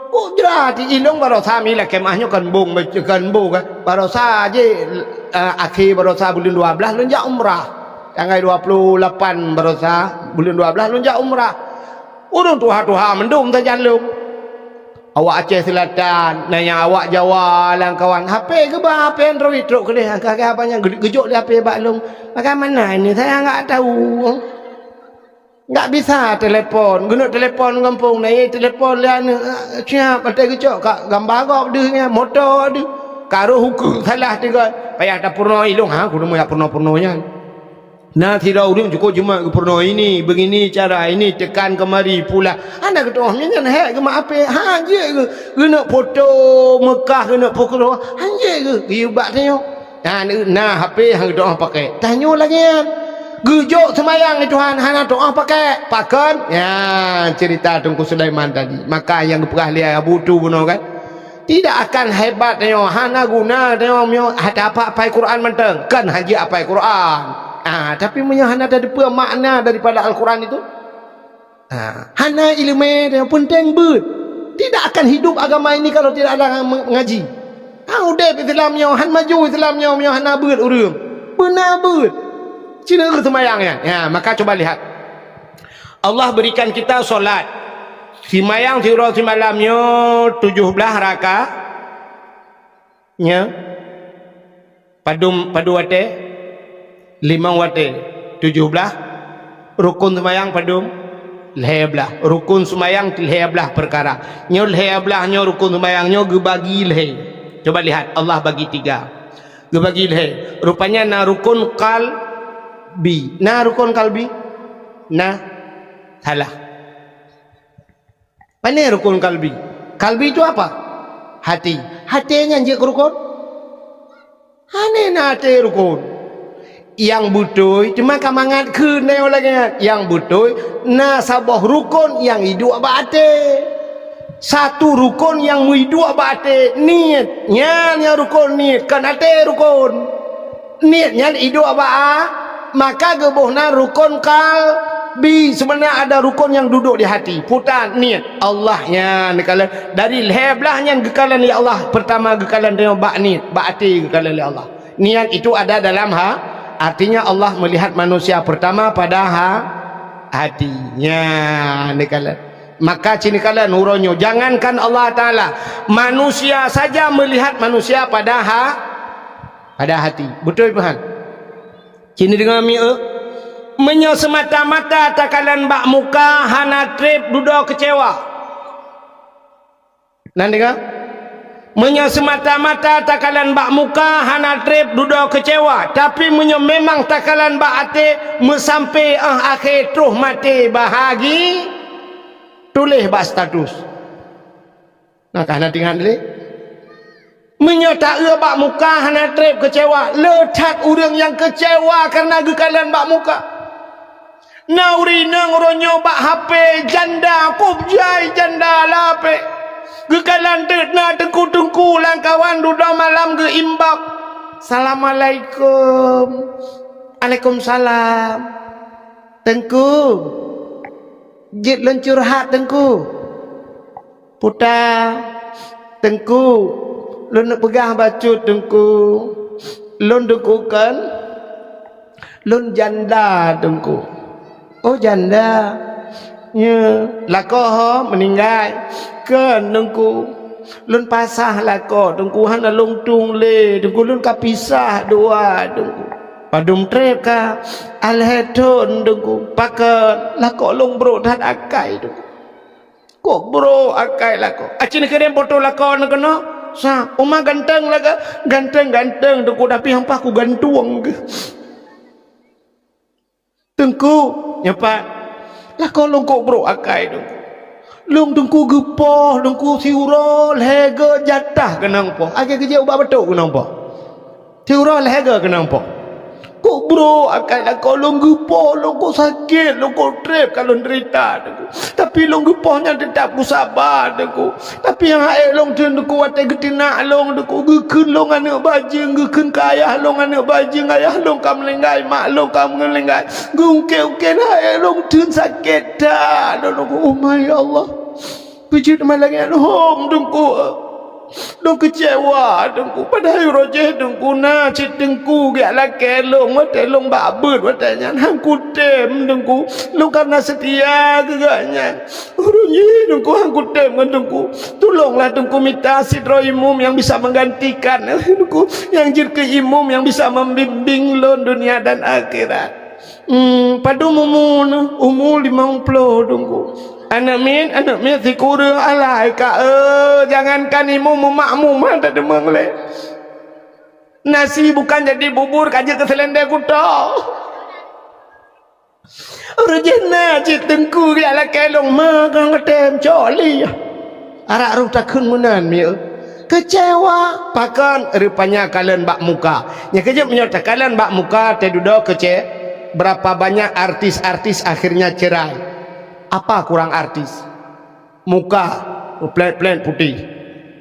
Ujra ti ilong barosa mi lakèe mah nyoe kan bong, kan bong, kan. Barosa jih, eh, akhé barosa buleuen dua blaih lôn jak umrah. Tanggai dua puluh lapan barosa buleuen dua blaih lôn jak umrah. Ureueng tuha-tuha mandum sajan lôn. Awak Aceh Selatan, na nyang awak Jawa, lam kawan. H P geuba, H P Android trok keudeh, ka, ka, apa nyang geu-, geujok lé H P bak lôn. Bagaimana ini? Saya enggak tahu. Enggak bisa telepon. Geuneuk telepon gampông, na ye telepon lé aneuk. Siap, até geucok ka gamba gob deuh nyan, moto deuh. Ka roh ukeue salah tigong. Payah tapeurunoe ilong, ha, kudu meuyak peurunoe-peurunoe nyan. Na sidroe ureueng cukôp jimat geupeurunoe ini, begini cara ini, tekan kemari, pulang. Hana geutu'oh, nyan hék geumat H P. Ha, jeuet geu-, geuneuk foto Mekah, geuneuk foto. Ha, jeuet geu-, geuyue bak tanyoe. Na, na H P han geutu'oh pakai. Tanyoe lagèe nyan. Geujok seumayang di Tuhan, hana tu'oh pakai. Pakon? Ya, cerita Teungku Sulaiman tadi. Maka nyang geupeugah lé Abu Tu bunoe kan, tidak akan hebat nyoe, hana guna nyoe, nyoe hana apai Quran mantong. Kan hana apai Quran. Ah, tapi meunyoe hana tateupeue makna daripada Al-Quran itu, ah, hana ileumé, yang penting beuet. Tidak akan hidup agama ini kalau tidak ada yang mengaji. Ha, udeb Islam nyoe, han maju Islam nyoe, nyoe hana beuet ureuëng. Beuna beuet. Cina seumayang nyan. Ya, maka coba lihat. Allah berikan kita solat. Simayang siuroe simalam nyoe tujoh blaih rakaat. Nyoe padum, padum watée? Limong watée. Tujoh blaih. Rukun seumayang padum? Lhée blaih. Rukun seumayang lhée blaih peukara. Nyoe lhée blaih nyoe rukun seumayang nyoe geubagi lhée. Coba lihat, Allah bagi tiga. Geubagi lhée. Rupanya na rukun kalbi. Na rukun kalbi? Na. Salah. Pane rukun kalbi? Kalbi itu apa? Hati. Hati nyan jeuet keu rukun? Hana na até rukun. Nyang beutôi, teuma ka mangat kheun lagée nyan. Nyang beutôi, na saboh rukun nyang iduek bak até. Satu rukun nyang meuiduek bak até, niet. Nyan nyang rukun niet, kon até rukun. Niet nyan iduek bak a-, maka geuboh na rukun kalbi. Sebenarnya ada rukun yang duduk di hati. Puta niet. Allah nyan geukalon. Dari lhée blaih nyan geukalon lé Allah. Pertama geukalon tanyoe bak niet, bak até geukalon lé Allah. Niat itu ada dalam ha-, artinya Allah melihat manusia pertama pada ha-, hati. Nyan geukalon. Maka cit neukalon uroe nyoe, jangankan Allah Taala, manusia saja melihat manusia pada ha-, pada hati. Beutôi peuhan? Cit neudeungoe mieu, meunyoe seumata-mata takalon bak muka hana treb dudoe keucewa. Nan deungoe? Meunyoe seumata-mata takalon bak muka hana treb dudoe keucewa, tapi meunyoe memang takalon bak até meusampé 'oh akhé troh maté bahagi, tuléh bak status. Nah, ka hana teuingat lé. Meunyoe taeu bak muka hana treb keucewa, le that ureuëng nyang keucewa kareuna geukalon bak muka. Na ureuëng inong uroe nyoe bak hapé janda, kub jai janda lapék. Geukalon teuk na teungku-teungku lam kawan dudoe malam geu-inbox. "Assalamualaikum." "Alaikumsalam." "Teungku, jeuet lôn curhat, Teungku." "Puta, Teungku, lôn neupeugah bacut, Teungku. Lôn, Teungku, kon, lôn janda, Teungku." "Oh, janda. Nyo, lakoe ho meuninggai?" "Kon, Teungku. Lôn pasah lakoe, Teungku, hana lôn tueng lé, Teungku, lôn ka pisah dua, Teungku." "Padum treb ka?" "Alhé thon, Teungku." "Pakon?" "Lakoe lôn brok that akai, Teungku." "Kok brok akai lakoe?" "Aci neukirém foto lakoe neuh keunoe." "Sa, uma ganteng lakoe?" "Ganteng-ganteng, Teungku, tapi hampa kugantueng geuh." "Teungku, nyoe pat, lakoe lôn kok brok akai, Teungku. Lôn, Teungku, geupoh, Teungku, siuroe lhée go jatah keunong poh. Akhé geujak ubak batok keunong poh. Siuroe lhée go keunong poh. Kok brok akai lakoe lôn geupoh, lôn kok sakét, lôn kok treb ka lôn deurita, Teungku. Tapi lôn geupoh nyan teutab kusaba, Teungku. Tapi nyang hak ék lôn theun, Teungku, watée geuteunak lôn, Teungku, geukheun lôn aneuëk bajeueng, geukheun keu ayah lôn aneuëk bajeueng, ayah lôn ka meuninggai, mak lôn ka meuninggai. Geungkée-ungkée hak ék lôn theun sakét that, Teungku. Oh my Allah. Beujeuet malam nyan hom, Teungku. Lôn keucewa, Teungku. Padahai uroe jéh, Teungku, na cit teungku geujak lakée lôn, watée lôn bak beuet, watée nyan han kutem, Teungku. Lôn ka na seutia keu gobnyan. Ureuëng nyan, Teungku, han kutem ngon Teungku. Tulonglah Teungku mita sidroe imum nyang bisa menggantikan, Teungku, nyang jeuet keu imum nyang bisa membimbing lôn dunia dan akhirat. Hmm, padum umu neuh? Umu limong ploh, Teungku. Aneuëk miet, aneuëk miet sikureueng alai ka, eh, jangankan imum, makmum han tateumeung lé. Nasi bukan jadi bubur, ka jeuet keu seulendé kuto. Ureuëng jéh na cit teungku geujak lakée lôn, ma kang tem cok lé. Arak roh takheun meunan mieu. Keucewa, pakon rupanya kalon bak muka. Nyang keujeuet meunyoe takalon bak muka, teududoe keuce-, Berapa banyak artis-artis akhirnya cerai? Apa kurang artis? Muka plat-plat putih.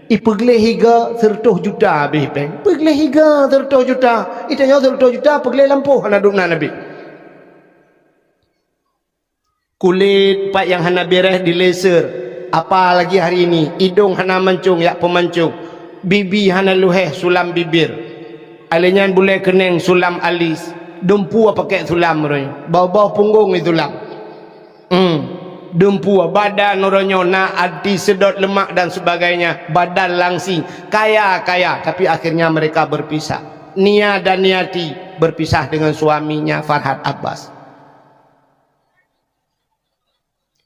Ipeugléh iga seureutôh juta habéh péng. Peugléh iga seureutôh juta. Itanyoe seureutôh juta peugléh lampôh hana dum na Nabi. Kulét pat nyang hana beres dileser, apalagi hari ini, idong hana mancung jak peumancung, bibi hana luhéh sulam bibir. Alèh nyan bulèe keuneng sulam alis, dumpeue pakèk sulam uroe nyoe, boh-boh punggong isulam. Hmm, dumpeue, badan uroe nyoe na anti sedot lemak dan sebagainya, badan langsing, kaya-kaya, tapi akhirnya mereka berpisah. Nia dan Niati berpisah dengan suaminya Farhad Abbas.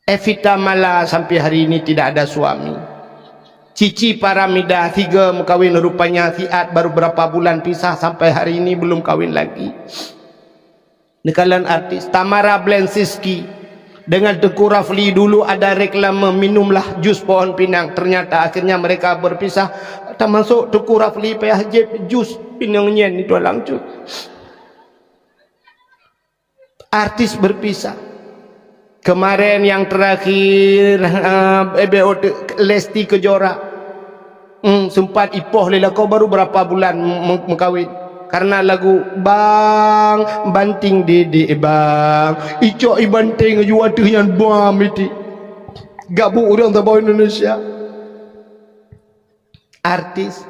Evita Mala sampai hari ini tidak ada suami. Cici Paramida tiga meukawen, rupanya siat baru berapa bulan pisah sampai hari ini belum kawin lagi. Neukalon artis Tamara Blensinski dengan Teuku Rafli dulu ada reklame, "Minumlah jus pohon pinang." Ternyata akhirnya mereka berpisah, termasuk Teuku Rafli payah jieb jus pinang nyan itu langsung. Artis berpisah. Kemarin yang terakhir, eh, B O T, Lesti Kejora. Hmm, sempat ipoh lé lakoe baru berapa bulan me-, meukawen. Karena lagu Bang Banting Didik Bang, icok i banting aju ateueh nyan bam iti. Gabuk ureueng saboh Indonesia. Artis.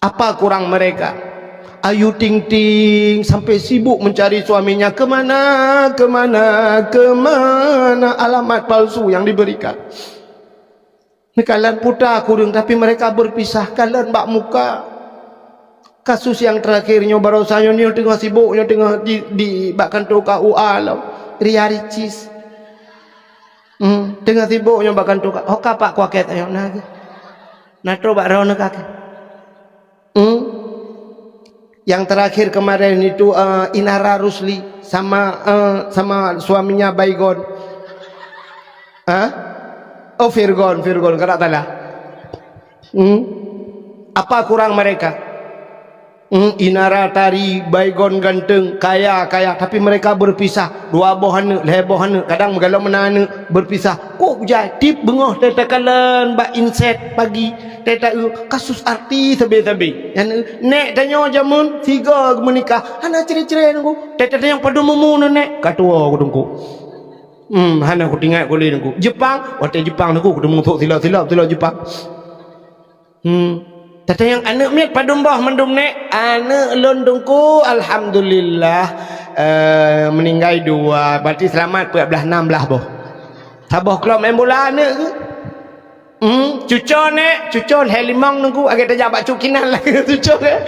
Apa kurang mereka? Ayu Ting Ting sampai sibuk mencari suaminya, kemana, kemana, kemana alamat palsu yang diberikan. Neukalon puta kureueng, tapi mereka berpisah, kalon bak muka. Kasus yang terakhir nyoe barosa nyoe, nyoe teungoh sibuk, nyoe teungoh di, di bak kantô K U A lom. Ria Ricis. Hmm, teungoh sibuk nyoe bak kantô K U A. Ho ka Pak Kuakét nyoe na geuh. Na trok bak droeneuh ka keuh. Hmm? Yang terakhir kemarin itu, eh, Inara Rusli sama, eh, sama suaminya Baygon. Hah? Oh, Virgon, Virgon, kada salah. Hmm? Apa kurang mereka? Hmm, Inara Tari, Baygon ganteng, kaya, kaya, tapi mereka berpisah. Dua boh aneuk, lhèe boh aneuk, kadang meugalom meunan aneuk, berpisah. Kok jai, tiep beungoh teuh takalon bak inset pagi, teuh ta-, kasus artis sabe-sabe. Nyan, nèk tanyoe jameun sigoe geumeunikah, hana cre-cre Teungku. Teuh tatanyong padum umu neuh nèk, ka tuwoe Teungku. Hmm, hana kutingat ku lé Teungku. Jepang, watèe Jepang Teungku, kuteumèe sôk silop-silop, silop Jepang. Hmm. Tatanyong aneuk miet padum boh mandum nèk? Aneuk lôn Teungku, alhamdulillah, eh, meuninggai dua, berarti seulamat peuet blaih nam blaih boh. Saboh klub main bola aneuk geuh. Hmm, cucoe nèk, cucoe lhèe limong Teungku, agak tajak bak cut kinan lagèe cucoe, eh.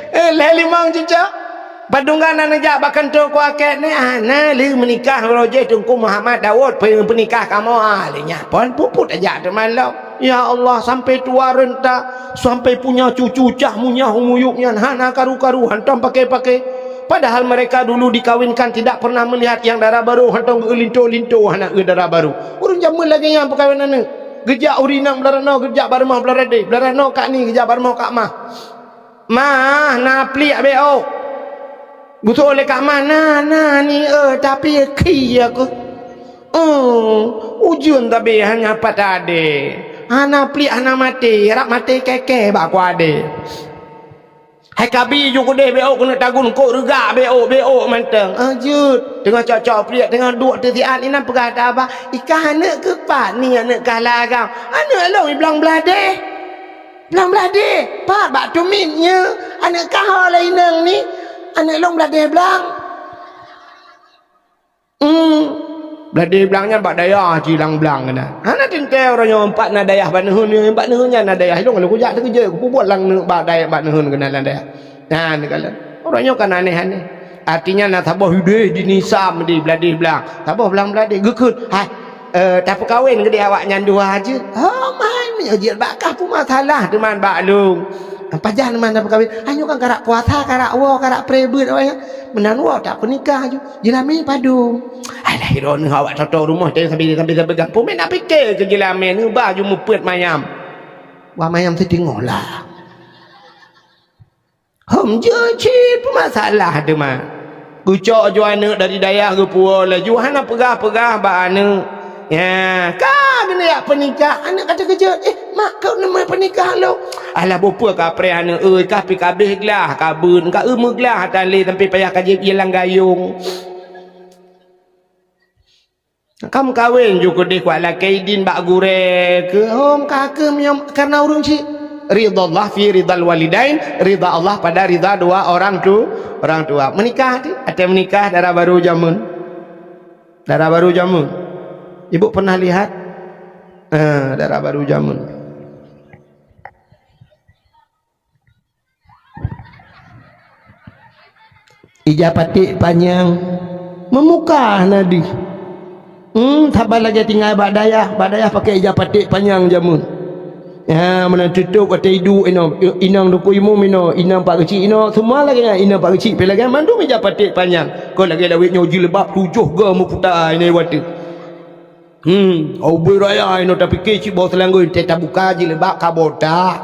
Eh, lhèe limong cucoe. Padum gana neujak bak kantô Kuakét nèk, ah, na lheueh meunikah roh jih Teungku Muhammad Daud, pe-, peunikah kamoe, ah, lheueh nyan phon puput tajak teuma lom. Ya Allah, sampai tua renta, sampai punya cucu cah munyah umuyup nyan hana karu-karu, hantom paké-paké. Padahal mereka dulu dikawinkan tidak pernah melihat yang dara barô, hantom geulinto-linto hana eu dara barô. Ureueng jameun lagèe nyan peukawen aneuk. Geujak ureueng inong blah ranoe, geujak bak rumoh blah radé, blah ranoe kak ni, geujak bak rumoh kak mah. Mah, na pliek beuôk. Geutu'oh lé kak mah, na, na ni, eh, tapi khi aku. Eh, ujeuen tabi hana pat adé. Hana pliek, hana maté, rab maté kèe-kèe bak kuadé. Hai kabi ju keudeh beuôk keuneuk tagun kok reugak beuôk, beuôk mantong. Eh, jeuet. Teungoh cok-cok pliek, teungoh duek teusiat, inan peugah keu abah, "Ikah aneuk keuh pat ni aneuk kah lagam?" "Aneuk lôn iblang blah deh." Blang blah deh, pat bak tumit nyoe, aneuk kah ho lé inong ni, aneuk lôn blah deh blang. Hmm, blah deh blang nyan bak dayah ci blang-blang keunan. Hana teuntèe uroe nyoe pat na dayah bak neuheun, nyoe bak neuheun nyan na dayah. Ilôn lôn kujak teukeujot, kupeubuet lam neu-, bak dayah, bak neuheun keunan lam dayah. Nyan kalon. Uroe nyoe kan aneh-aneh. Artinya na saboh udeh di nisam di blah deh blang. Saboh blang blah deh geukheun. Hai, Eh, tapeukawen keudeh awaknyan dua jeuet. Oh, man, meunyoe jeuet bak kah peue masalah teuma bak lôn. Pajan teuma tapeukawen. Hanyoe kan karap puasa, karap woe, karap pré beuet awaknyan. Meunan woe tapeunikah ju. Jeulami padum. Alah, droeneuh awak toto rumoh teuh sambil, sambil, sambil gampông. Meunan pike keu jeulami neuba ju meupeuet mayam. Wah mayam siteungoh lah. Hom jeuet cit peumasalah teuma. Geucok ju aneuëk dari dayah geupuwoe laju, hana peugah-peugah bak aneuëk. Ya, ka geuneuk jak peunikah, aneuëk ka teukeujot, "Eh, mak, keuneuk peunikah lom?" "Alah, boh peue kapreh aneuëk, euy, ka pi kabeh glah kabeuet, ka eu meuglah tan lé sampai payah ka jieb ie lam gayong." Ka meukawen ju keudeh kuat lakée idin bak gurée keu hom ka keu meunyoe karna ureuëng chik. Ridha Allah fi ridhal walidain, ridha Allah pada ridha dua orang tu, orang tua. Menikah ti, até menikah dara barô jameun. Dara barô jameun. Ibu pernah lihat? Eh, dara barô jameun. Ija paték panyang, meumukah na deuh. Hmm, saban lagée tinggai bak dayah, bak dayah pakai ija paték panyang jameun. Ya, meunan tutôp watée iduek inoe, inong Teungku Imum inoe, inong Pak Geuchik inoe, semua lagée nyan, inong Pak Geuchik pih lagée mandum ija paték panyang. Kon lagée lawét nyoe jilbab tujoh goe meuputa inoe watée. Hmm, ubé raya inoe tapike cit boh seulanggoe, teuh tabuka jilbab ka botak.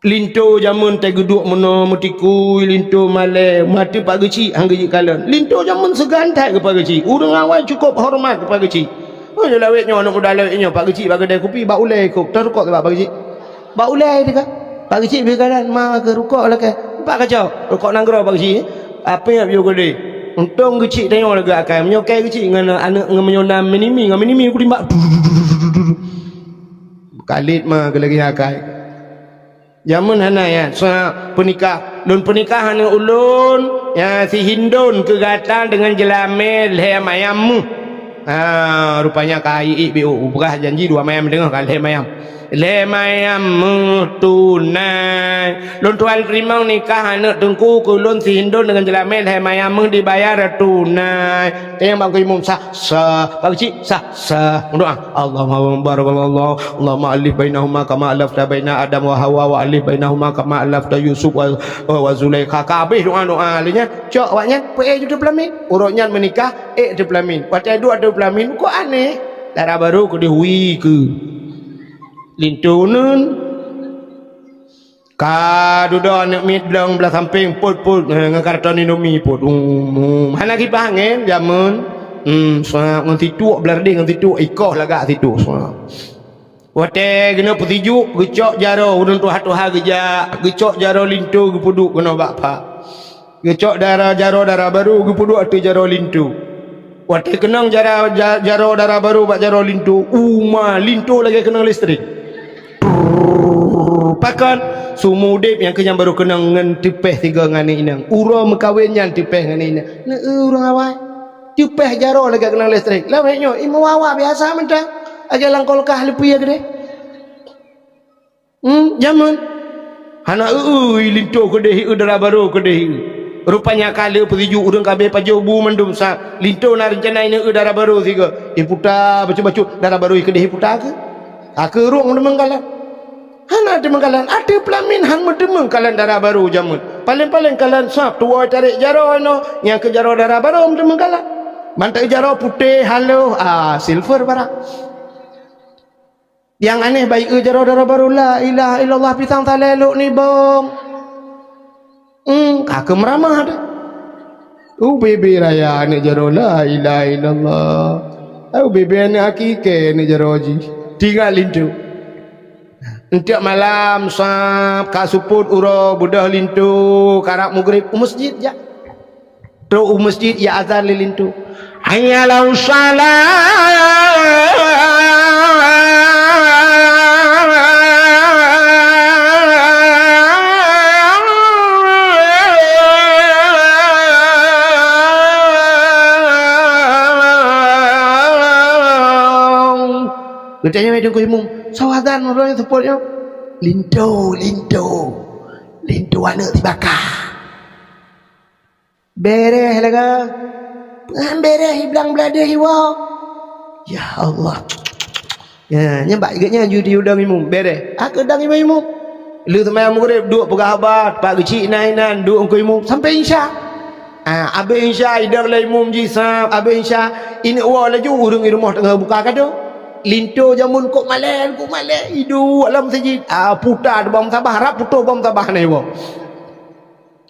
Linto jameun teuh geuduek meunoe meutikui, linto malée, maté Pak Geuchik han geujeuet kalon. Linto jameun seugan that keu Pak Geuchik. Ureuëng awai cukôp horeumat keu Pak Geuchik. Oh, nyoe lawét nyoe, aneuk muda lawét nyoe, Pak Geuchik bak keudè kupi, bak ulée kôk, tarukok bak Pak Geuchik. Bak ulée teuka. Pak Geuchik beukalon, "Ma keu rukok lakée." "Pat kacok?" "Rukok nanggroe, Pak Geuchik." "Apé nyang piôh keudeh?" Untông Geuchik tanyoe lagée akai. Meunyoe kée Geuchik ngon aneuk ngon meunyoe na minimi, ngon minimi kutimbak. Kalét ma keu lagée akai. Jameun hana ya, sa peunikah. Lôn peunikah aneuëk ulôn, ya, si Hindon keu gata deungon jeulamé lhée mayam meuh. Ha, rupanya ka iék biôh, upeugah janji dua mayam teungoh ka lhée mayam. Lhée mayam meuh tunai. Lôn tuan teurimong nikah aneuëk teungku keu lôn si Hindon deungon jeulamé lhée mayam meuh dibayar tunai. Tanyong bak Teungku Imum, sah, sah. Pak Geuchik, sah, sah. Meudoá. Allahumma barakallahu. Allahumma alif bainahuma kama alafta baina Adam wa Hawa wa alif bainahuma kama alafta Yusuf wa, wa, wa Zulaikha. Ka habéh doá-doá lé nyan. Cok awak nyan, peuék ju teupeulamin. Uroe nyan meunikah, ék teupeulamin. Watée duek teupeulamin, kok aneh. Dara barô keudeh wie keu linto uneun. Ka dudoe aneuk miet blong blah sampéng, pôt-pôt, eh, ngon karton Indomie pôt. Um, um. Hana kiban angén jameun. Hmm, sa ngon situek blah deh ngon situek ikoh lagak situek. Sa. Watée geuneuk peusijuek, geucok jaroe, ureuëng tuha-tuha geujak, geucok jaroe linto geupeuduek keunoe bak pha. Geucok dara jaroe dara barô geupeuduek ateueh jaroe linto. Watée keunong jara-, ja-, jaroe dara barô bak jaroe linto, uma linto lagée keunong listrik. Pakon? Seumeu udeb nyang keu nyan barô keunong ngon teupeh sigoe ngon aneuk inong. Uroe meukawen nyan teupeh ngon aneuk inong. Neu-eu ureuëng awai. Teupeh jaroe lagée keunong listrik. Lawét nyoe, imeue wawa biasa mantong. Lagée lam kulkas leupie keudeh. Hmm, jameun. Hana eu-eu linto keudeh, eu dara barô keudeh. Rupanya ka lheueh peusijuek ureuëng ka abéh pajoh bu mandum sa. Linto na reuncana ineu-eu dara barô sigoe. Iputa bacut-bacut dara barô keudeh iputa keu. Ka keu rhueng teumeung kalon. Hana teumeung kalon. Ateueh peulamin han meuteumeung kalon dara barô jameun. Paleng-paleng kalon sab tuwoe tarek jaroe nyoe. Nyang keu jaroe dara barô meuteumeung kalon. Mantong jaroe putéh haloh, ah, silver barang. Nyang aneh bayeue jaroe dara barô, la ilaha illallah pisang salée lok nibong. Hmm, ka keu meuramah dah. U bebe raya aneuk jaroe, la ilaha illallah. U bebe aneuk akikée aneuk jaroe jih. Tinggai linto. Enteuk malam sab ka seupôt uroe beudôh linto karab mugrib u meuseujid jak. Trok u meuseujid, ya azan lé linto. Hayya 'alas shalah. Geutanyong lé Teungku Imum, "Soe azan meudroe nyoe seupôt nyoe?" "Linto, linto. Linto aneuk sibaka." Bereh laga. Ngan bereh iblang bladeh iwoe. Ya Allah. Ya, nyan bak geuh nyan ju diudong imum. Bereh. Aku dong imum-imum. Lheueh seumayang Maghrib, duek peugah haba, Pak Geuchik na inan, duek engkau imum sampai Isya. Ah, abéh Isya, idong lé imum jih sab, abéh Isya, ineuk woe laju ureueng i rumoh teungoh buka kado. Linto jameun kok malée, kok malée, iduek lam meuseujid. Ah, puta teubang sabah, rab putôh bang sabah na iwoe.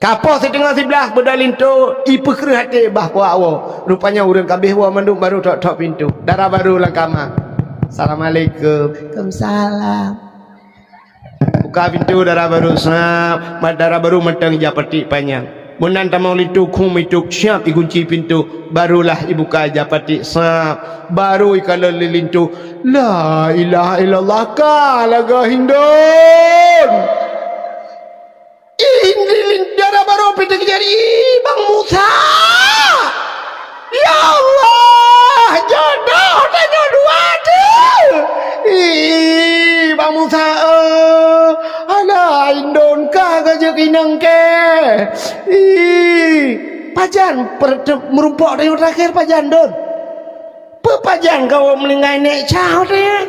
Ka poh siteungoh siblaih beudôh linto, ipeukreuh até bah kuah awoe. Rupanya ureuëng ka abéh woe mandum barô thok-thok pintoe. Dara barô lam kama. "Assalamualaikum." "Waalaikumsalam." Buka pintoe dara barô, sab, ma-, dara barô mantong ija patik panyang. Meunan tamong linto, khum ituk, siab igunci pintoe, barolah ibuka ija patik, sab, barô ikalon lé linto. "La ilaha illallah, ka lagée hindon!" Ih, dara barô pih teukeujot, "Ih, Bang Musa! Ya Allah, jodoh tanyoe dua teuh! Ih, Bang Musa, eh, alah, indon ka ka jeuet inong kée! Ih, pajan per-, te-, meurumpok tanyoe terakhir pajan, Don?" "Peue pajan kawoe meuninggai nèk cah teuh?"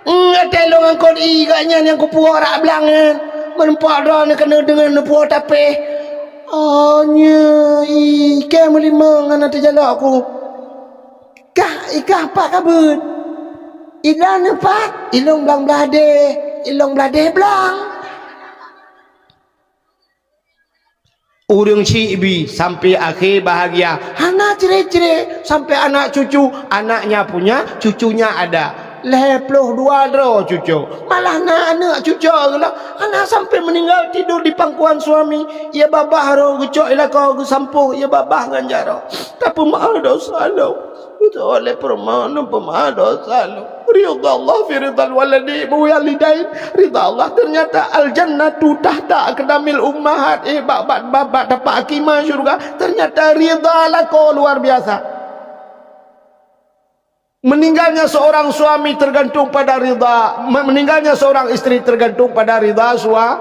"Ngatée lôn ngon kon ie geuh nyan nyang kupuwoe rak blang nyan, meureumpok droeneuh keuneuk deungon neupuwoe tapéh." "Oh, nyoe ie kée meulimong hana teujalok ku." "Kah, ikah pat kabeuet?" "Idroeneuh pat, ilôn blang bladée, ilôn bladée blang." Ureuëng syiek bi sampai akhé bahagia, hana cre-cre sampai anak cucu, anaknya punya, cucunya ada. Lhée ploh dua droe cucu, malah na aneuëk cucu geuh lom, hana sampai meuninggai tidur di pangkuan suami. Ia babah roh geucok i lakoe geusampôh ia babah ngon jaroe. Tapeumeuáh desya lom. Beutôi lé peurumoh, neupeumeuáh desya lom. Ridha Allah fi ridhal waladi-, walidain. Ridha Allah, ternyata al-jannatu tahta aqdamil ummahat. Eh, bak, bak, bak, bak tapak kaki ma syurga. Ternyata ridha lakoe luar biasa. Meninggalnya seorang suami tergantung pada ridha, me-, meninggalnya seorang isteri tergantung pada ridha sua-,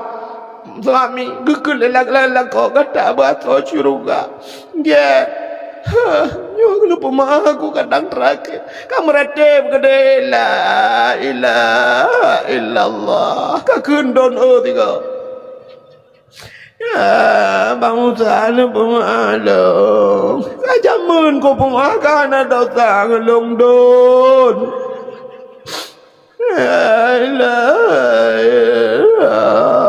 suami. Geukheun lé lak-, lak-, lakoe gata beuasoe syeuruga. Gét. Hah, nyoe keuneuk peumeuáh aku kadang terakhir. Ka meuratéb keudeh, la ilaha illallah. Ka kheun don, oh, tiga. Ya, bangsa ni peumeuáh lôn. Ka jameun ku peumeuáh, ka hana desya ngon lôn don. La ilaha illallah.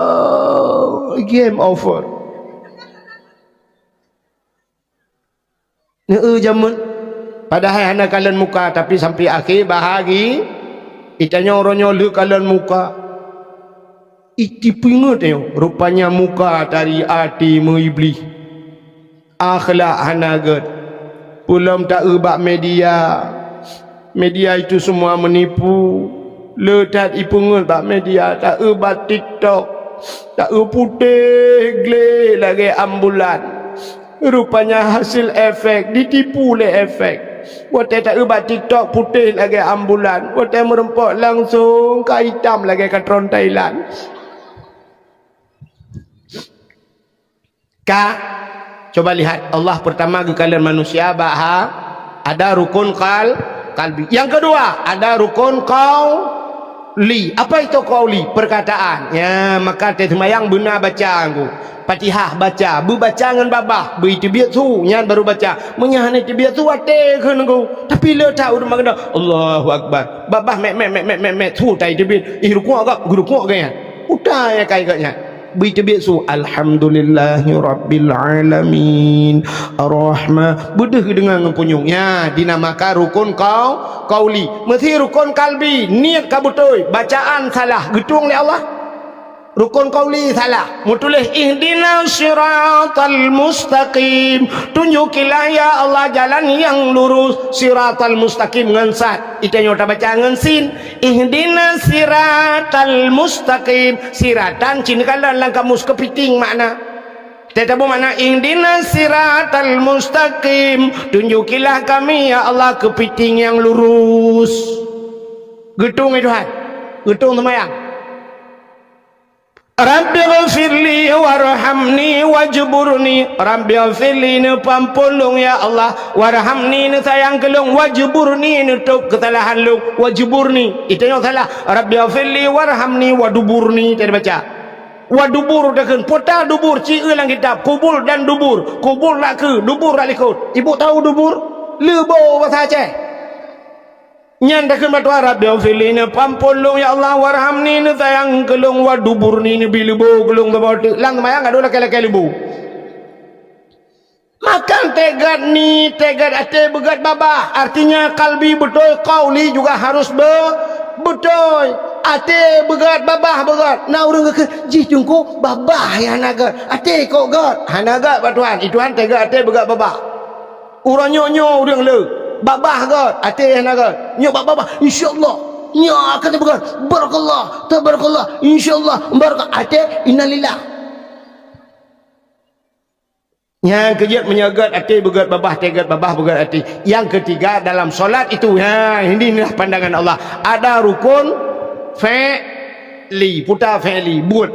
Game over. Neu jameun. Padahai hana kalon muka, tapi sampai akhé bahagi, itanyoe uroe nyoe lheueh kalon muka. Itipingeut nyoe, rupanya muka tari até meu-Iblih. Akhlak hana gét. Peulom taeu bak media. Media itu semua menipu. Le that ipeungeut bak media, taeu bak TikTok. Taeu putéh gleh lagée ambulan. Rupanya hasil efek, ditipu lé efek. Watée taeu bak TikTok putéh lagée ambulan, watée meureumpok langsong ka itam lagée katron Thailand. Ka, coba lihat, Allah pertama geukalon manusia bak ha, ada rukun kal-, kalbi. Yang kedua, ada rukun qauli. Apa itu qauli? Perkataan. Ya, maka teuh seumayang beuna baca anggu. Fatihah baca, beubaca ngon babah, beu iteubiet su, nyan baru baca. Meunyo hana iteubiet su, até kheun anggu. Tapi le that ureuëng meukeudeh, Allahu Akbar. Babah mek, mek, mek, mek, mek, mek, su tai teubiet. Ih, rukuk gak, geurukuk gak nyan. Utai akai gak nyan. Beu iteubiet su, "Alhamdulillahi rabbil alamin. Arrahma-," beudeuh geudeungoe ngon punyueng. Ya, dinamakan rukun qau-, qauli. Meusi rukun kalbi, niet ka beutôi, bacaan salah, geutueng lé Allah. Rukun qauli salah, meutuléh, "Ihdinas siratal mustaqim." Tunjukilah, ya Allah, jalan yang lurus, siratal mustaqim ngon sad. Itanyoe tabaca ngon sin. Ihdinas siratal mustaqim. Siratan cit neukalon lam kamus keupiting makna. Teutabeueng makna, "Ihdinas siratal mustaqim." Tunjukilah kami, ya Allah, keupiting nyang lurus. Geutueng, ya Tuhan. Geutueng seumayang. "Rabbighfirli warhamni wajburni." "Rabbighfirli," neupeuampôn lôn, ya Allah. "Warhamni," neusayang keu lôn. "Wajburni," neutôb keusalahan lôn. "Wajburni," itanyoe salah. "Rabbighfirli warhamni waduburni," teubaca. Wadubur takheun, puta dubur, ci eu lam kitab, kubul dan dubur. Kubul rak keu, dubur rak likot. Ibu tahu dubur? Leubo basa Aceh. Nyan takheun bak Tuhan, "Rabbighfirli," neupeuampôn lôn, ya Allah, "warhamni," neusayang keu lôn, "waduburni," neubi leubo keu lôn saboh teuk. Lam seumayang ka dua lakée-lakée leubo. Makan tegét ni, tegét até beugét babah. Artinya kalbi beutôi, kauli juga harus be-, beutôi. Até beugét, babah beugét. Na ureuëng geukheun, "Jih teungku, babah nyang hana gét. Até kok gét?" Hana gét bak Tuhan. I Tuhan tegét até beugét babah. Uroe nyoe, nyoe ureuëng le, babah gét, até hana gét. Nyoe bak babah, "Insya Allah. Nyoe akan teubeugat. Barakallah, tabarakallah. Insya Allah, barakallah." Até, "Innalillah." Nyang keujeuet meunyoe gét até beugét babah, tegét babah beugét até. Yang ketiga dalam solat itu, ha, inilah pandangan Allah. Ada rukun fi'li, puta fi'li, buet.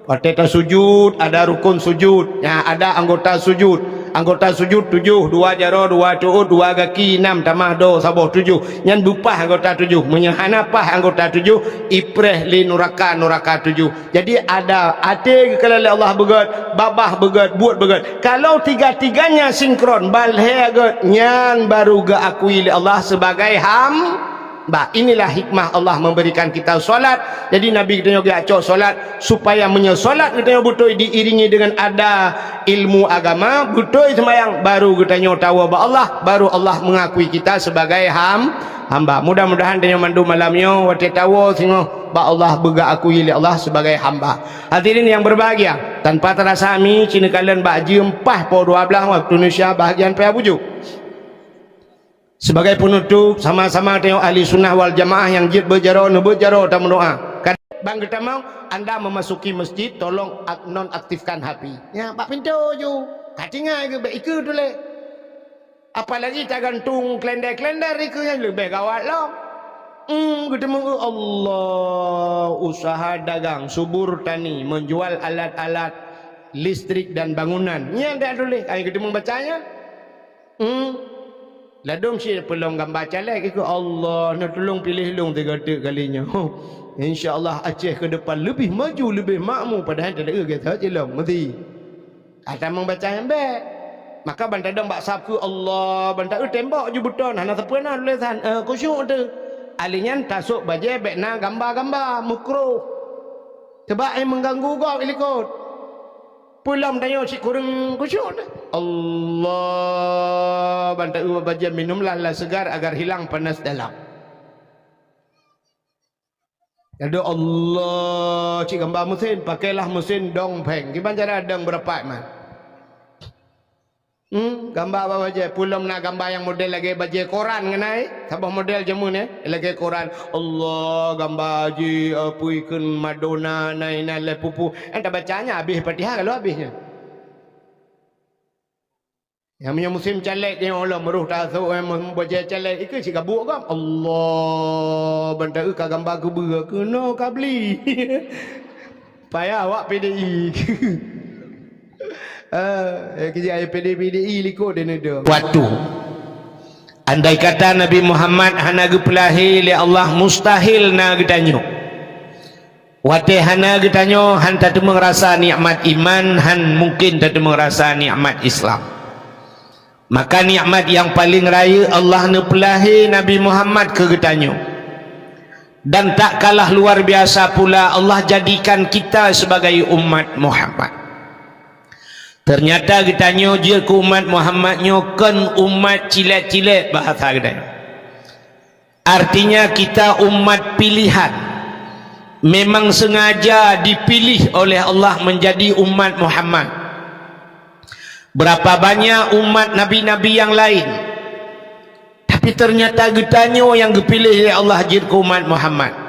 Watée tasujud, ada rukun sujud. Ya, ada anggota sujud. Anggota sujud tujoh, dua jaroe, dua tuôt, dua gaki, nam tamah do, saboh, tujoh. Nyan beupah anggota tujoh. Meunyoe hana pah anggota tujoh, ipreh lé nuraka, nuraka tujoh. Jadi ada até geukalon lé Allah beugét, babah beugét, buet beugét. Kalau tiga-tiganya sinkron, balhée gét, nyan baru geuakui lé Allah sebagai ham-, Bah, inilah hikmah Allah memberikan kita solat. Jadi Nabi geutanyoe geujak cok solat supaya meunyoe solat geutanyoe beutôi diiringi dengan ada ilmu agama, beutôi seumayang, baru geutanyoe tawoe bak Allah, baru Allah mengakui kita sebagai ham-, hamba. Mudah-mudahan tanyoe mandum malam nyoe watée tawoe singoh bak Allah beugeuakui lé Allah sebagai hamba. Hadirin yang berbahagia, tanpa terasa ami cina kalon bak jeuem pah poh dua belas waktu Indonesia bahagian paya bujuk. Sebagai penutup, sama-sama tanyoe ahli sunnah wal jamaah nyang jeuet beujaroe, neubeuet jaroe tameudoá. Kadang bang geutamong, anda memasuki masjid, tolong ak-, nonaktifkan H P. Nyan bak pintoe ju. Ka tinggai geuh, bék ikeue tuléh. Apalagi tagantung kalenda-kalenda ikeue nyan leubeh gawat lom. Hmm, geuteumong, "Allah, usaha dagang, subur tani, menjual alat-alat listrik dan bangunan." Nyan dak tuléh, ai geuteumong baca nyan. Hmm. Ladôm cit peulom gamba caleg, ikôt Allah, neutulông piléh lôn tiga teuk kali nyoe. Insya Allah Aceh ke depan lebih maju, lebih makmu, padahai teudeue gata cilong meuti. Ata membaca nyang bék. Maka ban tadong bak sab keu Allah, ban taeu tembok ju beuton, hana sapeue na tulésan, eh, khusyuk teuh. Ahli nyan tasôk bajée bék na gamba-gamba, mukruh. Sebab eh mengganggu gob ilikot. Peulom tanyoe cit kureueng khusyuk teuh. Allah, ban taeu bajée minumlah lah segar agar hilang panas dalam. Nyang deuh Allah, cit gamba meusén, pakailah meusén dong pheng. Kiban cara dong beurapat man. Hmm, gamba bak bajée, peulom na gamba nyang model lagée bajée koran ngon ai, saboh model jameun nyoe, lagée koran. Allah, gamba jih, apui kheun Madonna, na inan lé pupu. Nyang tabaca nyan habéh Fatihah ka lheueh habéh nyan. Nyang meunyoe musém caleg nyoe lom roh tasôk, eh, meubaca caleg, ikeu cit gabuk gam. Allah, ban taeu ka gamba keubeue, keunoe ka bli. Payah awak P D I. Eh, eh, kejak P D I, P D I likot dia ni tu. Waktu. Andai kata Nabi Muhammad hana geupeulahé lé Allah, mustahil na geutanyoe. Watée hana geutanyoe, han tateumeung rasa nikmat iman, han mungken tateumeung rasa nikmat Islam. Maka nikmat nyang paleng rayeuk, Allah neupeulahé Nabi Muhammad keu geutanyoe. Dan tak kalah luar biasa pula, Allah jadikan kita sebagai umat Muhammad. Ternyata geutanyoe jeuet keu umat Muhammad nyoe kon umat cilet-cilet bahasa geutanyoe. Artinya kita umat pilihan. Memang sengaja dipilih oleh Allah menjadi umat Muhammad. Berapa banyak umat nabi-nabi yang lain. Tapi ternyata geutanyoe nyang geupiléh lé Allah jeuet keu umat Muhammad.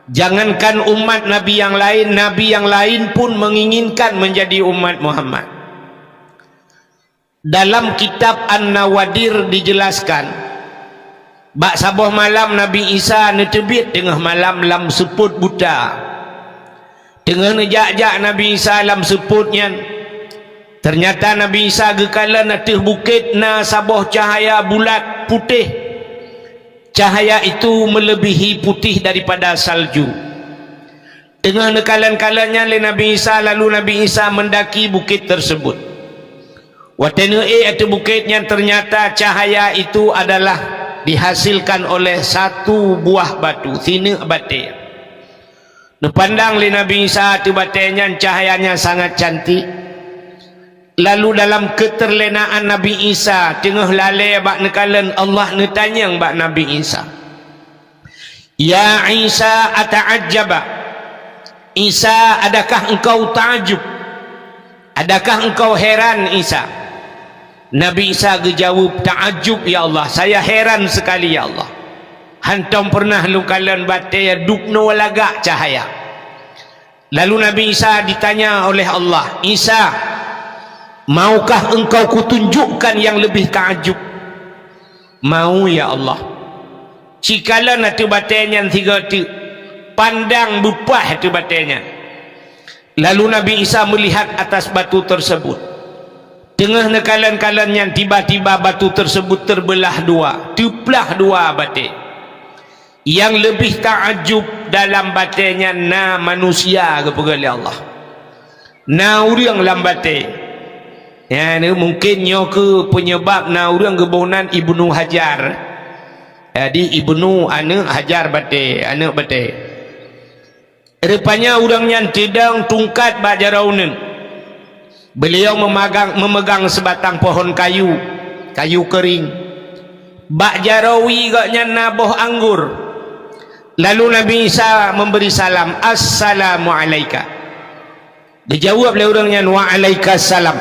Jangankan umat nabi yang lain, nabi yang lain pun menginginkan menjadi umat Muhammad. Dalam kitab An-Nawadir dijelaskan, bak saboh malam Nabi Isa neuteubiet teungoh malam lam seupôt buta. Teungoh neujak-jak Nabi Isa lam seupôt nyan, ternyata Nabi Isa geukalon ateueh bukét na saboh cahaya bulat putéh. Cahaya itu melebihi putih daripada salju. Teungoh neukalon-kalon nyan lé Nabi Isa, lalu Nabi Isa mendaki bukét tersebut. Watée neuék ateueh bukét nyan, ternyata cahaya itu adalah dihasilkan oleh satu buah batu, sineuk batée. Neupandang lé Nabi Isa ateueh batée nyan, cahayanya sangat cantik. Lalu dalam keuteurlénaan Nabi Isa teungoh lalée bak neukalon, Allah neutanyong bak Nabi Isa, "Ya Isa, ata'ajjaba? Isa, adakah engkau ta'ajub? Adakah engkau heran, Isa?" Nabi Isa geujaweueb, "Ta'ajub, ya Allah, saya heran sekali, ya Allah. Hantom peureunah lôn kalon batée dubnoe lagak cahya." Lalu Nabi Isa ditanya oleh Allah, "Isa, maukah engkau kutunjukkan yang lebih ta'ajub?" "Mau, ya Allah." Cikalon ateueh batée nyan sigoe teuk, pandang beupah ateueh batée nyan. Lalu Nabi Isa melihat atas batu tersebut. Teungoh neukalon-kalon nyan, tiba-tiba batu tersebut terbeulah dua, teuplah dua batée. Nyang leubeh ta'ajub dalam batée nyan na manusia, geupeugah lé Allah. Na ureuëng lam batée. Nyan mungken nyoe keuh peunyeubab na ureuëng geuboh nan Ibnu Hajar. Jadi Ibnu aneuëk Hajar batée, aneuëk batée. Rupanya ureuëng nyan teudong tungkat bak jaroe uneuen. Beuliau meumagang, meumeugang seubatang pohon kayu, kayu keuring. Bak jaroe wie gobnyan na boh anggor. Lalu Nabi Isa memberi salam, "Assalamu alaika." Dijaweueb lé ureuëng nyan, "Waalaikumsalam."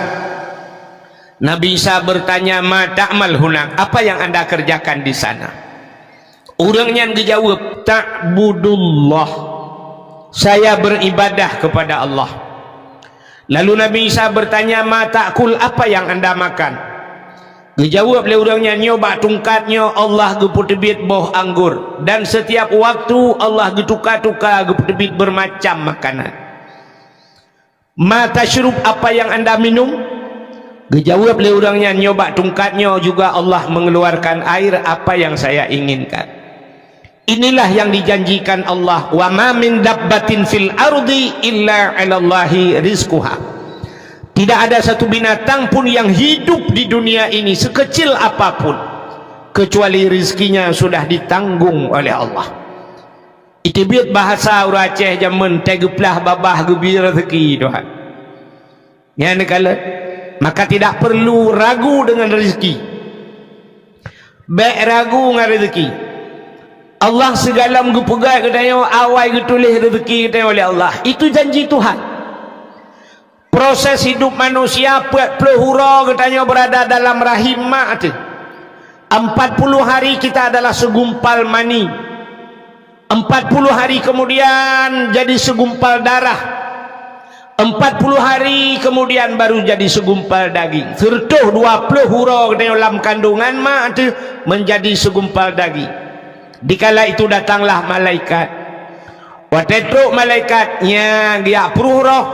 Nabi Isa bertanya, "Ma ta'mal hunak? Apa yang anda kerjakan di sana?" Ureuëng nyan geujaweueb, "Ta'budullah. Saya beribadah kepada Allah." Lalu Nabi Isa bertanya, "Ma ta'kul? Apa yang anda makan?" Geujaweueb lé ureuëng nyan, "Nyoe bak tungkat nyoe Allah geupeuteubiet boh anggor, dan setiap waktu Allah geutuka-tuka geupeuteubiet beurmacam makanan." "Ma tasyrub? Apa yang anda minum?" Geujaweueb lé ureuëng nyan, "Nyoe bak tungkat nyoe juga Allah mengeluarkan air apa yang saya inginkan." Inilah yang dijanjikan Allah, "Wa ma min dabbatin fil ardi illa 'alallahi rizquha." Tidak ada satu binatang pun yang hidup di dunia ini sekecil apapun, kecuali rizkinya sudah ditanggung oleh Allah. Iteubiet bahasa ureuëng Aceh jameun, "Teugeuplah babah geubi rezeki Tuhan." Nyan kalon, maka tidak perlu ragu dengan rezeki. Bék ragu ngon rezeki. Allah sigohlom geupeugah geutanyoe awai geutuléh rezeki geutanyoe oleh Allah. Itu janji Tuhan. Proses hidup manusia peuet ploh uroe geutanyoe berada dalam rahim mak teuh. Empat puluh hari kita adalah segumpal mani. Empat puluh hari kemudian jadi segumpal darah. Empat puluh hari kemudian baru jadi segumpal daging. Seratus dua puluh uroe geutanyoe lam kandungan mak teuh menjadi segumpal daging. Dikala itu datanglah malaikat. Watée trok malaikat nyan geujak pruh roh,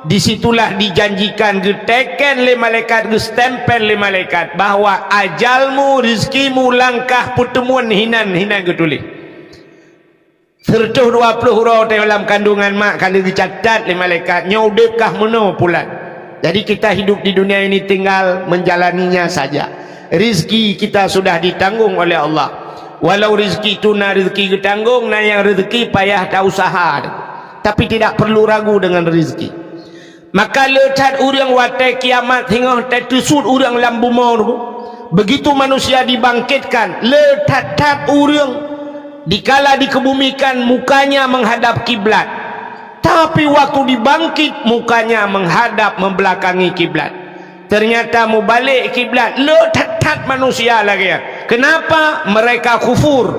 disitulah dijanjikan, geuteken lé malaikat, geustempel lé malaikat bahwa ajalmu, rezekimu, langkah peuteumuen hinan, hinan geutuléh. Seratus dua puluh uroe teuh lam kandungan mak ka lheueh geucatat lé malaikat, nyoe udeb kah meunoe pulan. Jadi kita hidup di dunia ini tinggal menjalaninya saja. Rizki kita sudah ditanggung oleh Allah. Walau rizki itu na rizki geutanggong, na nyang rizki payah ta-usaha. Tapi tidak perlu ragu dengan rizki. Maka le that ureuëng watée kiamat singoh teuteusut ureuëng lam bumoe nyoe, begitu manusia dibangkitkan, le that-that ureuëng dikala dikebumikan mukanya menghadap kiblat, tapi waktu dibangkit mukanya menghadap membelakangi kiblat. Ternyata mubalek kiblat, le that-that manusia lagée nyan. Kenapa? Mereka kufur.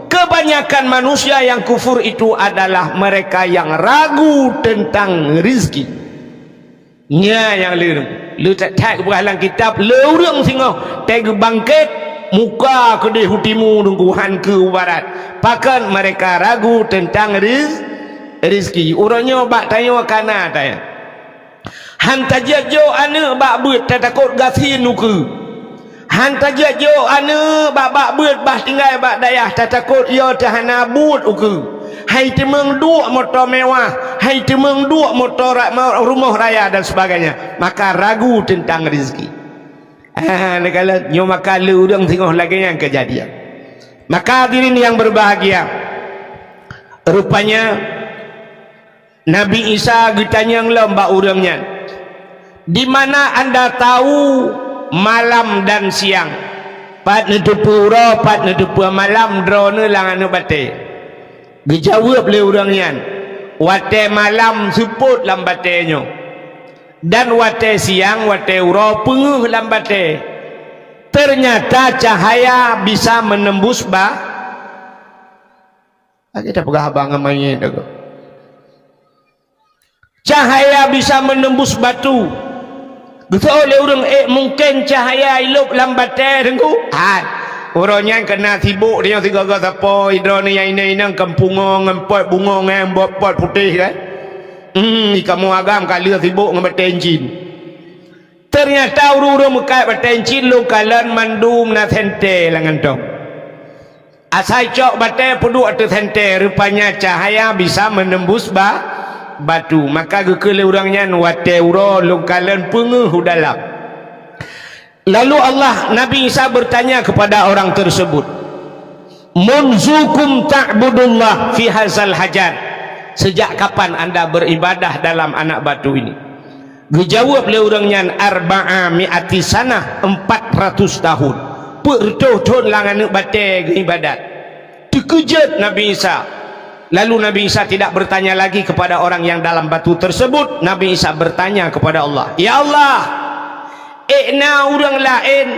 Kebanyakan manusia yang kufur itu adalah mereka yang ragu tentang rizki. Nyan nyang le, le that-that geupeugah lam kitab, le ureuëng singoh teugeubangkét, muka keudeh u timu, deungon han keu u barat. Pakon? Mereka ragu tentang riz-, rizki. Uroe nyoe bak tanyoe kana tanyoe. Han tajeuet jok aneuëk bak beuet, tatakot gasien ukeue. Han tajeuet jok aneuëk bak, bak beuet, bah tinggai bak dayah, tatakot yo teuhana buet ukeue. Hai teumeung duek moto mewah, hai teumeung duek moto ra-, ma-, rumoh raya dan sebagainya, maka ragu tentang rezeki. Ah, neukalon nyoe maka le ureuëng singoh lagée nyan keujadian. Maka hadirin yang berbahagia, rupanya Nabi Isa geutanyong lom bak ureuëng nyan, Di mana anda tahu malam dan siang? Pat neuteupeue uroe, pat neuteupeue malam droeneuh lam aneuk batée? Geujaweueb lé ureuëng nyan, watée malam seupôt lam batée nyoe, dan watée siang, watée uroe peungeuh lam batée. Ternyata cahaya bisa menembus ba-, lagée tapeugah haba ngon manyét aku. Cahaya bisa menembus batu. Geuseuôt lé ureuëng, "Eh, mungken cahaya ilôb lam batée, Teungku?" Hai, uroe nyan keunan sibôk tanyoe sigoe-goe sapo, droeneuh nyang inong-inong kon pungo ngon pot bungo ngon bot pot putéh, kan? Hmm, di kamoe agam ka lheueh sibôk ngon batée incin. Ternyata ureuëng-ureuëng meukat batée incin lôn kalon mandum na sentée lam gantong. Asai cok batée peuduek ateueh sentée, rupanya cahaya bisa menembus ba-, batu. Maka geukheun lé ureuëng nyan, "Watée uroe lôn kalon peungeuh u dalam." Lalu Allah, Nabi Isa bertanya kepada orang tersebut, "Munzukum ta'budullah fi hazal hajar?" Sejak kapan anda beribadah dalam anak batu ini? Geujaweueb lé ureuëng nyan, "Arba'a mi'ati sanah, empat ratus tahun." Peuet reutôh thon lam aneuk batée geuibadat. Teukeujot Nabi Isa. Lalu Nabi Isa tidak bertanya lagi kepada orang yang dalam batu tersebut. Nabi Isa bertanya kepada Allah, "Ya Allah, ék na ureuëng laén?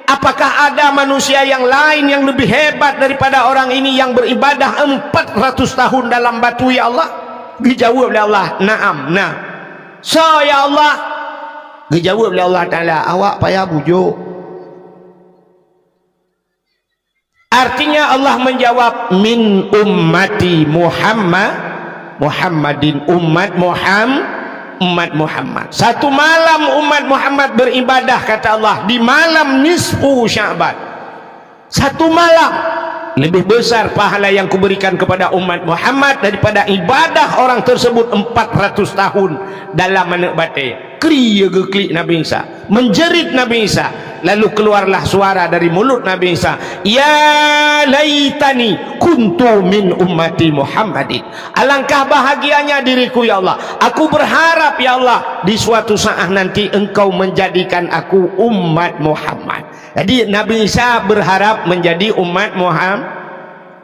Apakah ada manusia yang lain yang lebih hebat daripada orang ini yang beribadah empat ratus tahun dalam batu, ya Allah?" Geujaweueb lé Allah, "Naam, na." "Soe, ya Allah?" Geujaweueb lé Allah Taala, "Awak payah bujuk." Artinya Allah menjawab, "Min ummati Muhammad, Muhammadin, umat Muham-, umat Muhammad." Satu malam umat Muhammad beribadah, kata Allah, di malam nisfu Sya'ban. Satu malam lebih besar pahala yang kuberikan kepada umat Muhammad daripada ibadah orang tersebut empat ratus tahun dalam aneuk batée. Kri geuklik Nabi Isa, menjerit Nabi Isa, lalu keluarlah suara dari mulut Nabi Isa, "Ya laitani kuntu min ummati Muhammadin." Alangkah bahagianya diriku, ya Allah. Aku berharap, ya Allah, di suatu saat nanti Engkau menjadikan aku umat Muhammad. Jadi, Nabi Isa berharap menjadi umat Muhammad.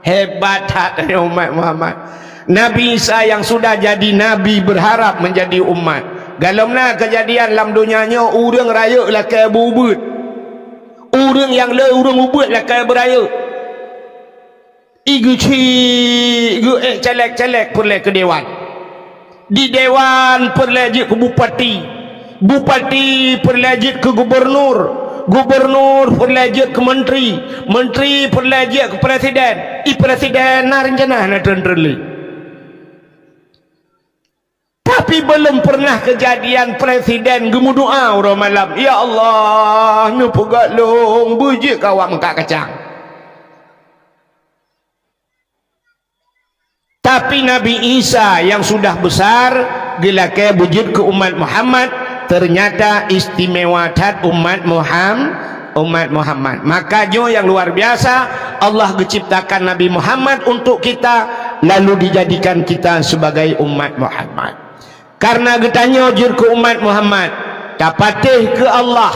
Hebat that umat Muhammad. Nabi Isa yang sudah jadi nabi berharap menjadi umat. Galom na kejadian lam donya nyoe, ureuëng rayeuk lakée ubeuet. Ureuëng nyang le ureuëng ubeuet lakée beurayeuk. Igeuchik geuék caleg-caleg peureulée keu dewan. Di dewan peureulée jeuet keu bupati, bupati peureulée jeuet keu gubernur, gubernur peureulée jeuet keu menteri, menteri peureulée jeuet keu presiden, i presiden na rencana na treun-treun lé. Tapi belum pernah kejadian presiden geumeudoa uroe malam, "Ya Allah, neupeugah lôn beujeuet keu awak meukat kacang." Tapi Nabi Isa yang sudah besar geulakée beujeuet keu umat Muhammad, ternyata istimewa that umat Muham-, umat Muhammad. Maka nyoe yang luar biasa, Allah geuciptakan Nabi Muhammad untuk kita, lalu dijadikan kita sebagai umat Muhammad. Karena geutanyoe jeuet keu umat Muhammad, tapatéh keu Allah,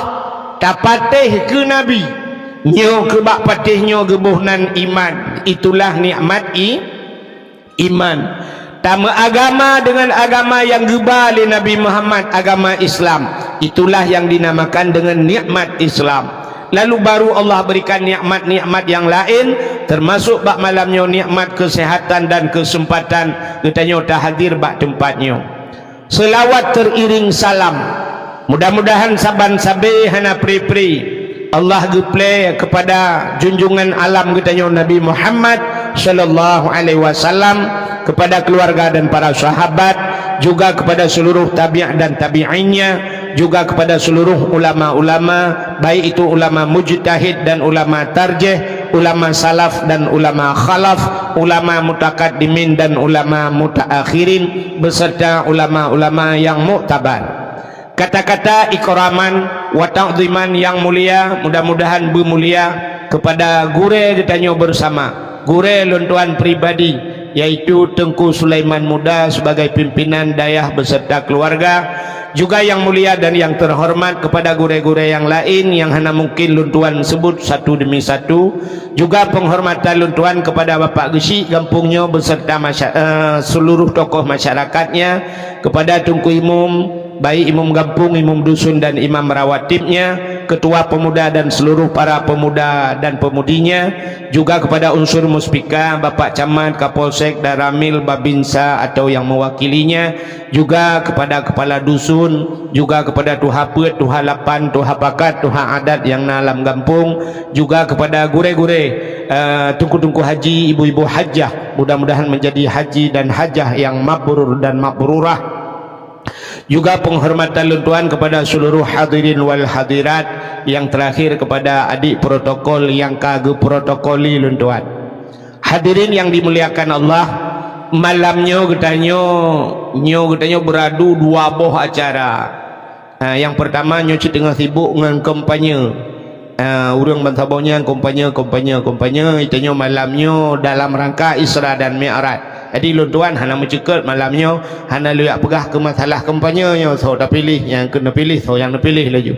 tapatéh keu Nabi, nyoe keu bak patéh nyoe geuboh nan iman, itulah nikmat i-, iman. Tameuagama dengan agama yang geuba lé Nabi Muhammad, agama Islam, itulah yang dinamakan dengan nikmat Islam. Lalu baru Allah berikan nikmat-nikmat yang lain, termasuk bak malam nyoe nikmat kesehatan dan kesempatan geutanyoe tahadir bak teumpat nyoe. Selawat teriring salam. Mudah-mudahan saban sabe hana pri-pri Allah geuplé kepada junjungan alam geutanyoe Nabi Muhammad sallallahu alaihi wasallam, kepada keluarga dan para sahabat, juga kepada seluruh tabi'in dan tabi'innya, juga kepada seluruh ulama-ulama, baik itu ulama mujtahid dan ulama tarjih, ulama salaf dan ulama khalaf, ulama mutakaddimin dan ulama mutaakhirin, beserta ulama-ulama yang muktabar. Kata-kata ikraman wa ta'ziman yang mulia, mudah-mudahan bermulia kepada gurée geutanyoe bersama, gurée lôn tuan pribadi, yaitu Teungku Sulaiman Muda sebagai pimpinan dayah beserta keluarga, Juga yang mulia dan yang terhormat kepada gurée-gurée yang lain yang hana mungkin lôn tuan sebut satu demi satu. Juga penghormatan lôn tuan kepada Bapak Geuchik gampông nyoe beserta masya-, eh, seluruh tokoh masyarakatnya, kepada Teungku Imum, baik imum gampông, imum dusun dan imam rawatibnya, ketua pemuda dan seluruh para pemuda dan pemudinya, juga kepada unsur muspika, Bapak Camat, Kapolsek, Danramil, Babinsa atau yang mewakilinya, juga kepada kepala dusun, juga kepada tuha peuet, tuha lapan, tuha pakat, tuha adat nyang na lam gampông, juga kepada gurée-gurée, eh, teungku-teungku haji, ibu-ibu hajah. Mudah-mudahan menjadi haji dan hajah yang mabrur dan mabrurah. Juga penghormatan lôn tuan kepada seluruh hadirin wal hadirat, yang terakhir kepada adik protokol yang ka geuprotokoli lôn tuan. Hadirin yang dimuliakan Allah, malam nyoe geutanyoe, nyoe geutanyoe beuradu dua boh acara. Ha, nyang peurtama nyoe cit teungoh sibuk ngon kampanye. Ha, ureuëng bansaboh nyan kampanye, kampanye, kampanye, geutanyoe malam nyoe dalam rangka Isra dan Mi'raj. Jadi lôn tuan hana meuceukeut malam nyoe, hana lôn jak peugah keu masalah kampanye nyoe, soe tapiléh, nyang keu neupiléh, soe nyang neupiléh laju.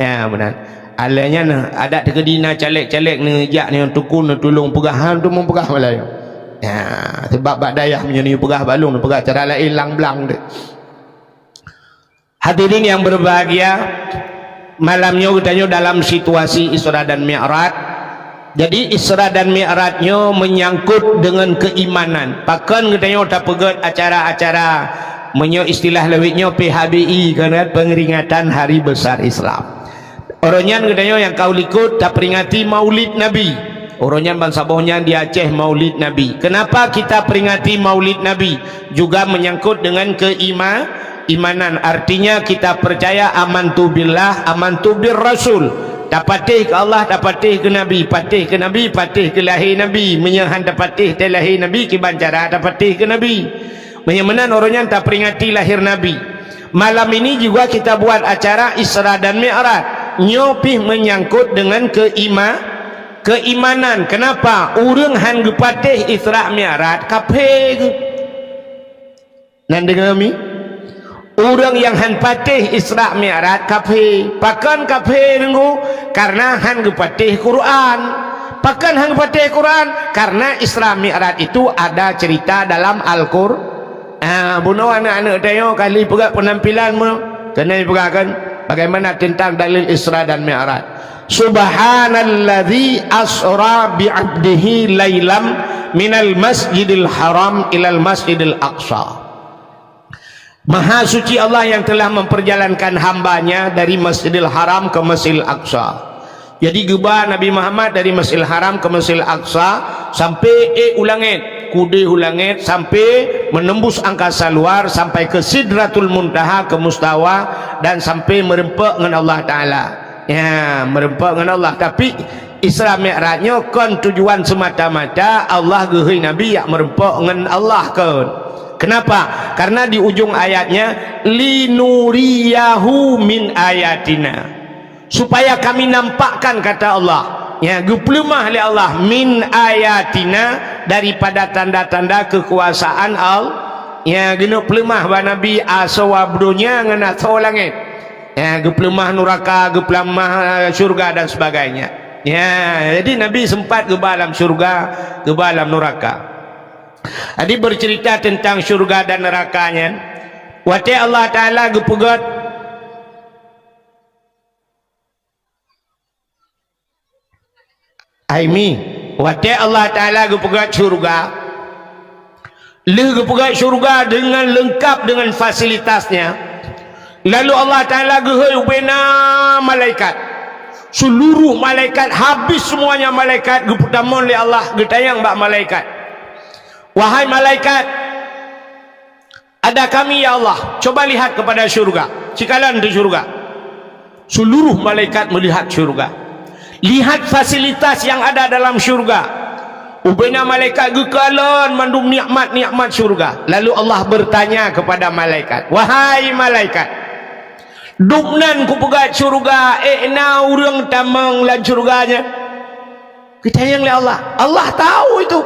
Ya, meunan. Alah nyan, adat teukeudi na caleg-caleg neujak nyoe tukun neutulông peugah, han tu meupeugah malam nyoe. Ya, sebab bak dayah meunyoe neupeugah bak lôn, neupeugah cara laén lang blang deh. Hadirin yang berbahagia, malam nyoe geutanyoe dalam situasi Isra dan Mi'raj. Jadi Isra dan Mi'raj nyoe menyangkut dengan keimanan. Pakon geutanyoe tapeugét acara-acara, meunyoe istilah lawét nyoe P H B I, kan, Pengeringatan Hari Besar Islam. Uroe nyan geutanyoe nyang ka u likot taperingati Maulid Nabi. Uroe nyan bansaboh nyan di Aceh Maulid Nabi. Kenapa kita peringati Maulid Nabi? Juga menyangkut dengan keima-, imanan. Artinya kita percaya amantu billah, amantu bir rasul. Tapatéh keu Allah, tapatéh keu Nabi, patéh keu Nabi, patéh keu lahé Nabi. Meunyoe han tapatéh teuh lahé Nabi, kiban cara tapatéh keu Nabi. Meunyoe meunan uroe nyan taperingati lahé Nabi. Malam ini juga kita buat acara Isra dan Mi'raj. Nyoe pih menyangkut dengan keima-, keimanan. Kenapa? Ureuëng han geupatéh Isra Mi'raj, kafé geuh. Nan deungoe mi? Ureuëng nyang han patéh Isra Mi'raj, kafé. Pakon kafé, Teungku? Karena han geupatéh Quran. Pakon han geupatéh Quran? Karena Isra Mi'raj itu ada cerita dalam Al-Qur-, Ah, bunoe aneuëk-aneuëk tanyoe kali peugah penampilan mu, keuneuk peugah kan bagaimana tentang dalil Isra dan Mi'raj. Subhanalladzi asra bi 'abdihi lailam minal masjidil haram ilal masjidil aqsa. Maha suci Allah yang telah memperjalankan hambanya dari Masjidil Haram ke Masjidil Aqsa. Jadi geuba Nabi Muhammad dari Masjidil Haram ke Masjidil Aqsa sampai ék u langét, keudéh u langét sampai menembus angkasa luar sampai ke Sidratul Muntaha, ke Mustawa, dan sampai meureumpok ngon Allah Taala. Ya, meureumpok ngon Allah. Tapi Isra Mi'raj nyoe kon tujuan semata-mata Allah geuhôi Nabi jak meureumpok ngon Allah kon. Kenapa? Karena di ujung ayatnya, "Linuriyahu min ayatina." Supaya kami nampakkan, kata Allah. Ya, geupeuleumah lé Allah, "min ayatina", daripada tanda-tanda kekuasaan Allah. Ya, geuneuk peuleumah bak Nabi asoe donya ngon asoe langét. Ya, geupeuleumah nuraka, geupeuleumah, eh, syurga dan sebagainya. Ya, jadi Nabi sempat geuba lam syurga, geuba lam nuraka. Jadi bercerita tentang syurga dan neraka nyan, watée Allah Taala geupeugét, Aimi, watée Allah Taala geupeugét syurga, lheueh geupeugét syurga dengan lengkap dengan fasilitasnya, lalu Allah Taala geuhôi ubena malaikat. Seluruh malaikat, habis semuanya malaikat, geupeutamong lé Allah, geutanyong bak malaikat, "Wahai malaikat, ada kami, ya Allah. Coba lihat kepada syurga. Cikalon di syurga." Seluruh malaikat melihat syurga. Lihat fasilitas yang ada dalam syurga. Ubena malaikat geukalon mandum nikmat-nikmat syurga. Lalu Allah bertanya kepada malaikat, "Wahai malaikat, dubnan kupeugét syurga, ék na ureuëng tamong lam syurga nyan?" Geutanyong lé Allah. Allah tahu itu.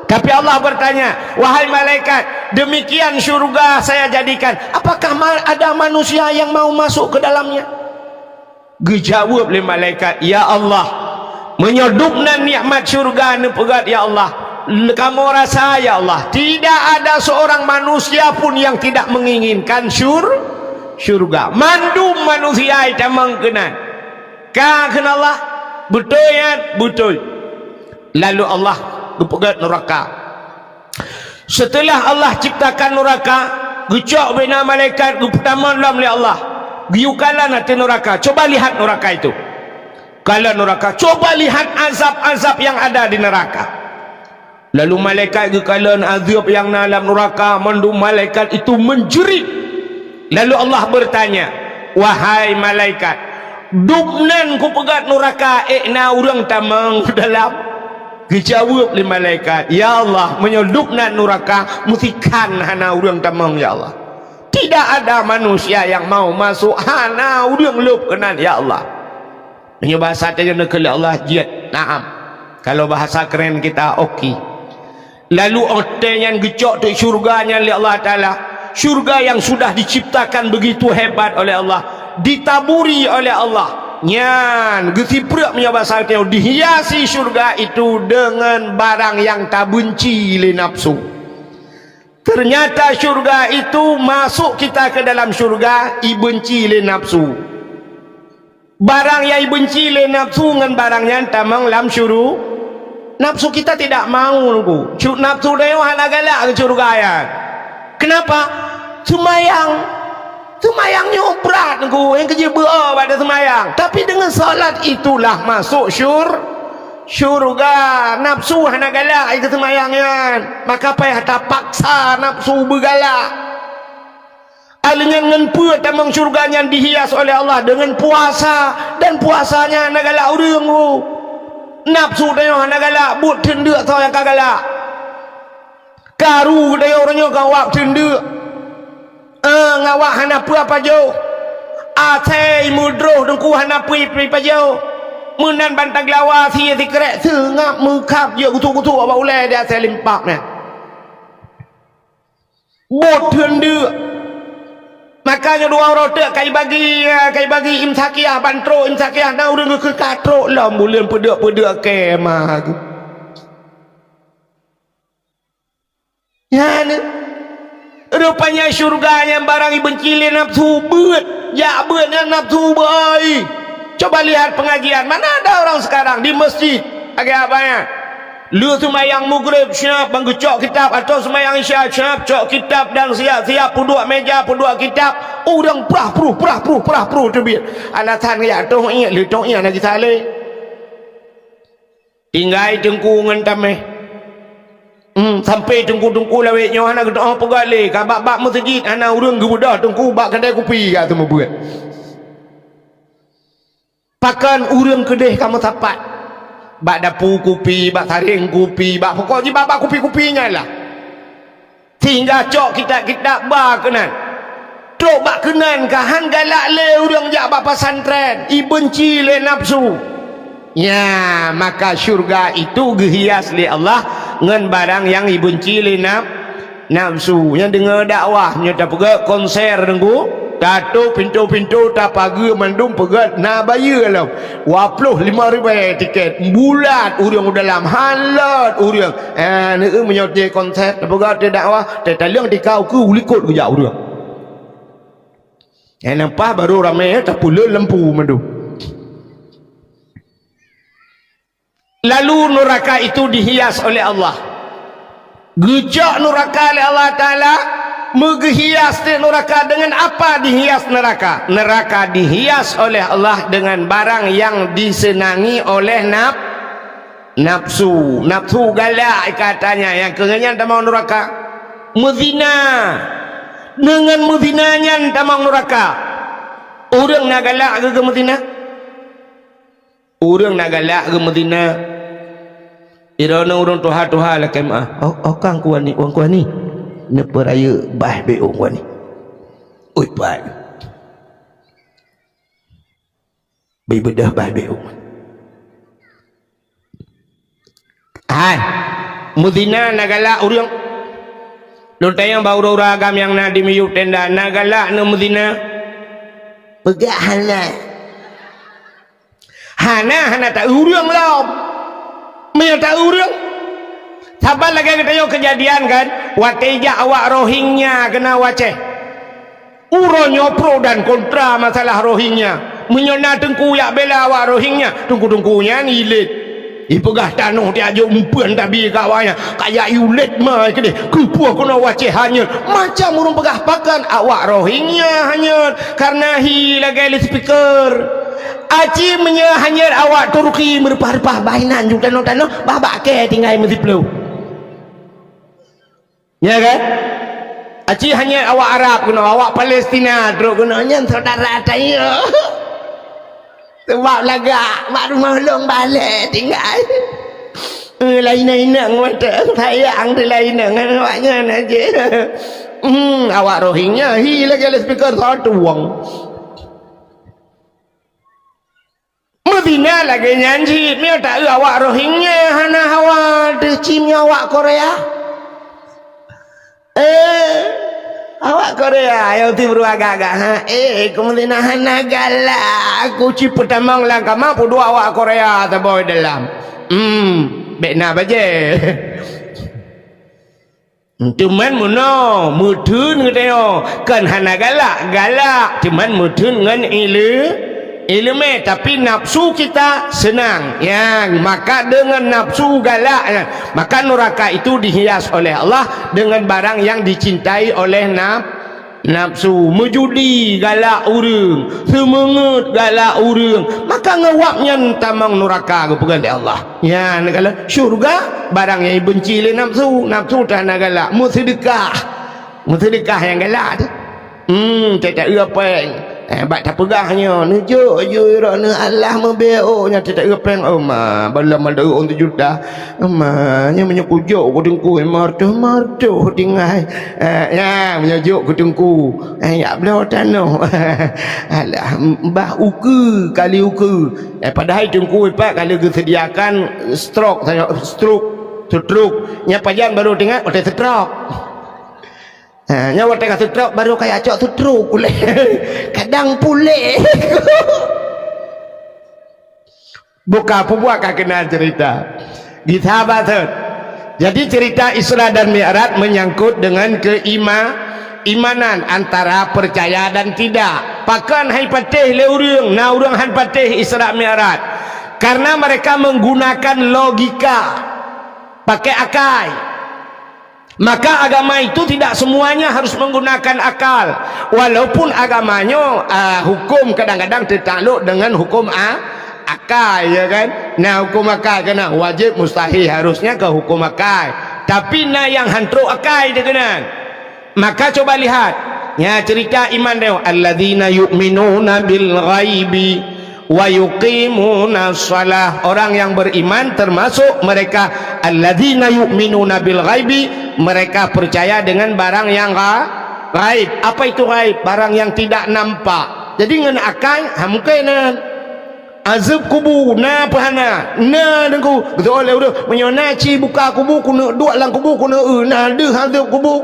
Tapi Allah bertanya, "Wahai malaikat, demikian syurga saya jadikan, apakah ma-, ada manusia yang mau masuk ke dalamnya?" Geujaweueb lé malaikat, "Ya Allah, meunyoe dubnan nikmat syurga neupeugét, ya Allah, l-, kamoe rasa, ya Allah, tidak ada seorang manusia pun yang tidak menginginkan syur-, syurga. Mandum manusia tamong keunan." Ka kheun Allah, "Beutôi nyan?" "Beutôi." Lalu Allah geupeugét nuraka. Seuteulah Allah ciptakan nuraka, geucok bina malaikat geupeutamong lom lé Allah. Geuyue kalon ateueh nuraka. Coba lihat nuraka itu. Kalon nuraka. Coba lihat azab-azab yang ada di neraka. Lalu malaikat geukalon azab nyang na lam nuraka, mandum malaikat itu menjerit. Lalu Allah bertanya, "Wahai malaikat, dubnan kupeugét nuraka ék na ureuëng tamong dalam?" Geujaweueb lé malaikat, "Ya Allah, meunyoe dubnan nuraka, meusikan hana ureuëng tamong, ya Allah. Tidak ada manusia yang mau masuk, hana ureuëng lôb keunan, ya Allah." Meunyoe bahasa tanyoe neukheun lé Allah, jeuet, naam. Kalau bahasa keren kita, oke. Lalu watée nyan geucok teuk syurga nyan lé Allah Taala. Syurga yang sudah diciptakan begitu hebat oleh Allah, ditaburi oleh Allah. Nyan geusipreuk meunyoe bahasa tanyoe, dihiasi syurga itu dengan barang yang tabenci lé nafsu. Ternyata syurga itu masuk kita ke dalam syurga, ibenci lé nafsu. Barang nyang ibenci lé nafsu ngon barang nyan tamong lam syuru-, nafsu kita tidak mau, Teungku. Cu-, nafsu tanyoe hana galak keu syurga nyan. Kenapa? Seumayang. Seumayang nyoe brat, Teungku. Nyang keujeuet beu-o bak seumayang. Tapi deungon salat itulah masuk syur-, syurga. Nafsu hana galak keu seumayang nyan. Maka payah tapaksa nafsu beugalak. Aleuh nyan ngon peue tamong syurga nyan dihias oleh Allah? Deungon puasa, dan puasanya hana galak ureuëng, oh. Nafsu tanyoe hana galak, buet teundeuk soe nyang ka galak. Karu tanyoe uroe nyoe ka awak teundeuk. Eh, ngon awak hana peue pajoh. Asai meudroh Teungku hana peue pajoh. Meunan ban taglawa sie sikrek seungab meukhab jeuet gusok-gusok bak ulée di asai limpab nyan. Buet teundeuk. Maka nyoe dua uroe teuk kai bagi, kai bagi imsakiah, ban trok imsakiah, na ureuëng geukheun ka trok lom buleuen peudeuk-peudeuk kemah geuh. Nyan, rupanya syurga nyang barang ibenci lé nafsu beuet, jak beuet nyan nafsu beuai. Coba lihat pengajian, mana ada orang sekarang di masjid, lagée abah nyan. Lheueh seumayang Maghrib, siap ban geucok kitab, atau seumayang Isya, siap cok kitab dan siap-siap peuduek meja, peuduek kitab. Ureuëng prah pruh, prah pruh, prah pruh teubiet. Alasan geujak toh iék, lheueh toh iék na geusaleh. Tinggai teungku ngon tameh. Hmm, sampai teungku-teungku lawét nyoe hana geudoh peugah lé, ka bak-bak meuseujid hana ureuëng geubeudôh teungku bak keudè kupi ka seumeubeuet. Pakon ureuëng keudeh ka meusapat? Bak dapu kupi, bak sareng kupi, bak pokok jih bak, bak kupi-kupi nyan lah. Sehingga cok kitab-kitab ba keunan. Trok bak keunan ka han galak lé ureuëng jak bak pesantren, ibenci lé nafsu. Nya, maka syurga itu geuhias lé Allah ngon barang nyang ibenci lé naf-, nafsu. Nyang deungoe dakwah nyoe tapeugah konser deungku, tatôp pintoe-pintoe, tapageue mandum peugah na bayeue lom. Dua ploh lima ribèe tiket, bulat ureuëng u dalam, han lôt ureuëng. Ah, neu meunyoe teuh konser, tapeugah teuh dakwah, teuh taleueng tika ukeue u likot geujak ureuëng. Nyang nampak baru ramé, tapeuleueng lampu mandum. Lalu nuraka itu dihias oleh Allah. Geucok nuraka lé Allah Taala, meugeuhias teuh nuraka. Dengan apa dihias neraka? Neraka dihias oleh Allah dengan barang yang disenangi oleh naf-, nafsu. Nafsu galak katanya, nyang keu nyan tamong nuraka. Meuzina. Dengan meuzina nyan tamong nuraka. Ureuëng na galak keu meuzina? Ureuëng na galak geumeuzina. Droeneuh ureuëng tuha-tuha lakée meuáh. Oh, oh kang kuani, wan kuani. Neupeurayeuk bah bék wan kuani. Ui, pai. Beubeudôh bah bék wan. Hai. Meuzina na galak ureuëng. Lôn tanyong bak ureuëng-ureuëng agam nyang na di miyueb tenda, na galak neumeuzina? Peugah hana. Hana, hana ta-eu ureuëng lom. Meunyoe ta-eu ureuëng, saban lagée geutanyoe keujadian kan, watée jak awak Rohingya keunoe u Aceh. Uroe nyoe pro dan kontra masalah Rohingya. Meunyoe na teungku jak bela awak Rohingya, teungku-teungku nyan ilet. Ipeugah tanoh tiajok meupeuen tabi ka awaknyan. Kajak iulet mai keudeh. Keupeue keunoe u Aceh hanyot. Macam ureuëng peugah pakon awak Rohingya hanyot. Karena hi lagée loudspeaker. Aci meunyoe hanyot awak Turki meureupah-reupah bah inan ju tanoh-tanoh, bah bak kée tinggai meusiploh. Ya kan? Aci hanyot awak Arab keunoe, awak Palestina trok keunoe, nyan syedara tanyoe. Sabab lagak, mak rumoh lôn balek tinggai. Eh, lain inong mata sayang tu lain inong awaknyan aja. Hmm, awak Rohingya hi lagée loudspeaker satu wong. Meuzina lagée nyan cit, meunyoe ta-eu awak Rohingya hana hawa teuh cit meunyoe awak Korea. Eh, awak Korea nyang tiep ruwa gagah, ha? Eh, keumeuzina hana galak. Aku cit peutamong lam kama peuduek awak Korea saboh dalam. Hmm, bék na bajée. Teuma meunoe, meutheun geutanyoe, kon hana galak, galak, teuma meutheun ngon ile-, ileumé, tapi nafsu kita senang. Ya, maka dengan nafsu galak, ya, maka neraka itu dihias oleh Allah dengan barang yang dicintai oleh naf-, nafsu. Meujudi galak ureuëng, seumeungeut galak ureuëng, maka ngon awaknyan tamong neraka geupeugah lé Allah. Nyan kalau syurga, barang nyang ibenci lé nafsu, nafsu tan hana galak, meuseudeukah. Meuseudeukah nyang galak tu. Hmm, tak, tak, iya, péng. Eh, bak tapeugah nyoe, neujok ju droeneuh Allah meubeuet, oh, nyan tak, tak, iya, péng. Oh, ma, balam ada ureuëng tujuh juta. Oh, ma, nyan meunyoe kujok ku teungku, martoh-martoh tinggai. Eh, ya, meunyoe jok ku teungku. Eh, ya, bloe tanoh. Alah, bah ukeue, kali ukeue. Eh, padahai teungku ipat ka lheueh geuseudiakan stroke, stroke, stroke. Nyan pajan baru teuingat, watée stroke. Ha, nyan watée ka stroke, baru kaya cok stroke ulée. Kadang puléh. Buka peubuat ka keunan cerita. Di sahabat tu. Jadi cerita Isra dan Mi'raj menyangkut dengan keima-, imanan antara percaya dan tidak. Pakon hai patéh lé ureuëng, na ureuëng han patéh Isra Mi'raj. Karena mereka menggunakan logika, pakai akai. Maka agama itu tidak semuanya harus menggunakan akal. Walaupun agama nyoe, ah, hukum kadang-kadang tertakluk dengan hukum a-, akai, ya kan? Nah, hukum akai kena wajib, mustahil, harusnya ke hukum akai. Tapi na nyang han trok akai dia kena. Maka coba lihat, ya, cerita iman dia. Alladzina yu'minuna bil ghaibi wa yuqimuna shalah. Orang yang beriman termasuk mereka alladzina yu'minuna bil ghaibi, mereka percaya dengan barang yang gha-, ghaib. Apa itu ghaib? Barang yang tidak nampak. Jadi ngon akai, ha, mungkin nan. Azab kubu, na apa hana? Na deungku. Beutôi lé ureuëng, meunyoe na ci buka kubu, keuneuk duek lam kubu, keuneuk eu, na deuh azab kubu.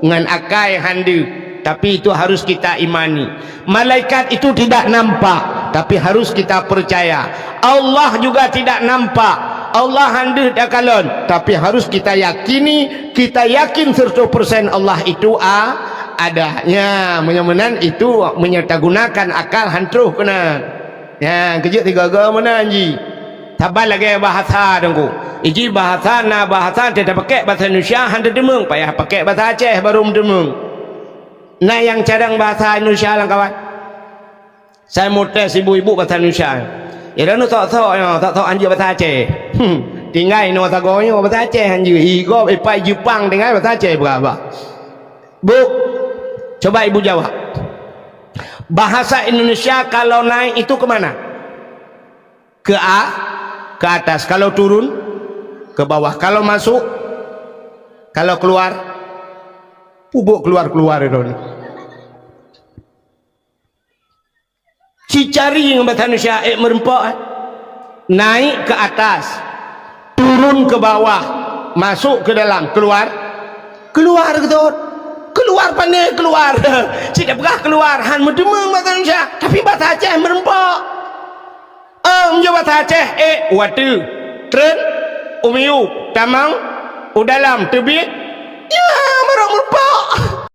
Ngon akai han deuh. Tapi itu harus kita imani. Malaikat itu tidak nampak, tapi harus kita percaya. Allah juga tidak nampak. Allah han deuh takalon, tapi harus kita yakini, kita yakin seratus persen Allah itu a-, ada. Nya, meunyoe meunan itu meunyoe tagunakan akal han troh keunan. Nya, keujeuet tiga-tiga meunan ji. Saban lagée bahasa deungku. Iji bahasa na bahasa teuh tapakék bahasa Indonesia han teuteumeung, payah pakék bahasa Aceh baru meuteumeung. Na nyang carông bahasa Indonesia lam kawan? Saya mau tes ibu-ibu bahasa Indonesia. Ya, dah nu sok-sok nyoe, sok-sok hanjeuet bahasa Aceh. Hmm, tinggai nyoe sagoe nyoe bahasa Aceh hanjeuet. Igob ipai Jepang tinggai bahasa Aceh berapa? Bu, coba ibu jawab. Bahasa Indonesia kalau naik itu ke mana? Ke a-, ke atas. Kalau turun, ke bawah. Kalau masuk, kalau keluar, pubok keluar-keluar itu. Cicari ngon bahasa Indonesia, eh, meureumpok, eh. Naik ke atas, turun ke bawah, Masuk ke dalam, keluar. Keluar, beutôi. Keluar, pane keluar. Cit peugah keluar, han meuteumé bahasa Indonesia, tapi bahasa Aceh meureumpok. Ah, meunyoe bahasa Aceh, eh, u ateueh, treun, u miyueb, tamong, u dalam, teubiet. Ya, barô meureumpok.